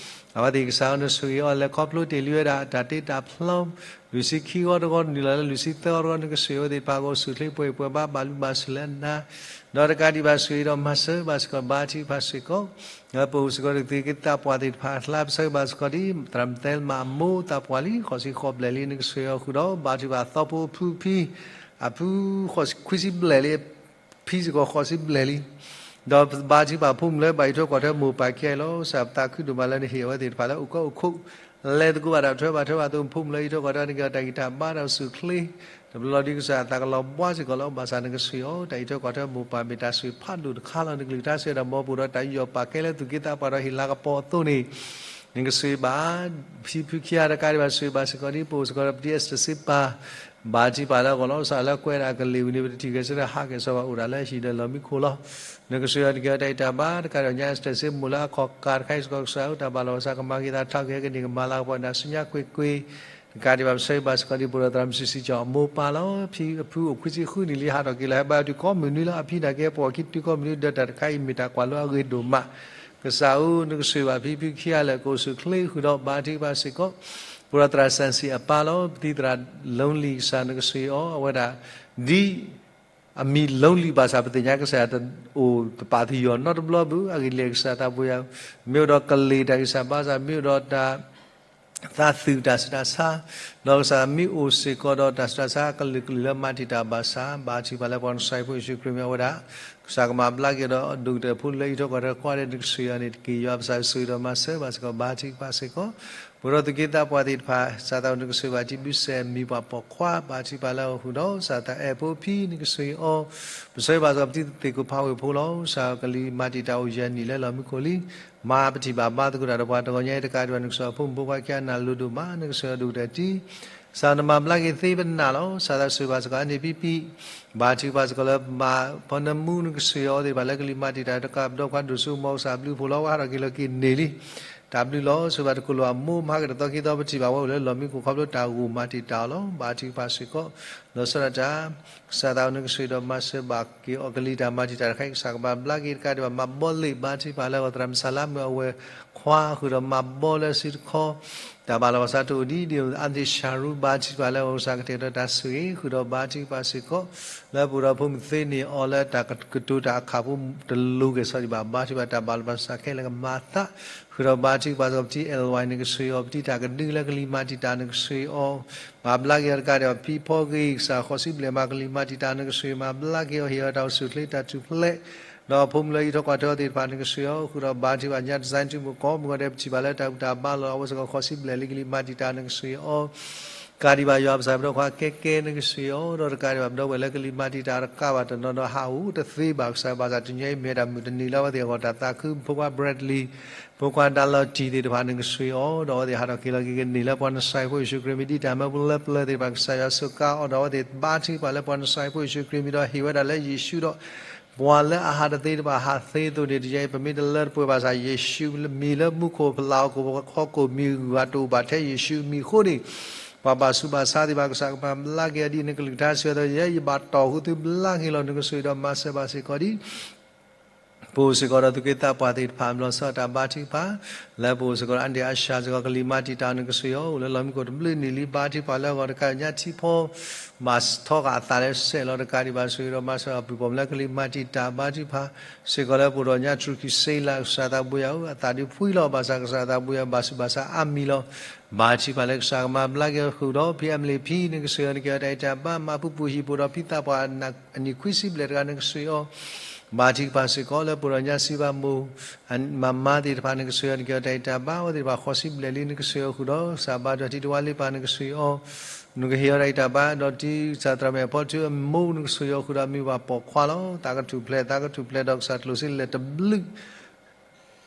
အဝဲသ့ၣ်ကစၢ်ဧၢ နဆိၣ်ဂ့ၤအီၤလဲၤခီဖျိတ့ၢ်လံဝဲဒၣ် တၢ်တ့တၢ်ဖျီ လွံၢ်ဆံခံဂီၢ်တဂီၢ် နုာ်လီၤလၢလွံၢ်ဆံသၢဂီၢ်တဂီၢ် နကဆိၣ်ဂ့ၤအဝဲသ့ၣ်တဖၣ် ကအိၣ်ဆူၣ်ချ့ပှဲၤပှဲၤဘါ ဘၣ်လုၢ်ဘၣ်စၢၤလၢနၤ ဒီးတကးဒံးဘၣ် ဆိၣ်ဂ့ၤဒီးမၤစၢၤဘၣ်စ့ၢ်ကီး ဘါထုကဖၣ်စ့ၢ်ကီး ပအိၣ်စ့ၢ်ကီးဒီးသူၣ်က့သးပှၢ်သ့ၣ်တဖၣ်အကျါ ပဆၢဂ့ၤဘၣ်စ့ၢ်ကီးဒ် သရၣ်မုၣ်သဲလမၤအမိၢ်သးပှၢ်လံ ဃိးဆံဃိးဘျဲၣ်လံ နကဆိၣ်ဂ့ၤအီၤဃုာ်ဒီး ဘါထုကဖၣ်သီဖိအဖုဖံ အဖုခွံဆံဘျဲၣ်လံ ဖံစ့ၢ်ကီးဃိးဆံဘျဲၣ်လံ ဒီးဘါထုကဖၣ်ဖိမုၣ်လၢဘၣ်အံးထွဲကွၢ်ထွဲမိၢ်ပၢ်ခံဂၤအံၤလီၤ. ကစၢ်ပသးခုဒိၣ်မးလၢနဟ့ၣ်အဝဲသ့ၣ်တဖၣ်လၢအိၣ်ကီအိၣ်ခိး လဲၤသကိးဘၣ်တၢ်ထွဲဘၣ်ထွဲဘၣ်အသိး ဖိမုၣ်လၢအံးထွဲကွၢ်ထွဲ နကဟ့ၣ်အီၤတၢ်ဂံၢ်တၢ်ဘါဒီးဆူၣ်ချ့ တဘျီလီၤဒ်ကစၢ်အသးကလီၤဘှါစ့ၢ်ကီးလီၤ. ဘၣ်ဆၣ်နကဆိၣ်ဂ့ၤအီၤ တၢ်အံးထွဲကွၢ်ထွဲမိၢ်ပၢ်မ့ၢ်တၢ်ဆိၣ်ဂ့ၤဖးဒိၣ်တခါလီၤ. နကလုၢ်ကထါဆိၣ်ဂ့ၤဒီး မ်ပအိၣ်ဒီးတၢ်ယူးယီၣ်ပာ်ကဲလၢသူၣ်က့သးပှၢ်ဒီး ဟ့ၣ်လၤကပီၤအသိးန့ၣ် နကဆိၣ်ဂ့ၤဘၣ် ဖံဖုခံဂၤတကးဒံးဘၣ် ဆိၣ်ဂ့ၤဘၣ်စ့ၢ်ကီးဒ် ပအိၣ်စ့ၢ်ကီးဒီးပတံၢ်အ့စတၢၢ်စ့ပၢ် ဘါထုကဖၣ်လၢအဂီၢ်လီၤ. ကစၢ်လၢကွဲးဒၣ်ကလံၤဝံၤန့ၣ် ပတထံၣ်ဂဲၤဆၢထၢၣ်ဟးက့ၤစီၤပၤအိၣ်ဒၣ်လၢဟံၣ်ဒီး လီၤမံခိၣ်လီၤ. နကဆိၣ်ဂ့ၤအီၤ နကဟ့ၣ်အီၤတၢ်အံးတၢ်ဘါ တကးဒံးဘၣ် ညါအ့စတၢၢ်စ့မိၢ်လၢအခီၣ်ကးတခါအံၤစ့ၢ်ကီး ကစၢ်ဧၢ တၢ်ဘၣ်လီၤဘၣ်စးကမၤဂ့ၤသးထီၣ်က့ၤ ကန့ၢ်ကမၤလၤကပီၤဒၣ်ဆူညါကွ့ၢ်ကွ့ၢ် တကးဒံးဘၣ် ပဆၢဂ့ၤဘၣ်စ့ၢ်ကီးဒ် ပအိၣ်ဒီးသရၣ်မုၣ်စံၣ်စံၣ်ကၠီၣ်အမိၢ်ပၢ်လီၤ. ဖံအဖုအိၣ်ခွံဆံဃုနံၣ်လံ ဟးထီၣ်က့ၤလီၤ ဟဲဘါထုကဖၣ်ကိးမုၢ်နွံလၢအဖံနာ်က့ ပိာ်အခံတုၤကိးမုၢ်နွံ ဒီးတၢ်တခါအံၤမ့ၢ်တၢ်ကွၢ်လိအဂ့ၤဒိၣ်မး ကစၢ်ဧၢ နကဆိၣ်ဂ့ၤဘၣ်ဖံဖုခံဂၤလၢာ် ကအိၣ်ဆူၣ်ချ့ဃုာ်ဒီး ဘါထုကဖၣ်စ့ၢ်ကီး ပအိၣ်ဒီးသရၣ်စၣ်စံၣ်အပၢ်လီၤ. ပတံၢ်သရၣ် lonely ကစၢ် နကဆိၣ်ဂ့ၤအီၤ အဝဲဒၣ် ဒ် အမံၤ lonely ဘၣ်ဆၣ် ပသ့ၣ်ညါကစၢ်ယွၤတအိၣ်တပာ်သယီၤနီတဘျီဘၣ်. အဂ့ၢ်ဒ်လဲၣ် ကစၢ်သးပှၢ်ယၤ မ့ၢ်အိၣ်ဒီးကလံၤတၢ်ဂံၢ်စၢ်ဘါစၢ် မ့ၢ်အိၣ်ဒီးတၢ် သးသုးတၢ်ဆူးတၢ်ဆါ ဒီးကစၢ်မ့ၢ်အိၣ်စ့ၢ်ကီးဒီးတၢ်ဆူးတၢ်ဆါအကလုာ်ကလုာ်လၢမၤတံာ်တာ်ဘၣ်ဆၣ် ဘါထုကဖၣ်လၢပှၤကစၢ်ယ့ၣ်ၡူးခရံာ်မ့ၢ်ဝဲဒၣ် ကစၢ်ကမၤဘျါက့ၤဒီးဒိၣ်ကတၢၢ်ဖိလၢအံးထွဲကွၢ်ထွဲတခီဒဲး နကဆိၣ်ဂ့ၤအီၤန့ၣ်တက့ၢ်. ယွၤပကစၢ်ဆိၣ်ဂ့ၤဒီးမၤစၢၤဘၣ်စ့ၢ်ကီး ဘါထုကဖၣ်စ့ၢ်ကီး ပအိၣ်ဒီးသူၣ်က့သးပှၢ်သ့ၣ်တဖၣ် ကစၢ်သးအိၣ် နကဆိၣ်ဂ့ၤဘၣ်တံၢ်ဘျုးစဲးမံၤပှၤပိာ်ခွါ ဘါထုကဖၣ်လၢအဃုာ်ဒီး ကစၢ်သးအဲၣ်ဖိဖံ နကဆိၣ်ဂ့ၤအီၤ ပဆၢဂ့ၤဘၣ်စ့ၢ်ကီး ပတံၤသကိးဖးဝ့ၢ်ဖိလီၤ. ကစၢ်ကလံၤမၤတံာ်တာ်အိၣ်ယဲၢ်နံၣ်လၢလီၢ်မံခိၣ်လံ မၤပထံၣ်ဘၣ်ဘါသကိးတၢ်ဒီးပှၤတဂီၤညါအံၤ တကးဒံးဘၣ် နကဆိၣ်ဂ့ၤဖိမုၣ်ဖိခွါခံဂၤနၢ်လိၤဒိၣ်မး နကဆိၣ်ဂ့ၤအီၤဒိၣ်ကတၢၢ်တက့ၢ်. ကစၢ်နမၤဘျါက့ၤသ့ပနာ်လီၤ. ကစၢ်သးဆိၣ်ဂ့ၤဘၣ်စ့ၢ်ကီး အန့ၣ်ဖံဖံ ဘါထုကဖၣ်စ့ၢ်ကီးလၢမၤဖီနၢမူ နကဆိၣ်ဂ့ၤအီၤသ့ၣ်တဖၣ်လၢကလံၤမၤတံာ်တာ်တကး ပဒီကွၢ်ဒိၣ်စိ မ်ကစၢ်ဘျုးဖှိၣ်လီၤ ဝဲဟးထီၣ်က့ၤလၢက့ၤန့ၢ်လံ တၢ်ဘျုးလီၤ. ဆိၣ်ဂ့ၤဘၣ်တကိၢ်လီၤအမိၢ် မဟါကတသီခံသီ ပထံၣ်ဘၣ်ဝဲအိၣ်လၢလီၢ်မံခိၣ်ခီဖျိတၢ်ဂိၢ်မၤတံာ်တာ်အီၤလီၤ. ဘါထုကဖၣ်စ့ၢ်ကီး လီၤဆီဒၣ်တၢ် ကစၢ်သးအိၣ် နကဆိၣ်ဂ့ၤဒီးမၤစၢၤဘၣ်က့ၤအီၤကလံၤတၢ်မၤတံာ်တာ်တခါအံၤ ကစၢ်ကမၤဘျါက့ၤတကးဒံးဘၣ် မၤဘီလ့ၣ် ဘါထုကဖၣ်လၢအဂီၢ် သရၣ်မုၣ်စၤလါမုၣ်အဝဲၢ် ခွါဃုာ်ဒီးမၤဘီလၢစုတခီ, တၢ်ဘၣ်လီၤဘၣ်စးတအိၣ်ဒ်ဒ်အံၤ အသ့ၣ်ၡရူဘါထုကဖၣ်လၢအဂီၢ်ကစၢ်ကတဲာ်ကတီၤတၢ်ဆိၣ်ဂ့ၤ ဃုာ်ဒီးဘါထုကဖၣ်စ့ၢ်ကီး လၢပအိၣ်ဒီးဖိမုၣ်သ့န့ၣ်အီၤလၢတၢ်ကတိၤတၢ်အခါဖိတလိၤကဲၣ်ဆိးဒံးဘၣ် ဘါထုကဖၣ်တၢ်ဘၣ်လီၤဘၣ်စးခဲလၢာ်ကမၤသး ဃုာ်ဒီးဘါထုကဖၣ်စ့ၢ်ကီး ပတံၤအဲၣ်ဝဲန့ၣ်ကစၢ်ယွၤ ပတံၤတၢ်ကဒုလၢကလံၤမၤတံာ်တာ်န့ၣ်ကစၢ်ယွၤ မၤဘျါက့ၤအီၤတကးဒံးဘၣ် ဖံဖီဂ့ၤ ကစၢ်ဃီၤစံဘျဲၣ်မၤကလံၤမၤတံာ်တာ်န့ၣ်ကစၢ်ယွၤ မၤဘျါက့ၤအီၤ ဟ့ၣ်အီၤတၢ်အိၣ်ဆူၣ်အိၣ်ချ့တၢ်ထူၣ်ဖျဲး ဒီးဖိမုၣ်လၢအအံးထီၣ်ကွၢ်ထွဲအီၤသ့ၣ်တဖၣ်န့ၣ်ကစၢ်ယွၤ ဃုာ်ဒီးဘါထုကဖၣ်ညါ design ထူမူကီၢ် မုၢ်ဂီၤဒဲးပထံၣ်ဘၣ်လၢတၢ်ဘူၣ်တၢ်ဘါလီၤ အဝဲစ့ၢ်ကီးဃီၤစံဘျဲၣ်လံကလံၤမၤတံာ်တာ်န့ၣ်ကစၢ်ယွၤ ကးဒံးဘၣ်ယွၤပကစၢ်ပဒီခွါကဲကဲန့ၣ်ကစၢ်ယွၤ ဒီးတကးဒံးဘၣ် ပဒီပုၢ်ဝဲၢ်လၢကလံၤမၤတံာ်တာ်တကးဘၣ်တနီၤဒီးဟးအိၣ်တသ့ဘၣ် ကစၢ်ဘၣ်ဆၣ်တနံၤအံၤမ့ၢ်တၢ်မုၢ်တနံၤလၢအဝဲသ့ၣ်အဂီၢ် တၢ်သးခု ဖိခွါ Bradley ဖိခွါ Darlottie သ့ၣ်တဖၣ်န့ၣ်ကစၢ်ယွၤ ဒီးအဝဲသ့ၣ်ဟးထီၣ်က့ၤလီၤက့ၤကန့ၢ်လၢပှၤနစၤရ့းဖိယ့ၣ်ၡူးခရံာ် မ့ၢ်ဒ်တၢ်မၢပူၤလၢပျၢၤသ့ၣ်တဖၣ် ကစၢ်ယွၤစူးကါအီၤ ဒီးအဝဲသ့ၣ်ဘါထုကဖၣ်လၢပှၤနစၤရ့းဖိယ့ၣ်ၡူးခရံာ်မံၤဒီးဟ့ၣ်ဝဲဒၣ်လၢယ့ၣ်ၡူးဒီး ပှၤလၢအဟးတသ့တဖၣ်ဟးသ့အသိးန့ၣ် တယဲအံၤ ပမ့ၢ်တလၢတပှဲၤဘၣ်ဆၣ် ယ့ၣ်ၡူးမံၤလၢမူခိၣ်ဖလးအီၤ ကိၣ်ဖိဃီကိၣ်မံၤဂၤတအိၣ်ဘၣ်ထဲယ့ၣ်ၡူးမံၤအဃိန့ၣ် ပှၤဘၣ်ဆူးဘၣ်ဆါသ့ၣ်တဖၣ် ကစၢ်ကမၤဘျါက့ၤအီၤဒ်န့ၣ် ကလုၢ်ကထါစံးအသိး ယဲယဘၣ်တီၢ်ဃုာ်သုဘျါက့ၤလီၤ နကစၢ်ဒီးမၤစၢၤဘၣ်စ့ၢ်ကီးဒ် ပအိၣ်စ့ၢ်ကီးဒီးသူၣ်က့သးပှၢ်သ့ၣ်တဖၣ် မၤလီၤဆီတၢ်ဘါထုကဖၣ် လၢပအိၣ်စ့ၢ်ကီးဒီး အါဒံၣ်အါဆၣ်စ့ၢ်ကီး ကလံၤမၤတံာ်တာ်န့ၣ်ကစၢ်ယွၤ အိၣ်လၢလီၢ်မံခိၣ်တဘျုးနံၣ်လံ ဘါထုကဖၣ်လၢအဂီၢ်တကးညါထံဖီ မၤထီဃာ်အသးလၢစဲးလီၤ တကးဒံးဘၣ် ဆိၣ်ဂ့ၤဒီးမၤစၢၤအီၤ ပုၢ်ပိာ်မုၣ်လၢကလံၤမၤတံာ်တာ် ဘါထုကဖၣ်စ့ၢ်ကီးလၢပအိၣ်ဒီးညါ ထြူၣ်ခံစ့လး ကစၢ်သးဘိယွၤဧၢ အသးဒုးဖှံလီၤ ဘၣ်ဆၣ်ကစၢ်သးဘိယွၤ ဘၣ်ဆူးဘၣ်ဆါအါမံၤလီၤ ဘါထုကဖၣ်လၢကစၢ်ကမၤဘျါက့ၤအီၤဃုာ်ဒီး ဖံအမလ့းဖံန့ၣ်ကစၢ်ယွၤ နကဟ့ၣ်အီၤတၢ်ဂံၢ်တၢ်ဘါ မၤပူၤပူၤဟံၣ်ပူၤဒီးဖံသးပှၢ် အနံၣ်ခွံဆံဘျဲၣ်တဂၤန့ၣ်ကစၢ်ယွၤ ဘါထုကဖၣ်စ့ၢ်ကီးလၢပအိၣ်ဒီးညါစံးဘၣ်မိၢ် မၤမါသ့ၣ်တဖၣ်န့ၣ်ကစၢ်ယွၤ နကဟ့ၣ်အီၤတၢ်ဂံၢ်တၢ်ဘါ အဝဲသ့ၣ်တဖၣ်ဃီၤစံဘျဲၣ်လံန့ၣ်ကစၢ်ယွၤဃုာ်ဒီး ကစၢ်ဘါထုကဖၣ်ထံတဝါလ့ပၢ်န့ၣ်ကစၢ်ယွၤ နကဟ့ၣ်အီၤတၢ်ဂံၢ်တၢ်ဘါ ဒီးတံၤကစၢ်သရၣ်မဲာ်ဖီထုအမိၢ်န့ၣ်ကစၢ်ယွၤဃုာ်ဒီးမ့ၢ်ဘၣ်ပိာ်ခွါလီၤ သးကထူၣ်ဖျဲး သးကထူၣ်ဖျဲးဒီးကစၢ်ကျိၣ်စ့လဲၤတဘျုး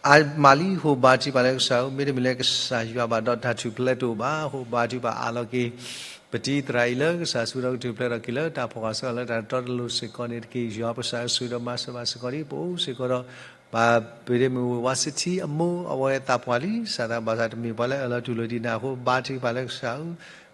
အါမးလံအဃိ ဘါထုကဖၣ်လၢကစၢ်ဧၢ မ့တမ့ၢ်လၢကစၢ်ယွၤဘၣ်ဒီးတၢ်ထူၣ်ဖျဲးတအိၣ်ဘၣ်အဃိ ဘါထုကဖၣ်အးလီၤက့ၤ ပတံၤသရၣ်အံၤလၢကစၢ်ဆူဒီးကထူၣ်ဖျဲးထီၣ်က့ၤလၢတၢ်ဖီၣ်ဃာ်စ့ၢ်ကီးလၢတၢ်တတီတလိၤစ့ၢ်ကီးန့ၣ်တက့ၢ် ယွၤပကစၢ်ဧၢ ဆိၣ်ဂ့ၤဒီးမၤစၢၤဘၣ်စ့ၢ်ကီးဒ်ပအိၣ်စ့ၢ်ကီးဒီး ဘၣ်ပ့ၤဒ့မုၣ်ဝါစထံအမိၢ် အဝဲသးပှၢ်လံ ကစၢ်သးဘၣ်ဆၣ်တမ့ၢ်ပှၤလၢအၢၣ်လီၤတူၢ်လိာ်ဒံးနၤအဃိ ဘါထုကဖၣ်လၢကစၢ်ဧၢ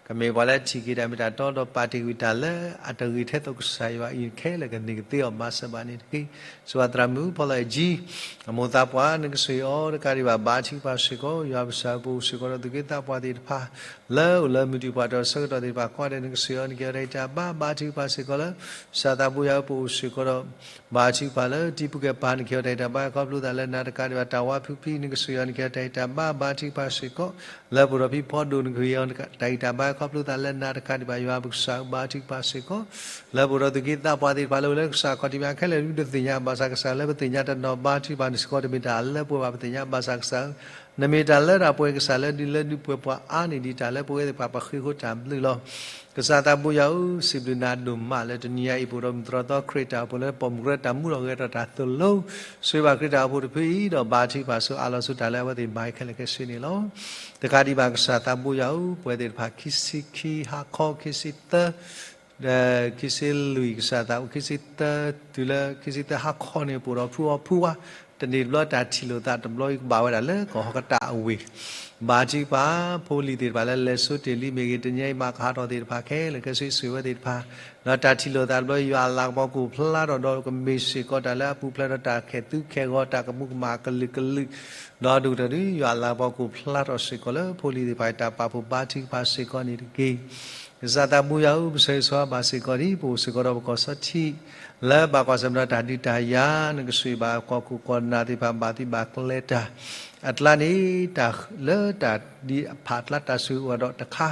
ကမ့ၢ်ပှၤလၢထံၣ်က့ၤတၢ်မ့ၢ်တၢ်တီဒီးပာ်တ့ၢ်ကွံာ်တၢ်လၢအတဂ့ၤထဲသိးကစၢ်ယွၤအံၤခဲလၢာ်ကန့ၢ်ကသ့အီၤ မၤစၢၤဘၣ်န့ၣ်တက့ၢ်. စံးဘၣ်သရၣ်မုၣ်ဖီလီၤအဲၣ်ကၠံ အမိၢ်သးပှၢ်န့ၣ်ကစၢ်ယွၤ တကးဒံးဘၣ် ဘါထုကဖၣ်စ့ၢ်ကီး ယွၤပကစၢ်ဧၢ ပအိၣ်စ့ၢ်ကီးဒီးသူၣ်က့သးပှၢ်သ့ၣ်တဖၣ် လၢအိၣ်လၢမုၢ်တံၢ်ပှၢ်တၢၢ်ဆၢကတီၢ်သ့ၣ်တဖၣ်ကိးဂၤဒဲးန့ၣ်ကစၢ်ယွၤ နကဟ့ၣ်အီၤတၢ်ဂံၢ်တၢ်ဘါ ဘါထုကဖၣ်စ့ၢ်ကီးလၢ ကစၢ်သးဘိယွၤဧၢ ပအိၣ်စ့ၢ်ကီးဒီး ဘါထုကဖၣ်လၢတံၤပူၤကဲပၤ နကဟ့ၣ်အီၤတၢ်ဂံၢ်တၢ်ဘါ ခီဖျိသးလၢနၤ တကးဒံးဘၣ် တၢ်ဝါဖုဖံန့ၣ်ကစၢ်ယွၤ နကဟ့ၣ်အီၤတၢ်ဂံၢ်တၢ်ဘါ ဘါထုကဖၣ်စ့ၢ်ကီး လၢပအိၣ်ဒီးဖံဖီဒိၣ် နကဟ့ၣ်အီၤတၢ်ဂံၢ်တၢ်ဘါ ခီဖျိသးလၢနၤ တကးဒံးဘၣ် ယွၤပကစၢ်ဧၢ ဘါထုကဖၣ်စ့ၢ်ကီး လၢပအိၣ်ဒီးသူၣ်က့သးပှၢ်သ့ၣ်တဖၣ်လၢအိၣ်လၢကစၢ်ခီၣ်ထံး မ့ၢ်ခဲလၢာ်ဒုးတသ့ၣ်ညါ ဘၣ်ဆၣ်ကစၢ်လၢပသ့ၣ်ညါတနီၤ ဘါထုကဖၣ်န့ၣ်စ့ၢ်ကီး တမ့ၢ်တၢ်လၢပှဲၤဘၣ် ပသ့ၣ်ညါ ဘၣ်ဆၣ်ကစၢ်ဧၢ နမ့ၢ်တၢ်လၢတၢ်ပှဲၤ ကစၢ်လၢဒုးလၢဒုးပှဲၤပှၤအါန့ၢ်ဒံးတၢ်လၢပဝဲသ့ၣ်တဖၣ် ပဃ့ဃိတၢ်ဘျုးလီၤ. ကစၢ်သးဘိယွၤဧၢ စံးဘျုးနၤဒိၣ်မးလၢတနံၤညါအံၤ ပအိၣ်ဒီးမုၢ်သရီသီခရံာ်တၢ်အိၣ်ဖှိၣ်လၢပပိာ်မုၣ်ကရၢတၢ်မူလီၤဂဲၤထီၣ်တၢ်သိၣ်လိ ဆိၣ်ဂ့ၤဘၣ်ခရံာ်တၢ်အိၣ်ဖှိၣ်တဖုအံၤ ဒီးဘါထုကဖၣ်ဆိအးလီၤဆိတၢ်လၢအဝဲသ့ၣ်မၤခဲလၢာ်ခဲဆ့န့ၣ်လီၤ. တကးဒံးဘၣ်ကစၢ်သးဘိယွၤဧၢ ပဝဲသ့ၣ်တဖၣ် ခံဆံခံဟါခီ ခံဆံသၢ ဒီးခံဆံလွံၢ်ကစၢ်သးအိၣ် ခံဆံသၢ တုၤလၢခံဆံသၢဟါခီန့ၣ် ပအိၣ်ဒီးဖုအီၣ်ဖုဝါ တန့ၢ်တဘျီတၢ်ထံၣ်လိာ်သးတဘျီအံၤကဘၣ်ဝဲဒၣ်လၢကီၢ်ဟီၣ်ကတၢၢ်အဝ့ၢ် ဘါထုကဖၣ် ဖိလံၤသ့ၣ်တဖၣ်လၢလဲၤဆိတ့ၢ်လံမ့ၢ်ဂ့ၤ တနံၤအံၤမၤကဟးထီၣ်သ့ၣ်တဖၣ်ခဲလၢာ်ခဲဆ့ ဆိၣ်ဂ့ၤဝဲသ့ၣ်တဖၣ် ဒီးတၢ်ထံၣ်လိာ်သးတဘျီ ယွၤအလၤကပီၤကအိၣ်ဖျါထီၣ်ဒီး ကမ့ၢ်စ့ၢ်ကီးတၢ်လၢအပူၤဖျဲးဒီးတၢ်ခဲၣ်သူခဲၣ်ဂီၤ တၢ်ကမူကမၣ်ကလုာ်ကလုာ် ဒီးဒိၣ်ကတၢၢ်ဒုး ယွၤအလၤကပီၤကအိၣ်ဖျါထီၣ်စ့ၢ်ကီးလၢဖိလံၤသ့ၣ်တဖၣ်အတၢ်ပာ်ဖှိၣ်ဘါထုကဖၣ်စ့ၢ်ကီးန့ၣ်တက့ၢ်. ကစၢ်သးဘိယွၤဧၢ ပဆၢဂ့ၤဆၢဝါဘၣ်စ့ၢ်ကီးဒ် ပအိၣ်စ့ၢ်ကီးဒီးပကီၢ်စီထံး လၢဘၣ်ကွၢ်ဆၢၣ်မဲာ်ဒီးတၢ်ဒုးတၢ်ယၤ နကဆိၣ်ဂ့ၤဘၣ်ကီၢ်ခိၣ်ကီၢ်နၢ်သ့ၣ်တဖၣ် ဘၣ်သံဘၣ်ကျဲတၢ် အကျါန့ၣ် တၢ်လၢတၢ်ဒ်အဖးအကျါတၢ်ဆိၣ်ဂ့ၤအိၣ်ဒီးတခါ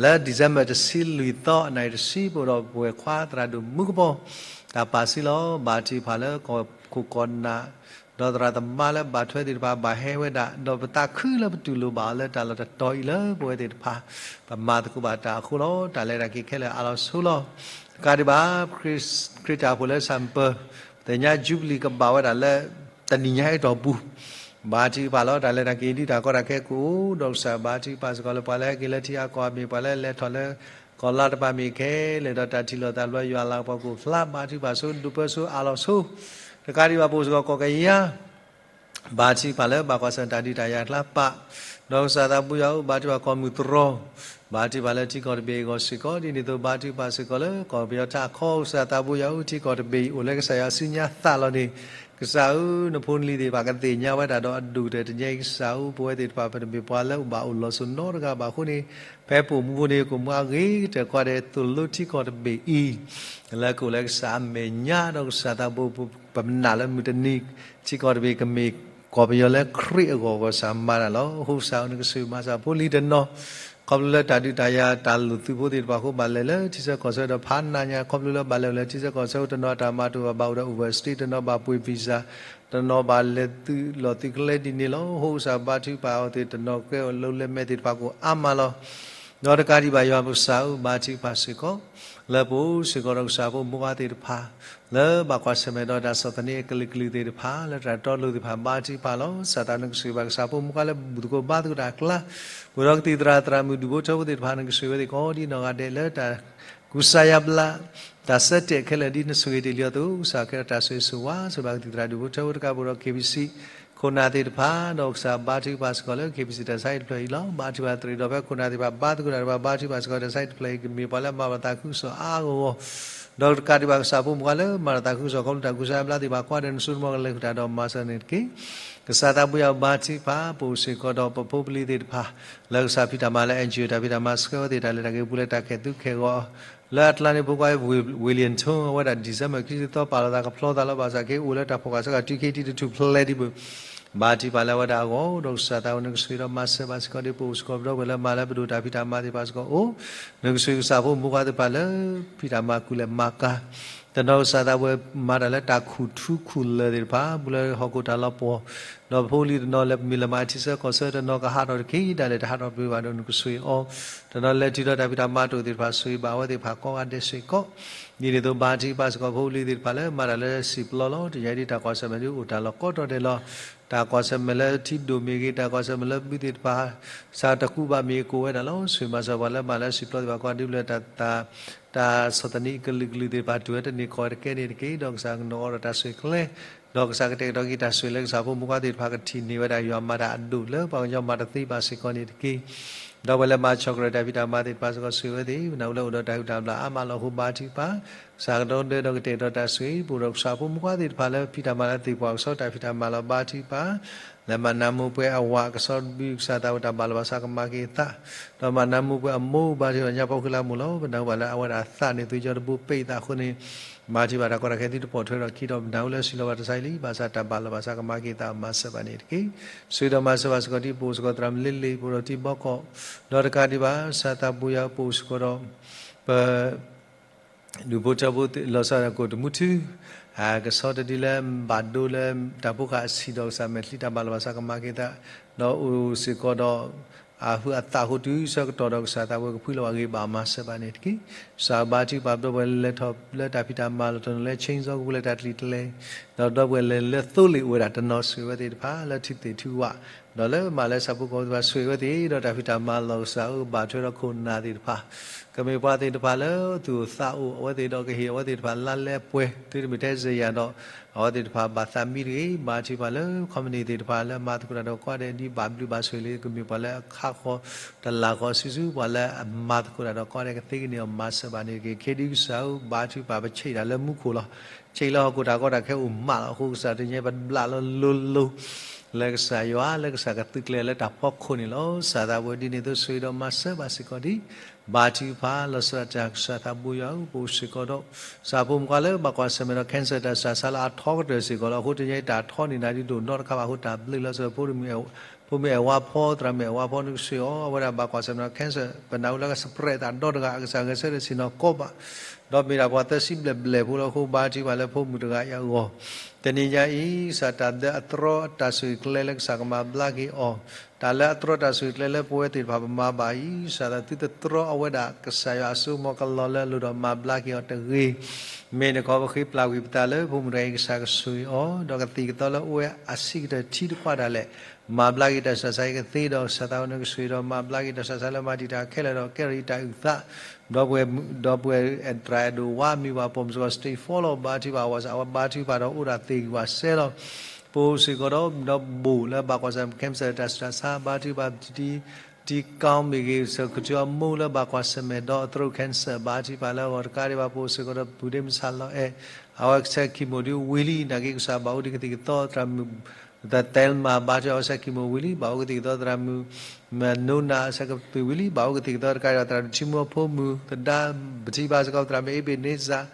လၢ December တဆံလွံၢ်သီ အနံၣ်တဆံ ပအိၣ်ဒီးပဝဲၢ်ခွါသရၣ်ဒိၣ်မူကပီၤ တၢ်ပာ်စုလီၤ ဘါထုကဖၣ်လၢကီၢ်ခိၣ်ကီၢ်နၢ် ဒီးသရၣ်သမါလၢဘၣ်ထွဲသ့ၣ်တဖၣ် ဘၣ်ဟဲဝဲဒၣ် ဒီးပသးခုလၢပတူၢ်လိာ်ဘၣ်အီၤလၢတၢ်လီၢ်တတီၤအံၤလၢပဝဲသ့ၣ်တဖၣ် ပမၤသကိးဘၣ်တၢ်အဃိလီၤ. တၢ်လဲၤတၢ်က့ၤခဲလၢာ်အးလီၤဆိလီၤ. တကးဒံးဘၣ် ခရံာ်တၢ်အိၣ်ဖှိၣ်လၢ December ပသ့ၣ်ညါ Jubilee ကဘၣ်ဝဲဒၣ်လၢ တနံၤညါအတီၢ်ပူၤ ဘါထုကဖၣ်လီၤ. တၢ်လဲၤတၢ်က့ၤဒ်တၢ်ကီတၢ်ခဲကအိၣ် ဒီးကစၢ်ဘါထုကဖၣ်စ့ၢ်ကီးလၢပှၤလၢဟဲက့ၤလၢထံအကီၢ်မ့ၢ် ပှၤလၢလဲၤထီၣ်လၢကီၢ်လါတဖၣ်မ့ၢ်ခဲလၢာ် ဒီးတၢ်ထံၣ်လိာ်သးတဘျီ ယွၤအလၤကပီၤကအိၣ်ဖျါ ဘါထုကဖၣ်ဆိ ဒိးပၢဆိအးလီၤဆိ တကးဒံးဘၣ် ပအိၣ်စ့ၢ်ကီးကီၢ်ကယၤ ဘါထုကဖၣ်လၢဘၣ်ကွၢ်ဆၢၣ်တၢ်ဒုးတၢ်ယၤအကျါပာ် ဒီးကစၢ်သးဘိယွၤဧၢ ဘါထုကဖၣ်ကီၢ်မုၢ်တြီၤ ဘါထုကဖၣ်လၢထံကီၢ်တဘ့ၣ်အဂီၢ်စ့ၢ်ကီး ဒ်န့ၣ်အသိး ဘါထုကဖၣ်စ့ၢ်ကီးလၢကီၢ်ပယီၤထးခီ ကစၢ်သးဘိယွၤဧၢ ထံကီၢ်တဘ့ၣ်အံၤအိၣ်လၢကစၢ်ယွၤစုညါသးလီၤန့ၣ် ကစၢ်ဧၢ, နဖိနလံၤသ့ၣ်တဖၣ်ကသ့ၣ်ညါဝဲတၢ်ဒီးအဒိၣ်ကတၢၢ်တနံၤအံၤ ကစၢ်ဧၢ, ပဝဲသ့ၣ်တဖၣ်ပတမ့ၢ်ပှၤလၢအိၣ်ဘၣ်အိၣ်လီၤစိၤနီတဂၤဘၣ်အဃိန့ၣ်, ဖဲပအိၣ်မူအပူၤန့ၣ် ကိၣ်မူအဂ့ၤကတၢၢ် ကွၢ်ဒဲးသိၣ်လိထံကီၢ်တဘ့ၣ်အံၤ လၢကအိၣ်လၢကစၢ်အမဲာ်ညါ ဒီးကစၢ်သးဘိ ပနာ်လၢမုၢ်တနံၤ ထံကီၢ်တဘ့ၣ်ကမ့ၢ်ကီၢ်ပယီၤလၢခရံာ်အဂီၢ် ကစၢ်မၤတၢ်လီၤ. အဃိကစၢ်ဧၢ နကဆိၣ်ဂ့ၤမၤစၢ်ဖိလံၤတနီၤ ခီဖျိလၢတၢ်ဒုးတၢ်ယၤတၢ်လိာ်သုးဖိသ့ၣ်တဖၣ်အဃိ ဘၣ်လဲၤလၢထံဆၢကီၢ်ဆၢဒီးဖးနးညါ ခီဖျိလၢဘၣ်လဲၤအိၣ်လၢထံဆၢကီၢ်ဆၢ တနီၤအတၢ်မၤတအိၣ်ဘၣ် ဘၣ်အိၣ်ဒီး overstay တနီၤဘၣ်ပှ့ၤ visa တနီၤဘၣ်လဲၤသုးလီၢ်သုးကျဲဒ်န့ၣ်လီၤ. အဃိကစၢ်ဘါထုကဖၣ်အဝဲသ့ၣ်တနီၤ ကဲအိၣ်လၢလဲၤမဲာ်သ့ၣ်တဖၣ်ကအိၣ်အါမးလီၤ. ဒီးတကးဒံးဘၣ် ယွၤပကစၢ်ဧၢ ဘါထုကဖၣ်စ့ၢ်ကီး လၢပအိၣ်စ့ၢ်ကီးဒီးကစၢ်ဖိမုၣ်ဖိခွါသ့ၣ်တဖၣ် လၢဘၣ်ကွၢ်ဆၢၣ်မဲာ်ဒီးတၢ်ဆီၣ်သနံးအကလုာ်ကလုာ်သ့ၣ်တဖၣ် လၢတၢ်တီလိၤသ့ၣ်တဖၣ် ဘါထုကဖၣ်လီၤ. ကစၢ်သးနကဆိၣ်ဂ့ၤဘၣ် ကစၢ်ဖိမုၣ်ဖိခွါလၢဘူၣ်သကိးဘါသကိးတၢ်အကျါ ပှဲၤဒီးကသံၣ်သရၣ်သရၣ်မုၣ်ဒူၣ်ဖိထၢဖိသ့ၣ်တဖၣ် နကဆိၣ်ဂ့ၤဝဲသ့ၣ်ကိးဒ်နီၢ်ဂၤဒဲး လၢတၢ်ကူစါယါဘျါ တၢ်ဆၢတဲာ်ခဲလၢာ်ဒ်နဆိၣ်ဂ့ၤတ့ၢ်လံအသိး ကစၢ်ကဲထီၣ်တၢ်ဆိၣ်ဂ့ၤဆိၣ်ဝါ ဆိၣ်ဂ့ၤဘၣ်ကသံၣ်သရၣ်ဒူၣ်ဖိထၢဖိတကး ပှဲၤဒီး KBC ခိၣ်နၢ်သ့ၣ်တဖၣ် ဒီးကစၢ်ဘါထုကဖၣ်စ့ၢ်ကီးလၢ KBC တၢ်ဆါဟံၣ်တဖျၢၣ်အံၤလီၤ. ဘါထုကဖၣ်တရံးဒီးဖဲခိၣ်နၢ်သ့ၣ်တဖၣ် ဘါသကိးတၢ်ဒီး ဘါထုကဖၣ်စ့ၢ်ကီး တၢ်ဆါဟံၣ်တဖျၢၣ်အံၤ ကမ့ၢ်ပှၤလၢမၤဘၣ်သးခုကစီၣ်အါဂီၢ်ဂီၢ် ဒီးတကးဒံးဘၣ် ကစၢ်ဖိမုၣ်ဖိခွါလၢမၤတၢ်သးခုကစီၣ် ခီဖျိတၢ်ကူစါယါဘျါသ့ၣ်တဖၣ် ကွၢ်ဒဲးနစိနမီၢ်ကလဲၤဃုာ်တၢ်ဒီးမၤစၢၤန့ၣ်တက့ၢ်. ကစၢ်သးဘိယွၤဘါထုကဖၣ် ပအိၣ်စ့ၢ်ကီးဒီးပဖိပလံၤသ့ၣ်တဖၣ် လၢကစၢ်ဖံးတၢ်မၤလၢ NGO တၢ်ဖံးတၢ်မၤဆှၢဝဲသ့ၣ် တၢ်လဲၤတၢ်က့ၤပူၤလၢတၢ်ခဲၣ်သူခဲၣ်ဂီၤ လၢအကျါန့ၣ် ဖိခွါ William Tone အဝဲဒၣ် December ခံဆံသီပာ်လီၤသးကဖျီသးလီၤ. ဘၣ်ဆၣ်က့အိၣ်လၢတၢ်ဖီၣ်ဃာ်ဆၢကတီၢ် တုၤခဲအံၤထံၣ်တထူၣ်ဖျဲးဒံးဘၣ် ဘါထုကဖၣ်လၢအဝဲဒၣ်အဂီၢ် ဒီးကစၢ်သးဘိ နကဆိၣ်ဂ့ၤဒီးမၤစၢၤဘၣ်စ့ၢ်ကီးဒ် ပအိၣ်စ့ၢ်ကီးပဒီပုၢ်ဝဲၢ်လၢမၤလၢပဒိၣ်တၢ်ဖံးတၢ်မၤသ့ၣ်တဖၣ်စ့ၢ်ကီးအိၣ်, နကဆိၣ်ဂ့ၤကစၢ်ဖိမုၣ်ဖိခွါသ့ၣ်တဖၣ်လၢ ဖံးတၢ်မၤကူၣ်လဲၤမၤကၤ တနီၤကစၢ်သးဘိ မၤတၢ်လၢတၢ်ခူၣ်ထူခူၣ်လၢၢ်သ့ၣ်တဖၣ် ဘူးလၢဟီၣ်ခိၣ်တၢ်လီၤပှီၢ်, ဒီးဖိလံၤတနီၤလၢပမ့ၢ်လၢမၤထံဆၢကီၢ်ဆၢ တနီၤကဟးထီၣ်တက့ၢ် ဒၣ်လဲာ်တဟးထီၣ်တပၢၢ်ဘၣ်ဒီး နကဆိၣ်ဂ့ၤအီၤ, တနီၤလဲၤတုၤဒီးတၢ်ဖံးတၢ်မၤတအိၣ်သ့ၣ်တဖၣ် ဆိၣ်ဂ့ၤဘၣ်အဝဲသ့ၣ်တဖၣ်ကိးဂၤဒဲးစ့ၢ်ကီး ဒ်န့ၣ်အသိး ဘါထုကဖၣ်စ့ၢ်ကီးဖိလံၤသ့ၣ်တဖၣ်လၢ မၤတၢ်လၢစံာ်ပျီလီၤ. တယၤဒ်တၢ်ကွၢ်ဆၢၣ်မဲာ်ဒ်အိၣ်တၢ်လီၢ်ကိးတီၤဒဲးလီၤ. တၢ်ကွၢ်ဆၢၣ်မဲာ်လၢထံဒိၣ်မ့ၢ်ဂ့ၤ, တၢ်ကွၢ်ဆၢၣ်မဲာ်လၢဘုသ့ၣ်တဖၣ် စးတကူးဘၣ်မ့ၢ်ဂ့ၤ ကိးဝဲဒၣ်လီၤ. ဆိၣ်ဂ့ၤမၤစၢၤပှၤလၢမၤလၢစံာ်ပျီသ့ၣ်တဖၣ် ကိးဂၤဒဲးလၢ တၢ်ဆီၣ်သနံးအကလုာ်ကလုာ်သ့ၣ်တဖၣ် တုၤဝဲတန့ၢ်ခီၣ်ဝဲတကဲန့ၣ်တက့ၢ်. ဒီးကစၢ်ကနီၤအီၤဒီးတၢ်ဆိၣ်ဂ့ၤကျဲ ဒီးကစၢ်ကတဲာ်ကတီၤက့ၤတၢ်ဆိၣ်ဂ့ၤလၢကစၢ်ဖိမုၣ်ဖိခွါသ့ၣ်တဖၣ် ကထံၣ်န့ၢ်ဝဲဒၣ် ယွၤမၤတၢ်အဒိၣ်လၢပှၤကညီမၤတသ့ဘၣ်စ့ၢ်ကီးန့ၣ်တက့ၢ်. ဒီးပှၤလၢမၤဆီၣ်ကရၢတၢ်ဖံးတၢ်မၤသ့ၣ်တဖၣ်စ့ၢ်ကီး ဆိၣ်ဂ့ၤဝဲသ့ၣ် ပနၢ်ဟူလၢအိၣ်ဒီးတၢ်ဟုၣ်တၢ်ဘျၣ်အါမးလီၤ. အဃိဘါထုကဖၣ် ကစၢ်ကဒိးဒဲဒီးကတဲာ်ကတီၤတၢ်ဆိၣ်ဂ့ၤ ပအိၣ်ဒီးကစၢ်ဖိမုၣ်ဖိခွါသ့ၣ်တဖၣ်လၢဖံးတၢ်မၤလၢသ့ၣ်ပှၢ်ကစီၣ်တၢ်ဖံးတၢ်မၤလီၤ. ဘါထုကဖၣ် လၢမၤနၢမူပှဲၤအဝၤ ကဆီတဘု ကစၢ်သးဝဲတၢ်ဘၣ်လီၤဘၣ်စးကမၤက့ၤအသး ဒီးမၤနၢမူပှဲၤအမိၢ် ဘါထုကဖၣ်ညါပီဃုလၢမူလီၤ. ပနၢ်ဟူဘၣ်လၢအဝဲဒၣ်အသးန့ၣ် သွံၣ်စီတဘိပ့းသးအဃိန့ၣ် ဘါထုကဖၣ်တၢ်ကီတၢ်ခဲသုတပိာ်ထွဲဒီးခံဒီး ပနၢ်ဟူလၢစံးလီၤဘၣ်တၢ်ဆါအံၤလံ ဘၣ်ဆၣ်တၢ်ဘၣ်လီၤဘၣ်စးကမၤက့ၤသးမၤစၢၤဘၣ်န့ၣ်တက့ၢ်. ဆိၣ်ဂ့ၤဒီးမၤစၢၤဘၣ်စ့ၢ်ကီးဒ်ပအိၣ်စ့ၢ်ကီး သရၣ်မုၣ်လ့လ့ ပအိၣ်ဒီးထံဘီကီၢ် ဒီးတကးဒံးဘၣ် ကစၢ်သးဘိယွၤပအိၣ်စ့ၢ်ကီးဒီး ပ ဒူၣ်ဖိထၢဖိလီၤဆီဒၣ်တၢ်ကိၢ်တမူထူ ကဆီတဒုလၢ ဘၣ်ဒိလၢတၢ်ဖိဃာ်အဆံးဒီးကစၢ်မဲာ်ချံတၢ်ဘၣ်လီၤဘၣ်စးကမၤက့ၤသး ဒီးအိၣ်စ့ၢ်ကီးဒီး အဟုးအသးအဃိတုၤဆၢကတီၢ်ဒီးကစၢ်သးဝဲကဖှံလီၤဘၣ်ဂ့ၤဘၣ်မၤစၢၤဘၣ်န့ၣ်တက့ၢ်. ကစၢ်ဘါထုကဖၣ်ပဒီပုၢ်ဝဲၢ်လၢလဲၤထီၣ်လၢတၢ်ဖံးတၢ်မၤလီၤတနီၤလၢ chain စီကပူၤလၢတၢ်တကျံၤတလဲ ဒီးဒီပုၢ်ဝဲၢ်လၢလၢသိလ့ၣ်အိၣ်ဝဲဒၣ်တနီၤဆိၣ်ဂ့ၤဝဲသ့ၣ်တဖၣ်လၢထံသ့ၣ်ထူဝၣ် ဒီးလၢမၤလၢဆၣ်ဖိကီၢ်ဖိသ့ၣ်တဖၣ် ဆိၣ်ဂ့ၤဝဲသ့ၣ်ဒီးတၢ်ဖံးတၢ်မၤလီၤကစၢ်ဧၢ ဘၣ်ထွဲဒီးခိၣ်နၢ်သ့ၣ်တဖၣ် ကမ့ၢ်ပှၤသ့ၣ်တဖၣ်လၢသူၣ်အိၣ်သးအိၣ် အဝဲသ့ၣ်ဒီးကဟ့ၣ်အဝဲသ့ၣ်တဖၣ်လါလဲပှဲၤ သုတမ့ၢ်ထဲစ့ၢ်ယၤဒီး အဝဲသ့ၣ်တဖၣ်ဘၣ်သးမံတဂ့ၤ ဘါထုကဖၣ်လၢ company သ့ၣ်တဖၣ်လၢမၤသကိးတၢ်ဒီးကိးဂၤဒဲးဒ်ဘၣ်ဘျုးဘၣ်ဆိၣ်ဂ့ၤလံ ကမ့ၢ်ပှၤလၢအခါဃီ တလးဃီစုဆူ ပှၤလၢအမၤသကိးတၢ်ဒီးကိးဂၤဒဲး ကသ့ကန့ၢ်အီၤမၤစၢၤဘၣ်န့ၣ်တက့ၢ်. ခ့ဒံကစၢ်ဧၢ ဘါထုကဖၣ် ပဆံးတၢ်လၢမူခိၣ်လီၤ. ဆံးလၢဟီၣ်ခိၣ်တၢ်ကီတၢ်ခဲအိၣ်မးလီၤ. အဃိကစၢ်တနံၤအံၤပဘျးလီၤလိၤလိၤ လၢကစၢ်ယွၤ လၢကစၢ်ကသုးကျဲၤလၢတၢ်ဖီခိၣ်န့ၣ်လီၤ. ကစၢ်သးဝဲဒ်န့ၣ်အသိး ဆိၣ်ဂ့ၤဒီးမၤစၢၤဘၣ်စ့ၢ်ကီးဒ် ဘါထုကဖၣ် လီၤဆီဒၣ်တၢ်ကစၢ်သးဘိယွၤဧၢ ပအိၣ်စ့ၢ်ကီးဒီး ကစၢ်ဖိမုၣ်ခွါလၢဘၣ်ကွၢ်ဆၢၣ်မဲာ်ဒီး cancer တၢ်စှၤဆါလၢအထီကတၢၢ်စ့ၢ်ကီးလီၤ. အဃိတနံၤအံၤတၢ်ထီန့ၢ်နၤဒ်ဒိၣ်နီတခါဘၣ်အဃိ တၢ်ဘျုးလီၤစၢၤ ဖိမုၣ်အဲၣ်ဝါဖီ သရၣ်မုၣ်အဲၣ်ဝါဖီ နကဆိၣ်ဂ့ၤအီၤ အဝဲဒၣ်ဘၣ်ကွၢ်ဆၢၣ်မဲာ်ဒီး cancer ပနၢ်ဟူလၢက spread သးဒီတဂၤ အကစၢ်ဂဲၤဆၢထၢၣ်ဆ့ၣ်နီၤကီးဘၣ် ဒီးမ့ၢ်ဒၣ်ပှၤသၢဆံဘျဲၣ်ဘျဲၣ်ဖိလီၤ. အဃိဘါထုကဖၣ်လၢဖိမုၣ်တဂၤအံၤအဂီၢ် တနံၤညါအံၤ ကစၢ်တၢ်လၢအတြီတၢ်ဆိၣ်ဂ့ၤကျဲလၢကစၢ်ကမၤဘျါက့ၤအီၤ တၢ်လၢအတြီတၢ်ဆိၣ်ဂ့ၤကျဲလၢပဝဲသ့ၣ်တဖၣ်ပမၤဘၣ်အံၤ ကစၢ်သးသုတတြီအဝဲဒၣ် ကစၢ်ယွၤအစိကမီၤကလီၤလၢအလိၤဒီးမၤဘျါက့ၤအီၤတဂ့ၤ မ့ၢ်နခီပဃ့ပျၢ်ကွံာ်ပသးလၢဖိမုၣ်တဂၤအံၤ ကစၢ်ကဆိၣ်ဂ့ၤအီၤ ဒီးကသံၣ်ကသီလၢအိၣ်ဝဲအဆံးကတၢၢ်ထံတခွးဒၣ်လဲာ် မၤဘျါက့ၤတၢ်ဆှၤဆါအံၤကသ့ဒီး ကစၢ်သးဝဲနကဆိၣ်ဂ့ၤဒီးမၤဘျါက့ၤတၢ်ဆှၤဆါလၢမၤတံာ်တာ်ခဲလၢာ်ဒီးကဲထီၣ်အံၤတၢ်အုၣ်သး ဒီးပဝဲ ဒီးပဝဲသရၣ်အဲၣ်ဒိးဝါမံၤဝဲပိာ်မုၣ်စ့ၢ်ကီး stage four လီၤ. ဘါထုကဖၣ်ဝဲစ့ၢ် အဝဲဘါထုကဖၣ်ဒီးအိၣ်ဒၣ်သ့ၣ်ဂံၢ်ဝဲစဲလီၤ. ပအိၣ်စ့ၢ်ကီးဒီး ဒီးဘိၣ်လၢဘၣ်ကွၢ်ဆၢၣ်မဲာ် cancer တၢ်ဆှၤဆါ ဘါထုကဖၣ်တံ တံကီမ့ၢ်ဂ့ၤ စၢၤခူၣ်ထူအမိၢ်လၢဘၣ်ကွၢ်ဆၢၣ်မဲာ်ဒီး throat cancer ဘါထုကဖၣ်လၢအဂီၢ်တကးဒံးဘၣ် ပအိၣ်စ့ၢ်ကီးဒီးပုၢ်ဒ့မုၣ်ဆၣ်လီၤအဲၣ် အဝဲဆဲးခံမိၣ်ဒုးဝံၤလံ နာ်က့ကစၢ်ဘၣ်အိၣ်ဒံးကသံၣ်ကသီသရၣ်မုၣ် သဲးလ်မၤ ဘါထုကဖၣ်အဝဲဆဲးခံမိၣ်ဝံၤလံ ဘၣ်အိၣ်ကသံၣ်ကသီသရၣ်မုၣ် မနိနၤ ဆဲးကသံၣ်ဝံၤလံ ဘၣ်အိၣ်ကသံၣ်ကသီတကးဒံး သရၣ်ဒိၣ်ထံမူအဖိမုၣ်သဒါ ပထံၣ်ဘၣ်စ့ၢ်ကီးသရၣ်မုၣ်အ့ဘ့းန့စၣ်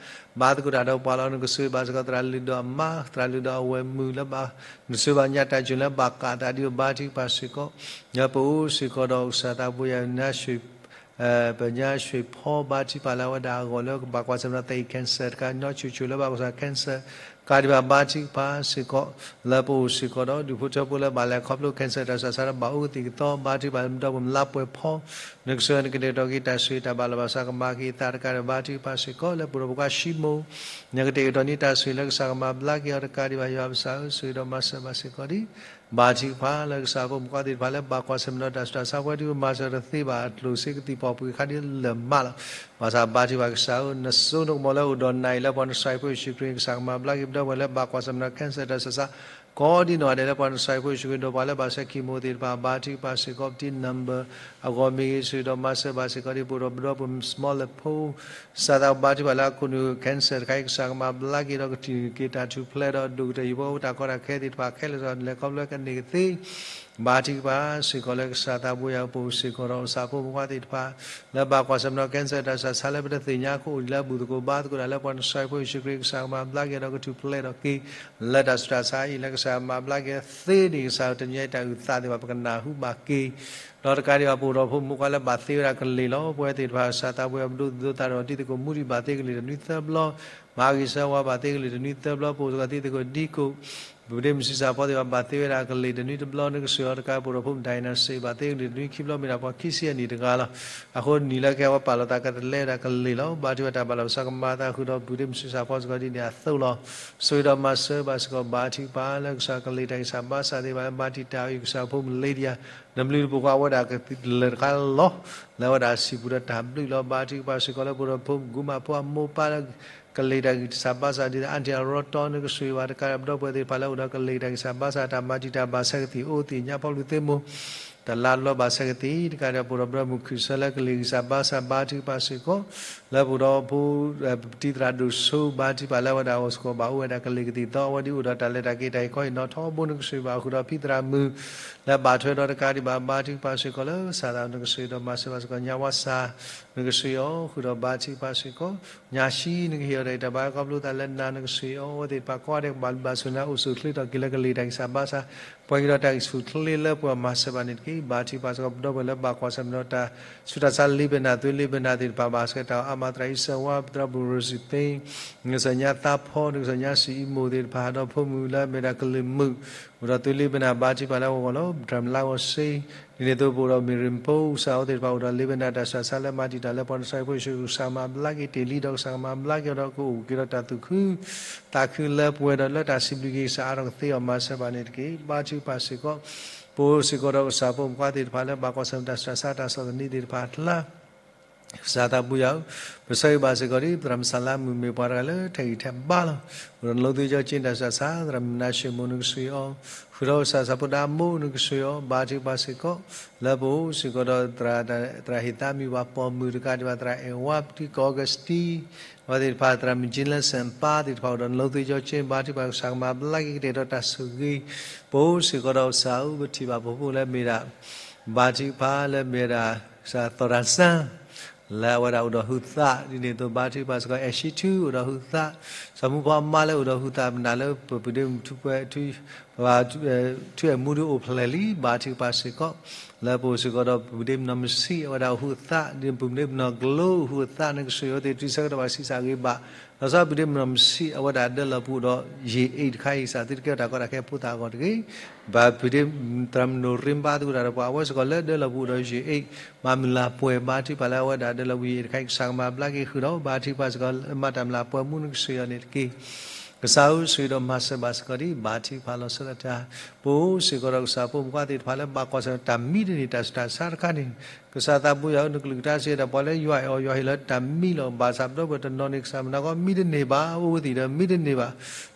ဘါသကိးတၢ်ဒီးပှၤလီၤ နကဆိၣ်ဂ့ၤဘၣ်စ့ၢ်ကီးသရၣ်လုၢ်ဒိၣ်အမါ သရၣ်လုၢ်ဒိၣ်အဝဲၢ်မုၣ်လၢဘၣ် နဆိၣ်ဂ့ၤဘၣ်ညါတၢ်စူၢ်လၢဘၣ်ကးသးဒ်အံၤ ဘါထုကဖၣ်စ့ၢ်ကီး လၢပအိၣ်စ့ၢ်ကီးဒီးကစၢ်သးဘိယၤ ပညါရွှ့ၣ်ဖီ ဘါထုကဖၣ်လၢအဝဲဒၣ်အဂီၢ်လၢကဘၣ်ကွၢ်ဆၢၣ်မဲာ်ဒီး သ့ၣ် cancer တခါ နီၢ်ဆူၣ်ဆူၣ်လၢဘၣ်ကွၢ်ဆၢၣ်မဲာ် cancer တခါဒံးဘၣ် ဘါထုကဖၣ်စ့ၢ်ကီး လၢပအိၣ်စ့ၢ်ကီးဒီး ဒူၣ်ဖိထၢဖိလၢဘၣ်လဲၤခီဖျိ cancer တၢ်ဆူးတၢ်ဆါဒီး ဘၣ်အိၣ်ကသံၣ်ကသီ ဘါထုကဖၣ်လၢပဒီပုၢ်ဝဲၢ်လါပှဲၤဖီ နကဆိၣ်ဂ့ၤန့ၣ်ကတဲာ်ကတီၤက့ၤတၢ်ဆိၣ်ဂ့ၤတၢ်ဘၣ်လီၤဘၣ်စးကမၤက့ၤအသးတခါဒီး ဘါထုကဖၣ်စ့ၢ်ကီး လၢပအိၣ်ဒီးဖိခွါၡံမိၣ် နကတဲာ်ကတီၤန့ၢ်တၢ်ဆိၣ်ဂ့ၤလၢကစၢ်ကမၤဘျါက့ၤအီၤတခါဒံးဘၣ် ယွၤပကစၢ်ဧၢ ဆိၣ်ဂ့ၤဒီးမၤစၢၤဘၣ်စ့ၢ်ကီးဒံး ဘါထုကဖၣ်လၢကစၢ်ဖိမုၣ်ဖိခွါသ့ၣ်တဖၣ်လၢဘၣ်ကွၢ်ဆၢၣ်မဲာ်ဒီးတၢ်ဆူးတၢ်ဆါ ပဝဲဒၣ်ပမၤစၢၤတသ့ဘၣ်အကျိၣ်စ့ကသံၣ်ပှၢ်ပှ့ၤခါဒ်လၢာ်မးလီၤ. ဘၣ်ဆၣ်ဘါထုကဖၣ်ကစၢ်ဧၢ နစိနကမီၤလၢအိၣ်ဒီးနၤအံၤ လၢပှၤနစၢ်ဖိယ့ၣ်ၡူးခရံာ်ကစၢ်ကမၤဘျါက့ၤပဒီပုၢ်ဝဲၢ်လၢဘၣ်ကွၢ်ဆၢၣ်မဲာ်ဒီး cancer တၢ်ဆူးတၢ်ဆါ ကိးဒံနီၢ်ဂၤဒဲး လၢပှၤနစၢ်ဖိယ့ၣ်ၡူးခရံာ်ဒီးပှၤလၢဘၣ်ဆဲးခံမိၣ်သ့ၣ်တဖၣ် ဘါထုကဖၣ်စ့ၢ်ကီး ပတံၤ number အဂီၢ်မ့ၢ်ဂ့ၤ ဆိၣ်ဂ့ၤဒီးမၤစၢၤဘၣ်စ့ၢ်ကီးဒံး ပအိၣ်ဒီးပဒီပုၢ်ဝဲၢ် small လၢဖိ ကစၢ်သးဘါထုကဖၣ်လၢအခိၣ်နူာ် cancer တခါအံၤ ကစၢ်ကမၤဘျါက့ၤဒီးကတုၤက့ၤတၢ်ထူၣ်ဖျဲးဒီးဒိၣ်ကတၢၢ် ယံၤပဝဲအိၣ်တၢ်ကီတၢ်ခဲသ့ၣ်တဖၣ်ခဲလၢာ် လဲၤခီဖျိကန့ၢ်ကသ့ ဘါထုကဖၣ်စ့ၢ်ကီးလၢကစၢ်သးဘိယၤ ပအိၣ်စ့ၢ်ကီးဒီးကစၢ်ဖိမုၣ်ဖိခွါသ့ၣ်တဖၣ် လၢဘၣ်ကွၢ်ဆၢၣ်မဲာ်ဒီး cancer တၢ်ဆူးတၢ်ဆါလၢပတသ့ၣ်ညါ ကအိၣ်ဒံးလၢအဘူၣ်သကိးဘါသကိးတၢ် လၢပှၤနစၢ်ဖိယ့ၣ်ၡူးခရံာ်ကစၢ်ကမၤဘျါက့ၤဒီးကထူၣ်ဖျဲးထီၣ်က့ၤ လၢတၢ်ဆူးတၢ်ဆါအံၤ လၢကစၢ်မၤဘျါက့ၤသ့န့ၣ် ကစၢ်တနံၤအံၤတၢ်အုၣ်သးသ့ၣ်တဖၣ် ပကနၢ်ဟူဘၣ်က့ၤ ဒီးတကးဒံးဘၣ် ပအိၣ်ဒီးဖိမုၣ်ဖိခွါလၢဘၣ်သ့ဝဲဒၣ်ကလ့ၢ်လီၤ. ပဝဲသ့ၣ်တဖၣ် ကစၢ်သးဘိယၤ ပဒိးသဒၢတၢ်ဒီးတံၤသကိးမူဒံး ဘၣ်သ့ကလ့ၢ်တနွံသၢဘျီ မၤဂ့ၤဆၢဝါဘၣ်သ့ကလ့ၢ်တနွံသၢဘျီ ပအိၣ်စ့ၢ်ကီးတံၤသကိးဒံကိး ပူၤဒ့မုၣ်ဆံးစၢ်ဖီသ့ၣ်တဖၣ် ဘၣ်သ့ဝဲဒၣ်ကလ့ၢ်တနွံတဘျီ နကဆိၣ်ဂ့ၤအီၤတကး ပအိၣ်ဒီးဖိမုၣ် ဒိၣ်နၤစ့ၢ် ဘၣ်သ့ကလ့ၢ်တနွံခံဘျီ မ့ၢ်ဒၣ်ပှၤခံဆံအနံၣ်တဂၤလီၤ. အဃိနံၣ်လၢကဟဲဝဲပာ်လီၤသးကတလဲဝဲဒၣ်ကလ့ၢ်လီၤ. ဘါထုကဖၣ်တၢ်ဘၣ်လီၤဘၣ်စးကမၤအသးဃုာ်ဒီး ပူၤဒ့မုၣ်ဆံးစၢ်ဖီစ့ၢ်ကီးဒ်န့ၣ်အသိးလီၤ. ဆိၣ်ဂ့ၤဒီးမၤစၢၤဘၣ်စ့ၢ်ကီး ဘါထုကဖၣ်လၢကစၢ်ကလ့ၢ်တၢ်ဂံၢ်စၢ်ဘါစၢ်သ့ၣ်တဖၣ်လၢမၤတံာ်တာ်အီၤ ကစၢ်ဖိမုၣ်လ့ဒံယၤ နဘျုးနဖှိၣ်ဃီ အဝဲဒၣ်ကလၢၤတခါလီၤ. လၢအဝဲဒၣ်စံးပူၤဒီးတၢ်ဘျုးလီၤ. ဘါထုကဖၣ်စ့ၢ်ကီးလၢပအိၣ်ဒီးဖိမုၣ် ကူမၤဖိအမိၢ်ပၢ်လၢ ကလ့ၢ်တၢ်ဂံၢ်စၢ်ဘါစၢ်ဒ်သိး အါတံၢ်အရီတီ နကဆိၣ်ဂ့ၤဘၣ်တကးဒီး ပဒီပုၢ်ဝဲၢ်သ့ၣ်တဖၣ်လၢအိၣ်ဒီးကလ့ၢ်တၢ်ဂံၢ်စၢ်ဘါစၢ် တၢ်မၤတံာ်တာ်ဘၣ်ဆၢကသံၣ် အိၣ်သ့ၣ်ညါဖီလူၤသ့ၣ်မိၢ် တၢ်လၤလီၤဘၣ်ဆၢကသံၣ် တကးဒီး ပအိၣ်ဒီးပဒီပုၢ်ဝဲၢ်မုၢ်ခုၣ်ဆၢလၢကလ့ၢ်ဂံၢ်စၢ်ဘါစၢ် ဘါထုကဖၣ်စ့ၢ်ကီး လၢပအိၣ်ဒီးဖိ ပတံၤသရၣ်ဒိၣ်စိ ဘါထုကဖၣ်လၢအဝဲဒၣ်အိၣ်စ့ၢ်ကီး ဘၣ်အိၣ်ဝဲဒၣ်ကလ့ၢ်ကသံၣ်သီ အဝဲဒ်အိၣ်ဒီးတၢ်လဲၤတၢ်က့ၤတၢ်အံၤခီအံၤနီၢ်ထီဘိ နကဆိၣ်ဂ့ၤဘၣ်ဃုာ်ဒီးဖံသရၣ်မုၣ် လၢဘၣ်ထွဲဒီးတကးဒံးဘၣ် ဘါထုကဖၣ်စ့ၢ်ကီးလၢကစၢ်သး နကဆိၣ်ဂ့ၤဒီးမၤစၢၤဘၣ်စ့ၢ်ကီး ညါဝါစၢ် နကဆိၣ်ဂ့ၤအီၤဃုာ်ဒီး ဘါထုကဖၣ်စ့ၢ်ကီး ညါဆံ နကဟ့ၣ်အီၤတၢ်ဂံၢ်တၢ်ဘါခီဖျိသးလၢနၤ နကဆိၣ်ဂ့ၤအီၤ အဝဲသ့ၣ်တဖၣ်ကိးဂၤဒဲး ကဘၣ်ဘျုးဘၣ်ဆိၣ်နၤ အိၣ်ဆူၣ်အိၣ်ချ့ထီၣ်က့ၤလၢကလ့ၢ်တၢ်ဂံၢ်စၢ်ဘါစၢ် ပှၤကညီတၢ်ဂံၢ်ဆူၣ်ချ့လၢပှၤမၤစၢၤဘၣ်န့ၣ်တက့ၢ်. ဘါထုကဖၣ်စ့ၢ်ကီး ပဒီပုၢ်ဝဲၢ်လၢဘၣ်ကွၢ်ဆၢၣ်မဲာ်ဒီးတၢ်ဆူးတၢ်ဆါ လ့ပနၢ် သွ့လ့ပနၢ်သ့ၣ်တဖၣ် ဘၣ်ဆှဲးတၢ်အီၤ အါမး သရၣ်အံၤစၢၤဝါ သရၣ်ဘူၣ်ရိၤစံသ့ နကစၢ်ညါသးဖီ နကစၢ်ညါစံးအံမိၢ်သ့ၣ်တဖၣ် ဒီးဖိမုၣ်လၢအမ့ၢ်ဒၣ်ကလုာ်မုာ် အိၣ်ဒီးသွ့လ့ပနၢ် ဘါထုကဖၣ်လၢအဂီၢ်လီၤ. တြၢ်မုၢ်လါဂီၤစ့ ဒ်န့ၣ်အသိး ပအိၣ်ဒီးမ့ၢ်ရ့ၣ်ဖိ ကစၢ်အဝဲသ့ၣ်တဖၣ် အိၣ်ဒီးလ့ပနၢ်တၢ်ဆူးတၢ်ဆါလၢမၤတံာ်တာ်လၢပှၤနစၢ်ဖိယ့ၣ်ၡူး ကစၢ်မၤဘျါက့ၤတ့ၢ်လံဒီး ကစၢ်ကမၤဘျါက့ၤအီၤဒီး ကအိၣ်က့ၤဒီးတၢ်သူၣ်ခုသးခုလၢပှဲၤဒီးလၢတၢ်စံးဘျုးက့ၤကစၢ်အါထီၣ်ကသ့အီၤ မၤစၢၤဘၣ်န့ၣ်တက့ၢ်. ဘါထုကဖၣ်စ့ၢ်ကီး ပအိၣ်စ့ၢ်ကီးဒီးကစၢ်ဖိမုၣ်ဖိခွါသ့ၣ်တဖၣ်လၢဘၣ်ကွၢ်ဆၢၣ်မဲာ်တၢ်ဆူးတၢ်ဆါ တၢ်ဆီၣ်သနံးသ့ၣ်တဖၣ်အကျါ ကစၢ်သးဘိယၤဧၢ, ပဆၢဂ့ၤဘၣ်စ့ၢ်ကီးဒ် သရၣ်မုၣ်စၢ်လါမုၣ် မ့ၢ်ပှၤတဂၤလၢတၢ်ဂံၢ်တၢ်ဘါလီၤ. အိၣ်ဒီးနလိသ့ကၠီကၠ့တၢ်ဆူးတၢ်ဆါ သရၣ်မုၣ်မနၤၡ့မိၢ် နကဆိၣ်ဂ့ၤအီၤ, ဃုာ်ဒီးကစၢ်သးဖိဒါမိၢ် နကဆိၣ်ဂ့ၤအီၤ, ဘါထုကဖၣ်စ့ၢ်ကီး လၢပအိၣ်စ့ၢ်ကီးဒီး သရၣ်ဟ့ၣ်သးမံၤပှၤပိာ်မုၣ်တကးဒံးဘၣ် သရၣ်အဲၣ်ဝါ ပတံၤကီၢ်အီကူးစတံ အဝဲသ့ၣ်တဖၣ် သရၣ်မုၣ်ကၠ့လၢစဲၣ်ပၢ်သ့ၣ်တဖၣ် အိၣ်ဒီးနလိသ့ကၠီကၠ့ ဘါထုကဖၣ်ကစၢ်ကမၤဘျါက့ၤကတဲာ်ဒီးတၢ်ဆိၣ်ဂ့ၤ ပအိၣ်စ့ၢ်ကီးဒီးကစၢ်ဧၢ ပထံၣ်ဘၣ်ပဖိလၢမ့ၢ်ဒၣ် ဘါထုကဖၣ်လၢမ့ၢ်ဝဲဒၣ် ကစၢ်သီၣ်တၢ်စၢ် လၢအဝဲဒၣ်အိၣ်ဒီးဟုးသး ဒ်န့ၣ်အသိး ဘါထုကဖၣ်စ့ၢ်ကီး အဲၣ်ၡံထူ အိၣ်ဒီးဟုးသး စီၤမူဖီအမါလၢအိၣ်ဒီးဟုးသး ပနာ်လၢပပုၢ်ဒ့မုၣ်ထူ ပဝဲ ထူအဲၣ်မူဒုးအိၣ်ဖျဲၣ်လံ ဘါထုကဖၣ်စ့ၢ်ကီး လၢပအိၣ်စ့ၢ်ကီးဒီးပပုၢ်ဒ့မုၣ်နီၢ်မုၢ်ဆံး အဝဲဒၣ်အိၣ်ဟုးသး ဒ်ပပုၢ်ဒ့မုၣ်နီၢ်ကျိ အိၣ်ဟုးသး နကဆိၣ်ဂ့ၤအဝဲသ့ၣ် တုၤဆၢကတီၢ်ဘၣ်ဆံးစၢ်ဂ့ၤဘၣ် လီၤဆီပုၢ်ဒ့မုၣ်နီၢ်မုၢ်ဆံး အဝဲဒၣ်ဒၢလီၤပူၤအိၣ်ဒီးယ့ၣ်အ့ၣ်တခါအံၤ ကစၢ်သုတကဲထီၣ်တၢ်ကီတၢ်ခဲဖိသၣ်အဂီၢ်တဂ့ၤ ဘၣ်ပုၢ်ဒ့မုၣ်သရၣ်မုၣ်နိၣ်ရ့ဘါသကိးတၢ်ဒီးပှၤအဝဲစ့ၢ်ကီးလၢဒၢလီၤပူၤအိၣ်ဒီးယ့ၣ်အ့ၣ် မၤမုၢ်လၢ်ပှဲၤ ဘါထုကဖၣ်လၢအဝဲဒၣ်ဒၢလီၤပူၤယ့ၣ်အ့ၣ်တခါအံၤ ကစၢ်ကမၤဘျါက့ၤဃုာ်ဒီး ဘါထုကဖၣ်စ့ၢ်ကီး မၤတၢ်မုၢ်လၢ်ပှဲၤမူနကဆိၣ်ဂ့ၤအီၤန့ၣ်တက့ၢ်. ကစၢ်ဧၢ ဆိၣ်ဂ့ၤဒီးမၤစၢၤဘၣ်စ့ၢ်ကီးဒ် ဘါထုကဖၣ်လီၤဆီဒၣ်တၢ် ပအိၣ်စ့ၢ်ကီးဒီးကစၢ်ဖိမုၣ်ဖိခွါသ့ၣ်တဖၣ်လၢဘၣ်ကွၢ်ဆၢၣ်တၢ်မံတန့ၢ် တၢ်ဆူးတၢ်ဆါတခါန့ၣ် ကစၢ်သးဘိယၤဧၢ နကလုၢ်ကထါစ့ၢ်ဒီး ပှၤလၢယွၤအဲၣ်အီၤ ယွၤဟ့ၣ်လီၤတၢ်မံလီၤ. ဘၣ်ဆၣ်ပဒီပုၢ်ဝဲၢ်တနီၤန့ၣ် ကစၢ်မနၤကီ မံတန့ၢ်ဘၣ် အိၣ်ဝဲသ့ၣ်ဒီး မံတန့ၢ်ဘၣ်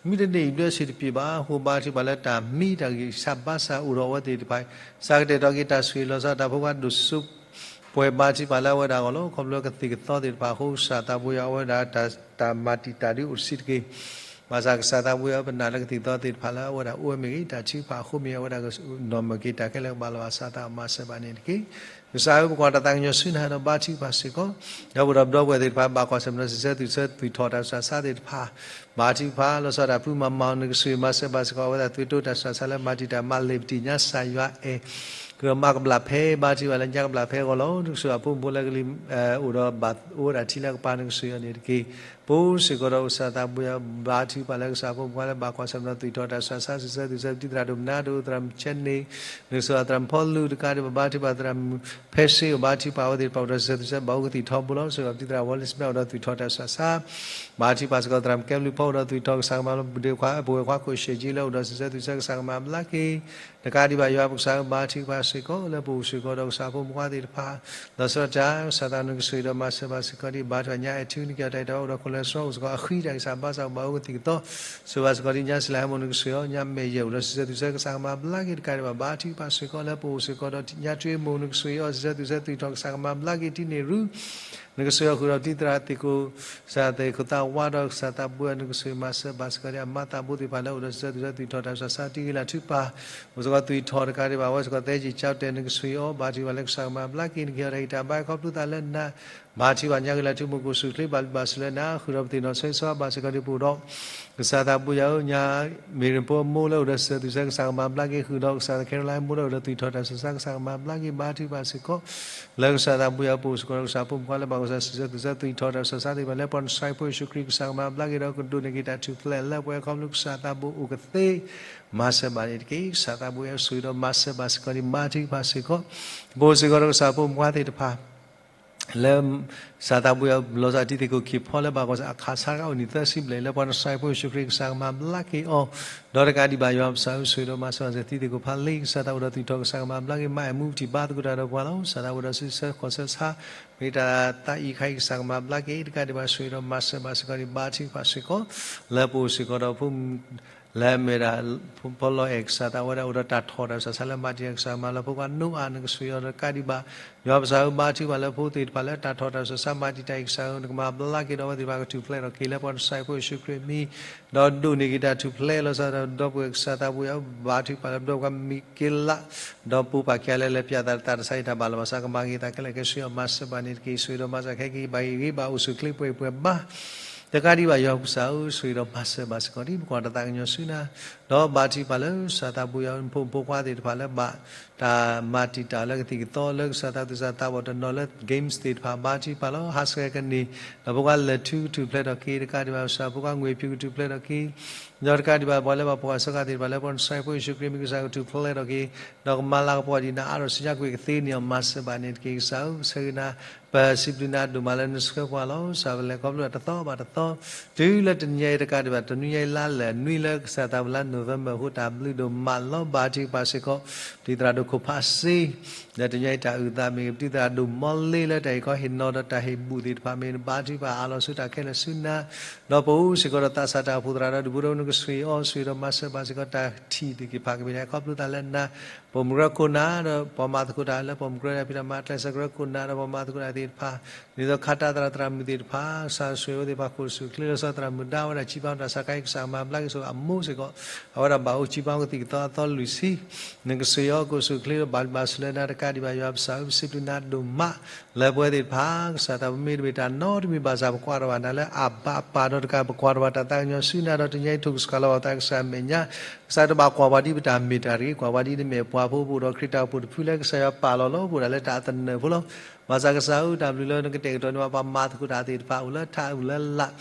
မံတန့ၢ်အံၤဘျၢစ့ၢ်တပျ့ၤဘၣ် အဃိဘါထုကဖၣ်လၢတၢ်မံ တၢ်ဂံၢ်စၢ်ဘါစၢ်အိၣ်ဒီးအဝဲသ့ၣ်တဖၣ် ကစၢ်ကတဲာ်ကတီၤက့ၤတၢ်ဆိၣ်ဂ့ၤလီၤဆီဒၣ်တၢ် ဖိခွါဒိၣ်စိ ပှဲၤဘါထုကဖၣ်လၢအဝဲဒၣ်အဂီၢ်လီၤ. ခီဖျိလၢကသံၣ်ကသီသ့ၣ်တဖၣ်အဃိ ကစၢ်သးဘိယွၤ အဝဲဒၣ်တၢ်မၤတံာ်တာ်ဒုးအိၣ်တဆံးတက့ၢ်. ဘၣ်ဆၣ်ကစၢ်သးဘိယွၤ ပနာ်လၢကသံၣ်ကသီသ့ၣ်တဖၣ်လၢအဝဲဒၣ်အိၣ်ဝဲမ့ၢ်ဂ့ၤ တၢ်ထုကဖၣ်အဃိမ့ၢ်ဂ့ၤ အဝဲဒၣ်ကနီၣ်မ့ၢ်က့ၤတၢ်ခဲလၢာ်ကဘၣ်လီၤဘၣ်စးသး မၤစၢၤဘၣ်န့ၣ်တက့ၢ်. ကစၢ်ဧၢ ပကွၢ်တၢ်သးကညီၤဆူနၤဒီးဘါထုကဖၣ်စ့ၢ်ကီး, ဒီးပဒီပုၢ်ဝဲၢ်သ့ၣ်တဖၣ် ဘၣ်ကွၢ်ဆၢၣ်မဲာ်ဒီး စံးဆၢသူၣ်ဆၢ သွံၣ်ထီၣ်တၢ်ဆူးတၢ်ဆါသ့ၣ်တဖၣ် ဘါထုကဖၣ် လီၤဆီဒၣ်တၢ်ဖုမၤမၤအီၤ နကစၢ်မၤစၢၤဘၣ်စ့ၢ်ကီး အဝဲဒၣ်သွံၣ်တိတၢ်ဆူးတၢ်ဆါလၢမၤတံာ်တာ်မၤလ့ၤပတံၢ်ညါ ကစၢ်ယွၤအဲၣ် ကမၤကဘျၣ်ဖဲ ဘါထုကဖၣ်လၢညါကဘျၣ်ဖဲအဂီၢ်လီၤ. နကစၢ်အဖိမုၣ်ဖိလၢကလံၤ အိၣ်ဒီးဘၣ်အိၣ်ဝဲဒၣ်ထံလၢကပၤ နကစၢ်အီၤန့ၣ်တက့ၢ်. ပအိၣ်စ့ၢ်ကီးဒီးကစၢ်သးဘိယွၤ ဘါထုကဖၣ်လၢကစၢ်ဖိမုၣ်ဖိလၢဘၣ်ကွၢ်ဆၢၣ်မဲာ်ဒီး သွံၣ်ထီၣ်တၢ်ဆူးတၢ်ဆါ စံးဆၢသူၣ်ဆၢပတံၣ်သရၣ်ဒိၣ်မနၤဒိၣ် သရၣ်မုၣ်ဆဲန့ၣ် နကစၢ်သရၣ်မုၣ်ဖီလူၤတကးဒံးဘၣ် ဘါထုကဖၣ်သရၣ်မုၣ်ဖဲစ့အိၣ် ဘါထုကဖၣ်အဝဲသ့ၣ်တဖၣ်အိၣ်ဒီးစံးဆၢသူၣ်ဆၢ ဘၣ်အိၣ်ကသံၣ်ထီဘိလီၤ. စ့ၢ်ကီးပတံၣ်သရၣ်ဝီလ့စမဲ အိၣ်ဒီးသွံၣ်ထီၣ်တၢ်ဆူးတၢ်ဆါ ဘါထုကဖၣ်စ့ၢ်ကီး သရၣ်မုၣ်ကဲဘျုးဖီ အိၣ်ဒီးသွံၣ်ထီၣ် ကစၢ်ကမၤလၢပဝဲၢ်ခွါခိၣ်ရှဲးကၠံလၢ အိၣ်ဒီးစံးဆၢသူၣ်ဆၢ ကစၢ်ကမၤဘျါက့ၤ တကးဒံးဘၣ် ယွၤပကစၢ်ဧၢ ဘါထုကဖၣ်စ့ၢ်ကီး လၢပအိၣ်စ့ၢ်ကီးဒီးကစၢ်ဖိမုၣ်ဖိသ့ၣ်တဖၣ် လီၤဆီဒၣ်တၢ် ကစၢ်သးနကစၢ်ဒီးမၤစၢၤဘၣ်စ့ၢ်ကီး ဒ်ဘါထုကဖၣ်ညါအဲၣ်ထု နက့ၤအီၤတၢ်အံၤတၢ်ဘၣ် အိၣ်ဒီးခိၣ်လၢစရီ အိၣ်စ့ၢ်ကီးအဃံတၢ်ကစၢ် ဘါစၢ်အိၣ်ဘၣ်အိၣ်ကသံၣ်ကသီ စၢၤဘၣ်စ့ၢ်ကီး ဒ်ညါစံလၤဟဲမူ နကစၢ်အီၤ ညါမဲာ်ယဲၢ် အိၣ်ဒီးစံးဆၢသူၣ်ဆၢ ကစၢ်ကမၤဘျါက့ၤ တကးဒံးဘၣ် ဘါထုကဖၣ်စ့ၢ်ကီး လၢပအိၣ်စ့ၢ်ကီးဒီးညါတြံမူ နကစၢ်အီၤ စံးဆၢသူၣ်ဆၢ သွံၣ်ထီၣ် ကစၢ်ကမၤဘျါက့ၤ တံန့ၢ်ရူ နကစၢ်အီၤ ဃုာ်ဒီးပတံၣ်သရၣ်သ့ၣ်ခိၣ် ကစၢ်သ့ၣ်ခိၣ်သးဝါဒီးကစၢ်သးဘိယွၤ နကစၢ်မၤစၢၤဘၣ်စ့ၢ်ကီး ဒ်အမါသးဘိသ့ၣ်တဖၣ်လၢ အိၣ်ဒီးစံးဆၢသူၣ်ဆၢ သွံၣ်ထီၣ်တၢ်ဆူးတၢ်ဆါ တံၤဂ့ၤလၢ်ထုကဖၣ် အိၣ်စ့ၢ်ကီးသွံၣ်ထီၣ် တကးဒံးဘၣ် အဝဲစ့ၢ်ကီးသဲက့ၤကၠီတဲာ် နကစၢ်အီၤ ဘါထုကဖၣ်လၢကစၢ်ကမၤဘျါက့ၤ နက့ၤအီၤတၢ်အံၤတၢ်ဘၣ် ခီဖျိသးလၢနၤ ဘါထုကဖၣ်ညါဂ့ၤလၢ်ထူ မူခိၣ်စူၣ်ချ့ ဘၣ်ဘျုးဘၣ်ဆိၣ်လၢနၤ ဃုာ်ဒီးပသ့ၣ်နီၣ်ဆိၣ်ဂ့ၤဆိၣ်ဝါဘၣ်စ့ၢ်ကီး ဒ်ပအိၣ်ဒီး ကစၢ်သးဘိယွၤဧၢ ညါ မ့ၢ်ရ့ၣ်ဖိအမိၢ်လၢ အိၣ်ဒီးစံးဆၢသူၣ်ဆၢ ကစၢ်ကမၤဘျါက့ၤ ဃုာ်ဒီးကစၢ်သခဲရလါအမိၢ်လၢ အိၣ်ဒီးသွံၣ်ထီၣ်တၢ်ဆူးတၢ်ဆါ ကစၢ်ကမၤဘျါက့ၤ ဘါထုကဖၣ်စ့ၢ်ကီး လၢကစၢ်သးဘိယွၤ ပအိၣ်စ့ၢ်ကီးဒီးကစၢ်ဖိမုၣ်ဖိလၢ ဘၣ်ကွၢ်ဆၢၣ်မဲာ် စံးဆၢသူၣ်ဆၢ သွံၣ်ထီၣ်တၢ်ဆူးတၢ်ဆါသ့ၣ်တဖၣ်လၢ ပှၤနစဲးဖိယ့ၣ်ၡူးခရံာ်ကစၢ်ကမၤဘျါက့ၤဒီး ကဒိးန့ၢ်က့ၤတၢ်ထူၣ်ဖျဲးလၢပှဲၤ ခီဖျိကစၢ်သးဘိအိၣ်ကသ့ မၤစၢၤဘၣ်န့ၣ်တက့ၢ်. ကစၢ်သးဘိယွၤ စူၢ်ဒီးမၤစၢၤဘၣ်စ့ၢ်ကီး ဒ်ဘါထုကဖၣ်စ့ၢ်ကီး ပအိၣ်စ့ၢ်ကီးဒီးကစၢ်ဖိမုၣ်ဖိသ့ၣ်တဖၣ် လၢ ကစၢ်သးဘိယွၤ လီၤဆီဒၣ်တၢ် တံၤသကိးခံဖီလၢ ဘၣ်ကွၢ်ဆၢၣ် အခးဆါတဂၤအိၣ်န့ၣ် သၢဆံဘျဲၣ် လၢပှၤနစဲးဖိယ့ၣ်ၡူးခရံာ်ကစၢ်ကမၤဘျါက့ၤအီၤ ဒီးတကးဒံးဘၣ် ယွၤပကစၢ်ဧၢ စူၢ်ဒီးမၤစၢၤဘၣ်စ့ၢ်ကီး တံၤသကိးဖးလံ ကစၢ်သးအိၣ်ဒီးသွံၣ်ထီၣ် ကစၢ်ကမၤဘျါက့ၤ မါအဲၣ်မူပထံၣ်ဘါသကိးတၢ်ဒီးပှၤလီၤ. ကစၢ်သးအိၣ်ဒီးစံးဆၢခီၣ်ဆၢဆါ မ့ၢ်တၢ်သးအံၤခါအံၤ ကစၢ်ကမၤဘျါက့ၤ တကးဒံးဘၣ် စူၢ်ဒီးမၤစၢၤဘၣ်စ့ၢ်ကီး ဒ်ဘါထုကဖၣ်စ့ၢ်ကီး လၢပအိၣ်စ့ၢ်ကီးဒီး လၢအမ့ၢ်ဒၣ် ဖီလီၤအဲၣ် ကစၢ်သးဝဲဒၣ် အိၣ်ဒီးတၢ်ထီၣ်တၢ်ဆူးတၢ်ဆါလၢမၤတံာ်တာ် ကစၢ်ကမၤလၢဖိခွါနိအၤ နကစၢ်အီၤ ဒီးတကးဒံးဘၣ် ယွၤပကစၢ်ဧၢ ဘါထုကဖၣ်လၢဖိသ့ၣ်တဖၣ်လၢတၢ်ထီၣ်တၢ်ဆူးတၢ်ဆါမၤတံာ်တာ်အံၤ ကစၢ်ဧၢ နကမၤဘျါက့ၤဒီး အဝဲသ့ၣ်တဖၣ်ကထူၣ်ဖျဲးထီၣ်က့ၤ လၢပှၤနစဲးဖိယ့ၣ်ၡူးခရံာ်အမံၤ ဒီးဒိးန့ၢ်က့ၤတၢ်ထူၣ်ဖျဲးလီၤဆီဒၣ်တၢ် ဒီပုၢ်ဝဲၢ်ကစၢ်သးဘိယွၤ ဘါထုကဖၣ်လၢပဒီပုၢ်ဝဲၢ်ခွါမံၤက့လး ဒီးပိာ်ပာ်က့ၤအီၤလၢလဲၤပၠးသးတၢ်တစၢ်အံၤ တၢ်ဘၣ်လီၤဘၣ်စး ကမၤက့ၤသးခဲလၢာ်ခဲဆ့အီၤ မၤစၢၤဘၣ်န့ၣ်တက့ၢ်. စူၢ်ဒီးမၤစၢၤခဲက့ၤ ဘၣ်ဂ့ၤဂ့ၤ ဘၣ်အိၣ်ဆူၣ်ချ့ပှဲၤပှဲၤဘၣ် တကးဒံးဘၣ် ယွၤပကစၢ်ဧၢ စူၢ်ဒီးမၤစၢၤဘၣ်စ့ၢ်ကီး ဒ်ပကွၢ်တၢ်သးကညီၤဆူနၤ ဒီးဘါထုကဖၣ်လၢကစၢ်သးဘိယွၤ ဖိမုၣ်ဖိခွါသ့ၣ်တဖၣ်လၢဘၣ်တၢ်မၤတံာ်တာ်လၢကသံၣ်ကသီ လၢကစၢ်သးသူၣ်စၢ်သးဘီၣ်တနီၤလၢ games သ့ၣ်တဖၣ် ဘါထုကဖၣ်လီၤ. ဟးဆှဲးကန့ၢ် ဒီးဖိခွါလဲၤထူကထူၣ်ဖျဲးထီၣ်က့ၤ တကးဒံးဘၣ် ကစၢ်ဖိခွါငွေဖြူကထူၣ်ဖျဲးထီၣ်က့ၤ ဒီးတကးဒံးဘၣ် ပှၤလၢဘၣ်ဖှီၣ်စၢဃာ်သ့ၣ်တဖၣ်လၢ ပှၤနစဲးဖိယ့ၣ်ၡူးခရံာ်မံၤ ကစၢ်ကထူၣ်ဖျဲးထီၣ်က့ၤ ဒီးကမၤလၤကပီၤဒံးနၤအါထီၣ်ဆူညါကွံာ် ကသ့န့ၢ်အီၤ မၤစၢၤဘၣ်န့ၣ်တက့ၢ်. ကစၢ်ဧၢ ဆၢဂ့ၤနၤ ပစံးဘျုးနၤဒိၣ်မးလၢနဆှၢပှၤလီၤ. ကစၢ်ပလဲၤခီဖျိတသီဘၣ်တသီ တုၤလၢတနံၤညါအံၤတကးဒံးဘၣ် တနွံညါအံၤလါလဲၤနွံလၢကစၢ်သးပှၢ်လါ November အဃိ တၢ်ဘျုးဒိၣ်မးလီၤ. ဘါထုကဖၣ်စ့ၢ်ကီး ပတံၣ်သရၣ်ဒိၣ်ခိၣ်ဖးစ့ ဒီးတနံၤညါအံၤတၢ်အုၣ်သးမ့ၢ်ဂ့ၤ ပတံၣ်သရၣ်ဒိၣ်မီလ့လၢတၢ်ဟ့ၣ်ခီဟ့ၣ်နီၤဒီးတၢ်ဟ့ၣ်ဘူၣ်သ့ၣ်တဖၣ်မ့ၢ်ဂ့ၤ ဘါထုကဖၣ်အးလီၤဆူတၢ်ခဲလၢာ်ဆူနၤ ဒီးပအိၣ်စ့ၢ်ကီးဒီးသးစၢ်တၢ်အိၣ်ဖှိၣ်သရၣ်ဒီးဒူၣ်ဖိထၢဖိ နကစၢ်အီၤ စူၢ်ဒီးမၤစၢၤဘၣ်စ့ၢ်ကီး တၢ်ထံၣ်သ့ၣ်တဖၣ်ကမ့ၢ်ဒၣ် ခီဖျိသးလၢနၤ ပိာ်မုၣ်ကရၢခိၣ်နၢ်ဒီး ပှၤမၤသကိးတၢ်လၢပိာ်မုၣ်ကရၢ ဖံးတၢ်မၤကျဲးစၢးကရၢခိၣ်နၢ်ဒီး ပှၤမၤသကိးတၢ်သ့ၣ်တဖၣ် ဒ်သိးခါတၢ်သရၣ်သရၣ်မုၣ်သ့ၣ်တဖၣ် ကစၢ်ဆိၣ်ဂ့ၤအဝဲသ့ၣ်တဖၣ်ကိၣ်ဆူၣ်ချ့လီၤဆီ သရၣ်မုၣ်ဒါဝဲဒၣ် ကံၢ်ပၢ်တၢ်ဆါခါအံၤ ကစၢ်မၤဘျါက့ၤဆိၣ်ဂ့ၤအမိၢ်စ့ၢ်ကီး အဝဲဒၣ်ဘၣ်အိၣ်ကံၢ်ပၢ်ကသံၣ်ကသီအသီလွံၢ်ဆံ နကစၢ်အီၤကိၣ်ဆူၣ်ချ့ဒီးဘၣ်ဘျုးဘၣ်ဆိၣ်လၢနၤ တကးဒံးဘၣ် ယွၤပကစၢ်ဧၢ ပစံးဘျုးနၤဒိၣ်မး လၢပဝဲသ့ၣ်တဖၣ် ကစၢ်သးပမ့ၢ်တမ့ၢ်တၢ်နီတမံၤဘၣ်ဆၣ် ပကွၢ်ထီၣ်ဘၣ်နၤလၢအဘၣ်အပၢ်ဒီးတကး ပကွၢ်ထီၣ်ဘၣ်တၢ်သးကညီၤဆူနၤဒီး တနံၤညါအံၤထိၣ်ကစှၤလီၤဘၣ်သးကစၢ်အမဲာ်ညါ ကစၢ်တဘၣ်ကွၢ်ပှၤဒ်ပတၢ်မ့ၢ်တၢ်တဂ့ၤ ကွၢ်ပှၤဒ်နမ့ၢ်ပှၤဖိ ပအိၣ်ဒီးခရံာ်တၢ်အိၣ်ဖှိၣ်တဖုလၢကစၢ်ယွၤပာ်လီၤလီၤ ပအိၣ်ဒၣ်လၢတၢ်အသနၢၣ်ဖိလီၤ. ဘၣ်ဆၣ်ကစၢ်ဧၢ တၢ်ဘျုးလၢနကတဲာ်ကတီၤန့ၢ်ဘၣ် ပှၤမၤသကိးတၢ်သ့ၣ်တဖၣ် အိၣ်လၢထးအိၣ်လၢလာ်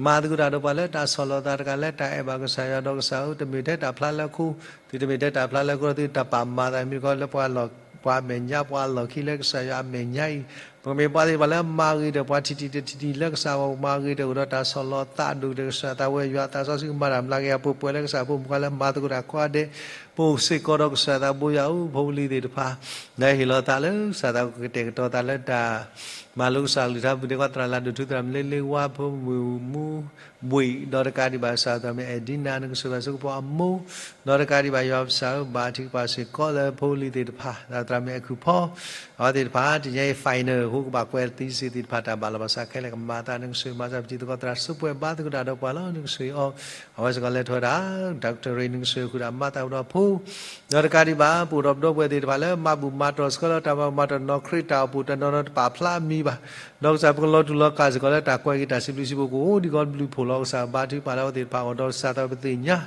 မၤသကိးတၢ်ဒီးပှၤလၢတၢ်ဆီၣ်လီၤသးတကးလၢတၢ်အဲၣ်ဘၣ်ကစၢ်ယွၤဒီးကစၢ်ဧၢ တမ့ၢ်ထဲတၢ်ဖျါလၢခိ သုတမ့ၢ်ထဲတၢ်ဖျါလၢခိ သုတၢ်ပာ်မၤသးမ့ၢ်ကီးလၢပှၤလီၢ် ပှၤအမဲာ်ညါပှၤအလီၢ်ခံလၢကစၢ်ယွၤအမဲာ်ညါအံၤ ပကမ့ၢ်ပှၤသ့ၣ်တဖၣ်လၢမၤဂ့ၤဒီးပှၤထံၣ်ထံၣ်တထံၣ်ထံၣ်လၢကစၢ်ဂီၢ် မၤဂ့ၤဒီးအိၣ်ဒီးတၢ်ဆီၣ်လီၤသးဒိၣ်ဒီးကစၢ်သးဝဲယွၤသးစီဆှံကမၤတၢ်မျးက့ၤ အပှဲၤပှဲၤလၢကစၢ်ဖိမုၣ်ခွါလၢမၤသကိးတၢ်ကိးဂၤဒဲး, ပအိၣ်စ့ၢ်ကီးဒီးကစၢ်သးဘိယွၤဧိၤ ဖိလံၤသ့ၣ်တဖၣ် လၢဟ့ၣ်လီၤသးလၢကစၢ်သးကတဲာ်ကတီၤသးလၢတၢ် မၤလိကစၢ်ကလုၢ်ကထါ ပူၤဒဲးကွၢ်သရၣ်လၢဒိၣ်ထူသရၣ်မလ့လ့ဝါ ဖိမုၣ်မူဘှံး ဒီးတကးဒံးဘၣ်ကစၢ်သရၣ်မုၣ်အဲၣ်ဒံနၤ နကစၢ်ဘၣ်စ့ၢ်ကီးဖိအမိၢ် ဒီးတကးဒံးဘၣ်ယွၤပကစၢ်ဧၢ ဘါထုကဖၣ်စ့ၢ်ကီးလၢဖိလံၤသ့ၣ်တဖၣ် သရၣ်မုၣ်အဲၣ်ခုၣ်ဖီ အဝဲသ့ၣ်တဖၣ် တနံၤအံၤ final အဃိကဘၣ်ကွဲးသံစ့ၢ်သ့ၣ်တဖၣ် တၢ်ဘၣ်လီၤဘၣ်စးခဲလၢာ်ကမၤသး နကစၢ်မၤစၢ်ပတံၤသကိးသရၣ် စံးပှဲၤဘါသကိးတၢ်ဒီးပှၤလီၤ နကစၢ်အီၤ အဝဲစ့ၢ်ကီးလဲၤထီၣ်ဝဲဒၣ် doctorate နကစၢ်ဃုာ်ဒီးမၤသးအိၣ်ဒီးဖိ ဒီးတကးဒံးဘၣ် ပအိၣ်ဒီးပဒီပုၢ်ဝဲၢ်သ့ၣ်တဖၣ်လၢ မၤဘူၣ်မၤတီၢ်စ့ၢ်ကီးလၢတၢ်မၤဘူၣ်မၤတီၢ်နီၢ်ခရံာ်တၢ်အိၣ်ဖှိၣ်တနီၤနီၤတပာ်ဖျါအမံၤဘၣ်. ဒီးကစၢ်ပကလီၤတူာ်လီၤကာ်စ့ၢ်ကီးလၢတၢ်ကွဲးက့ၤတၢ်စံးဘျုးစံးဖှိၣ် ကအိၣ်ဒံးကီးဘျုးဖှိၣ်လီၤကစၢ် ဘါထုကဖၣ်လၢအဝဲသ့ၣ်တဖၣ်အဂီၢ် ဒီးကစၢ်သးပသ့ၣ်ညါ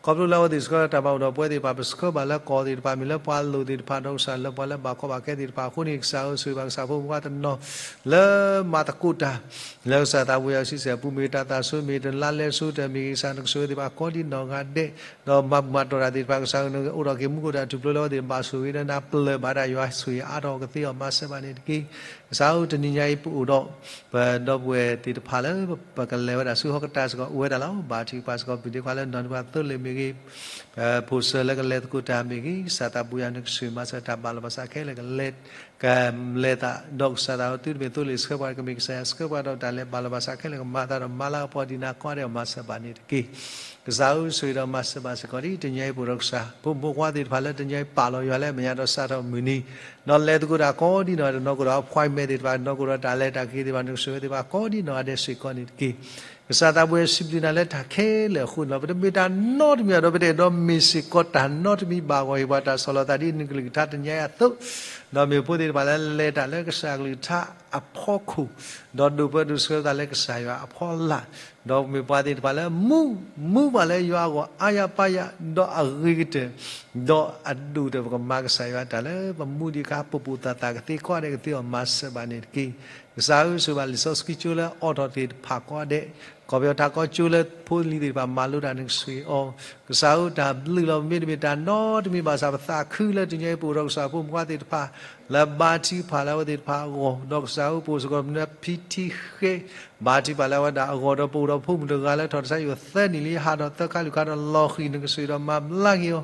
ခီဖျိလၢအဝဲသ့ၣ်စ့ၢ်ကီးလၢတၢ်မၤဘူၣ်ဒီးပဝဲသ့ၣ်တဖၣ် ပဆှၢဘၣ်လၢကီၢ်သ့ၣ်တဖၣ် မ့ၢ်လၢပှၤလိၤသ့ၣ်တဖၣ် ဒီးကစၢ်လၢပှၤလၢဘၣ်ကီဘၣ်ခဲသ့ၣ်တဖၣ်အဃိန့ၣ် ကစၢ်ဧၢဆိၣ်ဂ့ၤဘၣ်ကစၢ်ဖိမုၣ်ခွါတနီၤ လၢမၤသကိးတၢ် လၢကစၢ်သးဝဲယွၤစံးဆဲၣ်အပူၤ မ့ၢ်တၢ်သးဆူမ့ၢ်တၢ်လါလဲဆူတၢ်မ့ၢ်ဂ့ၤ ကစၢ်နကစၢ်ဝဲသ့ၣ်တဖၣ်ကိးဒံးနီၢ်ဂၤဒဲး ဒီးမၤဘူၣ်မၤတီၢ်တၢ်သ့ၣ်တဖၣ် ကစၢ်ဧၢနအိၣ်ဒီးက့ၤမူခိၣ်တၢ်ထူၣ်ဖျိလၢအဝဲသ့ၣ်ဘၣ်ဆိၣ်ဂ့ၤဒီးနၤပျၢၢ်ဘၣ်ဒၣ်ယွၤဆိၣ်ဂ့ၤအါထီၣ်ကသ့အီၤ မၤစၢၤဘၣ်န့ၣ်တက့ၢ်. ကစၢ်ဧၢ တနံၤညါအံၤပအိၣ်ဒီး ပဒီပုၢ်ဝဲၢ်သ့ၣ်တဖၣ်လၢ ပကလဲၤဝဲဒၣ်ဆူဟီၣ်ကတၢၢ်စ့ၢ်ကီး အိၣ်ဝဲဒၣ်လီၤ. ဘါထုကဖၣ်စ့ၢ်ကီး ပူၤဒဲးခွါလၢနီၢ်နွံပှၤသိလ့ၣ်မ့ၢ်ဂ့ၤ ဖိၣ်စၢၤလၢကလဲၤသကိးတၢ်မ့ၢ်ဂ့ၤ ကစၢ်သးပူၤယွၤနကစၢ်မၤစၢၤတၢ်ဘၣ်လီၤဘၣ်စးခဲလၢာ်ကလဲၤ ကလဲၤသးဒီးကစၢ်သးအီၤသုတမ့ၢ်သိလ့ၣ်ဆှၢပှၤ ကမ့ၢ်ကစၢ်ယွၤဆှၢပှၤဒီးတၢ်လဲၤဘၣ်လီၤဘၣ်စးခဲလၢာ်ကမၤသးဒီးမၤလၤကပီၤဒ်နၤကိးဂၤဒဲးအီၤ မၤစၢၤဘၣ်န့ၣ်တက့ၢ်. ကစၢ်ဧၢ ဆိၣ်ဂ့ၤဒီးမၤစၢၤဘၣ်စ့ၢ်ကီးဒ်တနံၤအံၤပအိၣ်ဒီးကစၢ် ဖိမုၣ်ဖိခွါသ့ၣ်တဖၣ်လၢတနံၤအံၤပာ်လီၤယွၤလၢအမဲာ်ညါဒီးစးထီၣ်မုၢ်နံၤ ဒီးလဲၤသကိးတၢ်ကိးဒံးနီၢ်ဂၤဒဲး နီၢ်ကီၢ်ဒီး appointment သ့ၣ်တဖၣ် နီၢ်ကီၢ်ဒီးတၢ်လဲၤတၢ်က့ၤသ့ၣ်တဖၣ် နကစၢ်ဝဲသ့ၣ်တဖၣ်ကိးဒံးနီၢ်ဂၤဒဲးစ့ၢ်ကီးန့ၣ်တက့ၢ်. ကစၢ်သးပူၤယွၤစံးဘျုးနၤလၢတၢ်ခဲလၢာ်အဃိန့ၣ်လီၤ. ပတမ့ၢ်တၢ်နီတမံၤဘၣ်ဒီး ပတအဲၣ်ဒိးမ့ၢ်စ့ၢ်ကီးတၢ်နီတမံၤဘၣ်အဂီၢ် ဟ့ၣ်ပှၤတၢ်ဆီၣ်လီၤသးဒ်နကလုၢ်ကထါတနံၤအံၤအသိး ဒီးမ့ၢ်ဖိသ့ၣ်တဖၣ်လၢလဲၤတၢ်လၢကစၢ်ကလုၢ်ကထါအဖီခိၣ် ဒီးဒိၣ်ပၢဒိၣ်ဆှၢသးလၢကစၢ်ယွၤအဖီလာ် ဒီးမ့ၢ်ပှၤသ့ၣ်တဖၣ်လၢမူ မူဘၣ်လၢယွၤအဂီၢ်အါယၤပါယၤ ဒီးအဂ့ၤကတၢၢ် ဒီးအဒိၣ်ကတၢၢ် ပကမၤကစၢ်ယွၤတၢ်လၢပမူဒံးအခါ ပိာ်ပိာ်သၣ်သၣ်ကသ့ကိးဂၤဒဲးကသ့အီၤ မၤစၢၤဘၣ်န့ၣ်တက့ၢ်. ကစၢ်ဧၢ ဆိၣ်ဂ့ၤဘၣ်လံာ်စီဆှံကၠိလၢအအိးထီၣ်သ့ၣ်တဖၣ်ကိးဂၤဒဲး ကီၢ်ပယီၤထးကီကၠိလၢဖိလံၤသ့ၣ်တဖၣ်မၤလိတၢ် နကစၢ်အီၤ ကစၢ်ဧၢ တၢ်ဘျုးလီၤ ပမ့တမ့ၢ်တၢ်နီတမံၤဘၣ်ဆၣ် ပသးခုလၢတနံၤအံၤပအိၣ်ဒီးကစၢ်ဖိမုၣ်ဖိခွါသ့ၣ်တဖၣ် လၢဘါထုကဖၣ်လၢအဝဲသ့ၣ်တဖၣ်အဂီၢ် ဒီးကစၢ်ဧၢ ပအိၣ်စ့ၢ်ကီးမနုၤဖံထံဃဲ ဘါထုကဖၣ်လၢအဝဲဒၣ်အဂီၢ် ဒီးပအိၣ်ဒီးဖိမုၣ်တဂၤလၢထီၣ်တၢ်ဆါဟံၣ်အီၤသၢနံၣ်လံ ဟးထီၣ်သၢခါလွံၢ်ခါဒီးလီၤဃံၤ နကစၢ်ဒီးမၤဘျါက့ၤအီၤ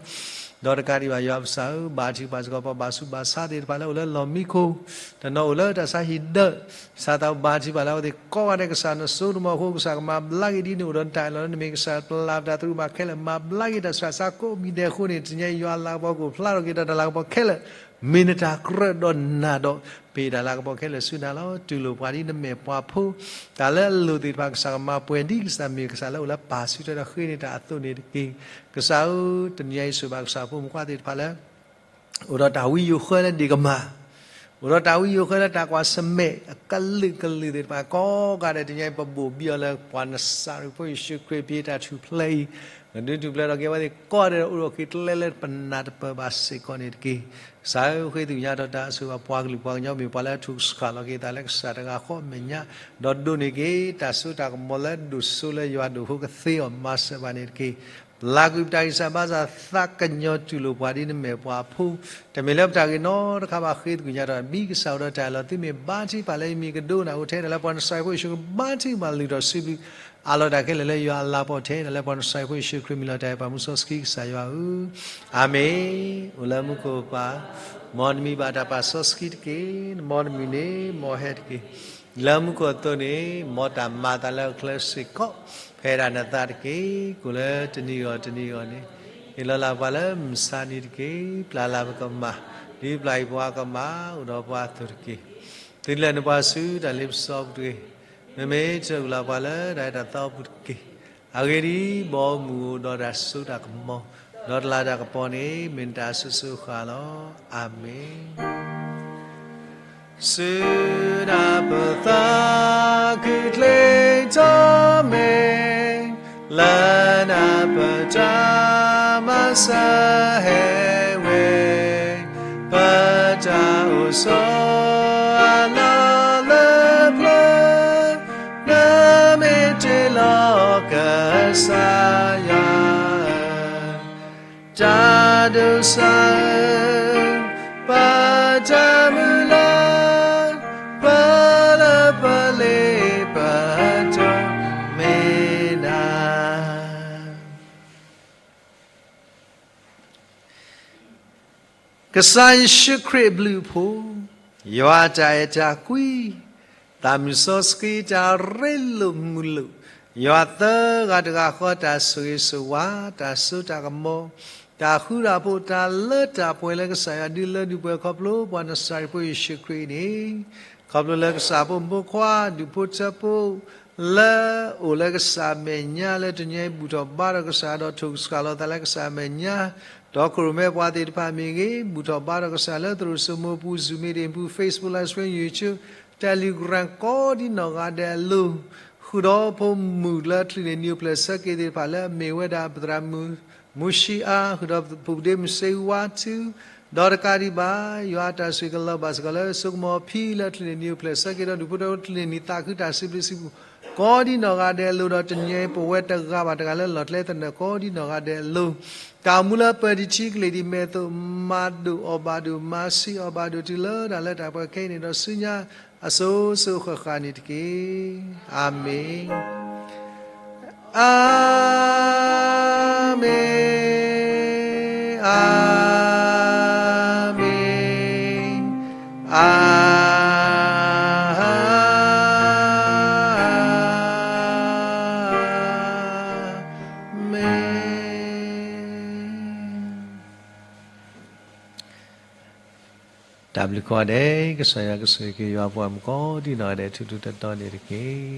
ဒီးတကးဒံးဘၣ်ယွၤပကစၢ်ဧၢ ဘါထုကဖၣ်စ့ၢ်ကီး ပှၤဘၣ်ဆူးဘၣ်ဆါသ့ၣ်တဖၣ်လၢအိၣ်လၢလီၢ်မံခိၣ် တနီၤအိၣ်လၢတၢ်ဆါဟံၣ်ဒၢး ကစၢ်သးဘါထုကဖၣ်လၢအဝဲသ့ၣ်ကိးဂၤဒဲး ကစၢ်နစိတမီၤအဃိ ကစၢ်ကမၤဘျါက့ၤဒ်န့ၣ်အိၣ်ဒီးနတၢ်အၢၣ်လီၤလၢနမ့ၢ်ကစၢ်ပျၢ်ပတၢ်သရူးမးခဲလၢာ် မၤဘျါက့ၤတၢ်ဆူးတၢ်ဆါကိးမံၤဒဲးအဃိန့ၣ် တနံၤညါအံၤယွၤအလၤကပီၤကအိၣ်ဖျါထီၣ်က့ၤဒီးတၢ်လၤကပီၤခဲလၢာ် မ့ၢ်နတၢ်ကြၢးဒီးနၤဒီး ပဟ့ၣ်တၢ်လၤကပီၤခဲလၢာ်ဆူနၤလီၤ. တူၢ်လိာ်ပှၤဒ်နမဲာ်ပှၤဖိ တၢ်လၢအလိၣ်သ့ၣ်တဖၣ် ကစၢ်ကမၤပှဲၤဒ်ကစၢ်မ့ၢ်ကစၢ်လၢအိၣ်လၢပၢ်ဆၢထၢၣ်ဒီးဃ့န့ၢ်တၢ်အသိးန့ၣ်တက့ၢ်. ကစၢ်ဧၢ တနံၤညါအံၤဆိၣ်ဂ့ၤဘၣ်ကစၢ်ဖိမုၣ်ဖိခွါသ့ၣ်တဖၣ်လၢ အိၣ်ဒီးတၢ်ဝံယိၤဃၢလၢဒ့ၣ်ကမၢ်, အိၣ်ဒီးတၢ်ဝံယိၤဃၢလၢတၢ်ကွၢ်ဆၢၣ်မဲာ်အကလုာ်ကလုာ်သ့ၣ်တဖၣ်ကိးဂၤဒဲး တနံၤညါအံၤ ပဘိၣ်ဘံၣ်အီၤလၢပှၤနစၤရ့းဖိယ့ၣ်ၡူးခရံာ် ပဟ့ၣ်တၢ်ထူၣ်ဖျဲးအံၤ ကဒုးထူၣ်ဖျဲးထီၣ်က့ၤဝဲသ့ၣ်ကိးဂၤဒဲးဒီး အိၣ်ဒီးက့ၤကျဲလၢပနၢ်တပၢၢ်ဘၣ်စ့ၢ်ကီးန့ၣ်တက့ၢ်. ကစၢ်ဧၢ ဃ့သကွံာ်ညါထီၣ်တၢ်အစိၤဘၣ် ပှၤကလုာ်ပှၤကညီ မ့ၢ်ပှၤလၢအထူၣ်ကဆှၣ်လီၤက့ၤသးလၢကစၢ်တဂၤဃီအမဲာ်ညါ, ဒီးဒိးန့ၢ်က့ၤတၢ်စိတၢ်ကမီၤလၢဒိၣ်စိလၢယွၤဒိၣ်အဃိကသ့အီၤ မၤစၢၤဘၣ်န့ၣ်တက့ၢ်. ပျၢ်ကွံာ်ပတၢ်ဂံၢ်စၢ်ဘါစၢ် သးကညီၤတူၢ်လိာ်ပှၤဒ်နမဲာ်ပှၤဖိ, တမ့ၢ်လၢပတၢ်ဂ့ၤနီတခါဘၣ် ဃ့သကွံာ်ညါထီၣ် မ့ၢ်ကစၢ်အိၣ်ဒီးတၢ်အၢၣ်လီၤ သုမ့ၢ်ဘါထုကဖၣ်လၢယမံၤကဒိကနၣ်အိၣ်ထဲဒၣ်လၢပှၤနစၤရ့းဖိယ့ၣ်ၡူးခရံာ် ဘါထုကဖၣ်လုၢ်ထီၣ်စံးဘျုး အးလီၤတၢ်ခဲလၢာ်လၢယွၤအလၤကပီၤထဲဒၣ်လၢပှၤနစၤရ့းဖိယ့ၣ်ၡူးခရံာ်မံၤလီၤ. တၢ်အဲၣ်ပာ်မူစီဆှံကစၢ်ယွၤဧၢ, အၤမ့ၣ်. အိၣ်လၢမူခိၣ်ပၢ်, မ်နမံၤဘၣ်တၢ်ပာ်စီဆှံတက့ၢ်. မ်နမုၢ်နံၤ မ်ဟဲတက့ၢ်. လၢမူခိၣ်အသိးန့ၣ် မ်တၢ်မၤအသးလၢအချၢစ့ၢ်ကီး ဖဲဒၣ်နသးတက့ၢ်. ကိၣ်လၢတနံၤဂီၢ်တနံၤဂီၢ်န့ၣ် ဟ့ၣ်လီၤလၢ်ပှၤလၢမုၢ်ဆါနံၤတက့ၢ်. ပျၢ်လၢ်ပကမၢ် ဒ်ပျၢ်အံၤပှၤကမၢ် အိၣ်ဒီးပှၤအသိးတက့ၢ်. သုလဲၤနုာ်ပှၤဆူတၢ်လ့ပစီပူၤတဂ့ၤ. မ့မ့ၢ်တၢ်အုၣ်လီၤပှၤလၢ တၢ်အဲၣ်တၢ်သးအိၣ်ပူၤတက့ၢ်. အဂ့ၢ်ဒ်အံၤ, ဘီမုၢ်အိၣ်ဒီးတၢ်စိတၢ်ကမီၤ, ဒီးတလၤတၢ်ကပီၤန့ၣ် မ့ၢ်နတၢ်အစိၤစိၤအဃၣ်လီၤ. အၤမ့ၣ်. ဆူနၢ်ပၢၢ်သးခုချ့ထီၣ်မ့ၢ်, လၢနၢ်ပၢၢ်တၢ်မၤစၢၤဟဲဝဲ, ပတၢ်အိၣ်ဆိးအလီၢ်လၢပျၢၤ, နမ့ၢ်တ့လီၤကစၢ်ယွၤ တၢ်ဒိးစၢ်, ပတၢ်မုၢ်လၢ်, ပ ကစၢ်ယ့ၣ်ၡူးခရံာ်အဘျုးအဖှိၣ်, ယွၤအတၢ်အဲၣ်တၢ်ကွံ, သးမုၢ်စီဆှံတၢ်ရ့လိာ်မုာ်လိာ်, ယွၤသၢဂၤတဂၤဃီတၢ်ဆိၣ်ဂ့ၤဆိၣ်ဝါ, တၢ်စိတၢ်ကမီၤ, တၢ်ဃူတၢ်ဖိး, တၢ်လၢတၢ်ပှဲၤလၢကစၢ်ယွၤဒုးလၢဒုးပှဲၤခီဖျိပှၤနစၤရ့းဖိယ့ၣ်ၡူးခရံာ်အံၤန့ၣ်, ခီဖျိလၢကစၢ်ဖိမုၣ်ဖိခွါဒူၣ်ဖိထၢဖိ လၢအိၣ်လၢကစၢ်အမဲာ်ညါလၢတနံၤအံၤ ဘူၣ်ထီၣ်ဘါထီၣ်ကစၢ်ဒီးထိၣ်ကစှၤလီၤသးလၢကစၢ်အမဲာ်ညါ, ဒီးခိၣ်ရိၣ်မဲပှၤသ့ၣ်တဖၣ်မ့ၢ်ဂ့ၤ, ဘူၣ်ထီၣ်ဘါထီၣ်ကစၢ်လၢသရိာ်စိမိၤပူၤ Zoom meeting ပူၤ Facebook Live Stream YouTube Telegram ကိးဒံနီၢ်ဂၤဒဲးအလိၤ, ဃုာ်ဒီးဖိမုၣ်လၢ ချံးန့ၢ်နံၤအိၣ်ဖျဲၣ်ဆၢက့ၤသ့ၣ်တဖၣ်လၢအမ့ၢ်ဝဲဒၣ်ပသရၣ်မုၣ် မူၡံအါ, ဃုာ်ဒီးပူၤဒ့မုၢ်စ့ဝါထူ, ဒီးတကးဒံးဘၣ် ယွၤအတၢ်ဆိၣ်ဂ့ၤကလီၤဘၣ်စ့ၢ်ကီးလၢစိကမီၤဖံလၢ ချံးန့ၢ်နံၤအိၣ်ဖျဲၣ်ဆၢက့ၤဒီး ဒူၣ်ဖိထၢဖိ ချံးန့ၢ်နံၤသးခုတၢ်စံးဘျုးစံးဖှိၣ် ကိးဒံနီၢ်ဂၤဒဲးအလိၤ ဒီးတနံၤအံၤပဝဲတဂၤဘၣ်တဂၤလၢလီၢ်ကျဲသနၢၣ်ကိးဒံနီၢ်ဂၤဒဲးအလိၤ, တၢ်အိၣ်မူလၢပၢၤတထံကလ့ၢ်ဒ်မဲာ်သိး မၤဒိၣ်အီၣ်ဘၣ်ဒိၣ် မၤဆံးအီၣ်ဘၣ်ဒိၣ်တုၤလၢတၢ်လၢတၢ်ပှဲၤခဲအံၤန့ၣ်ဒီး ဆူညါအစိၤစိၤဃၣ်ဃၣ်န့ၣ်တက့ၢ်. အၤမ့ၣ်. အၤမ့ၣ်, အၤမ့ၣ်, အၤမ့ၣ်. တၢ်ဘျုးကိးဂၤဒဲး, ကစၢ်ယွၤကဆိၣ်ဂ့ၤက့ၤယွၤပှၤမုၣ်ကိးဒံနီၢ်ဂၤဒဲး ထူထူတီတီန့ၣ်တက့ၢ်.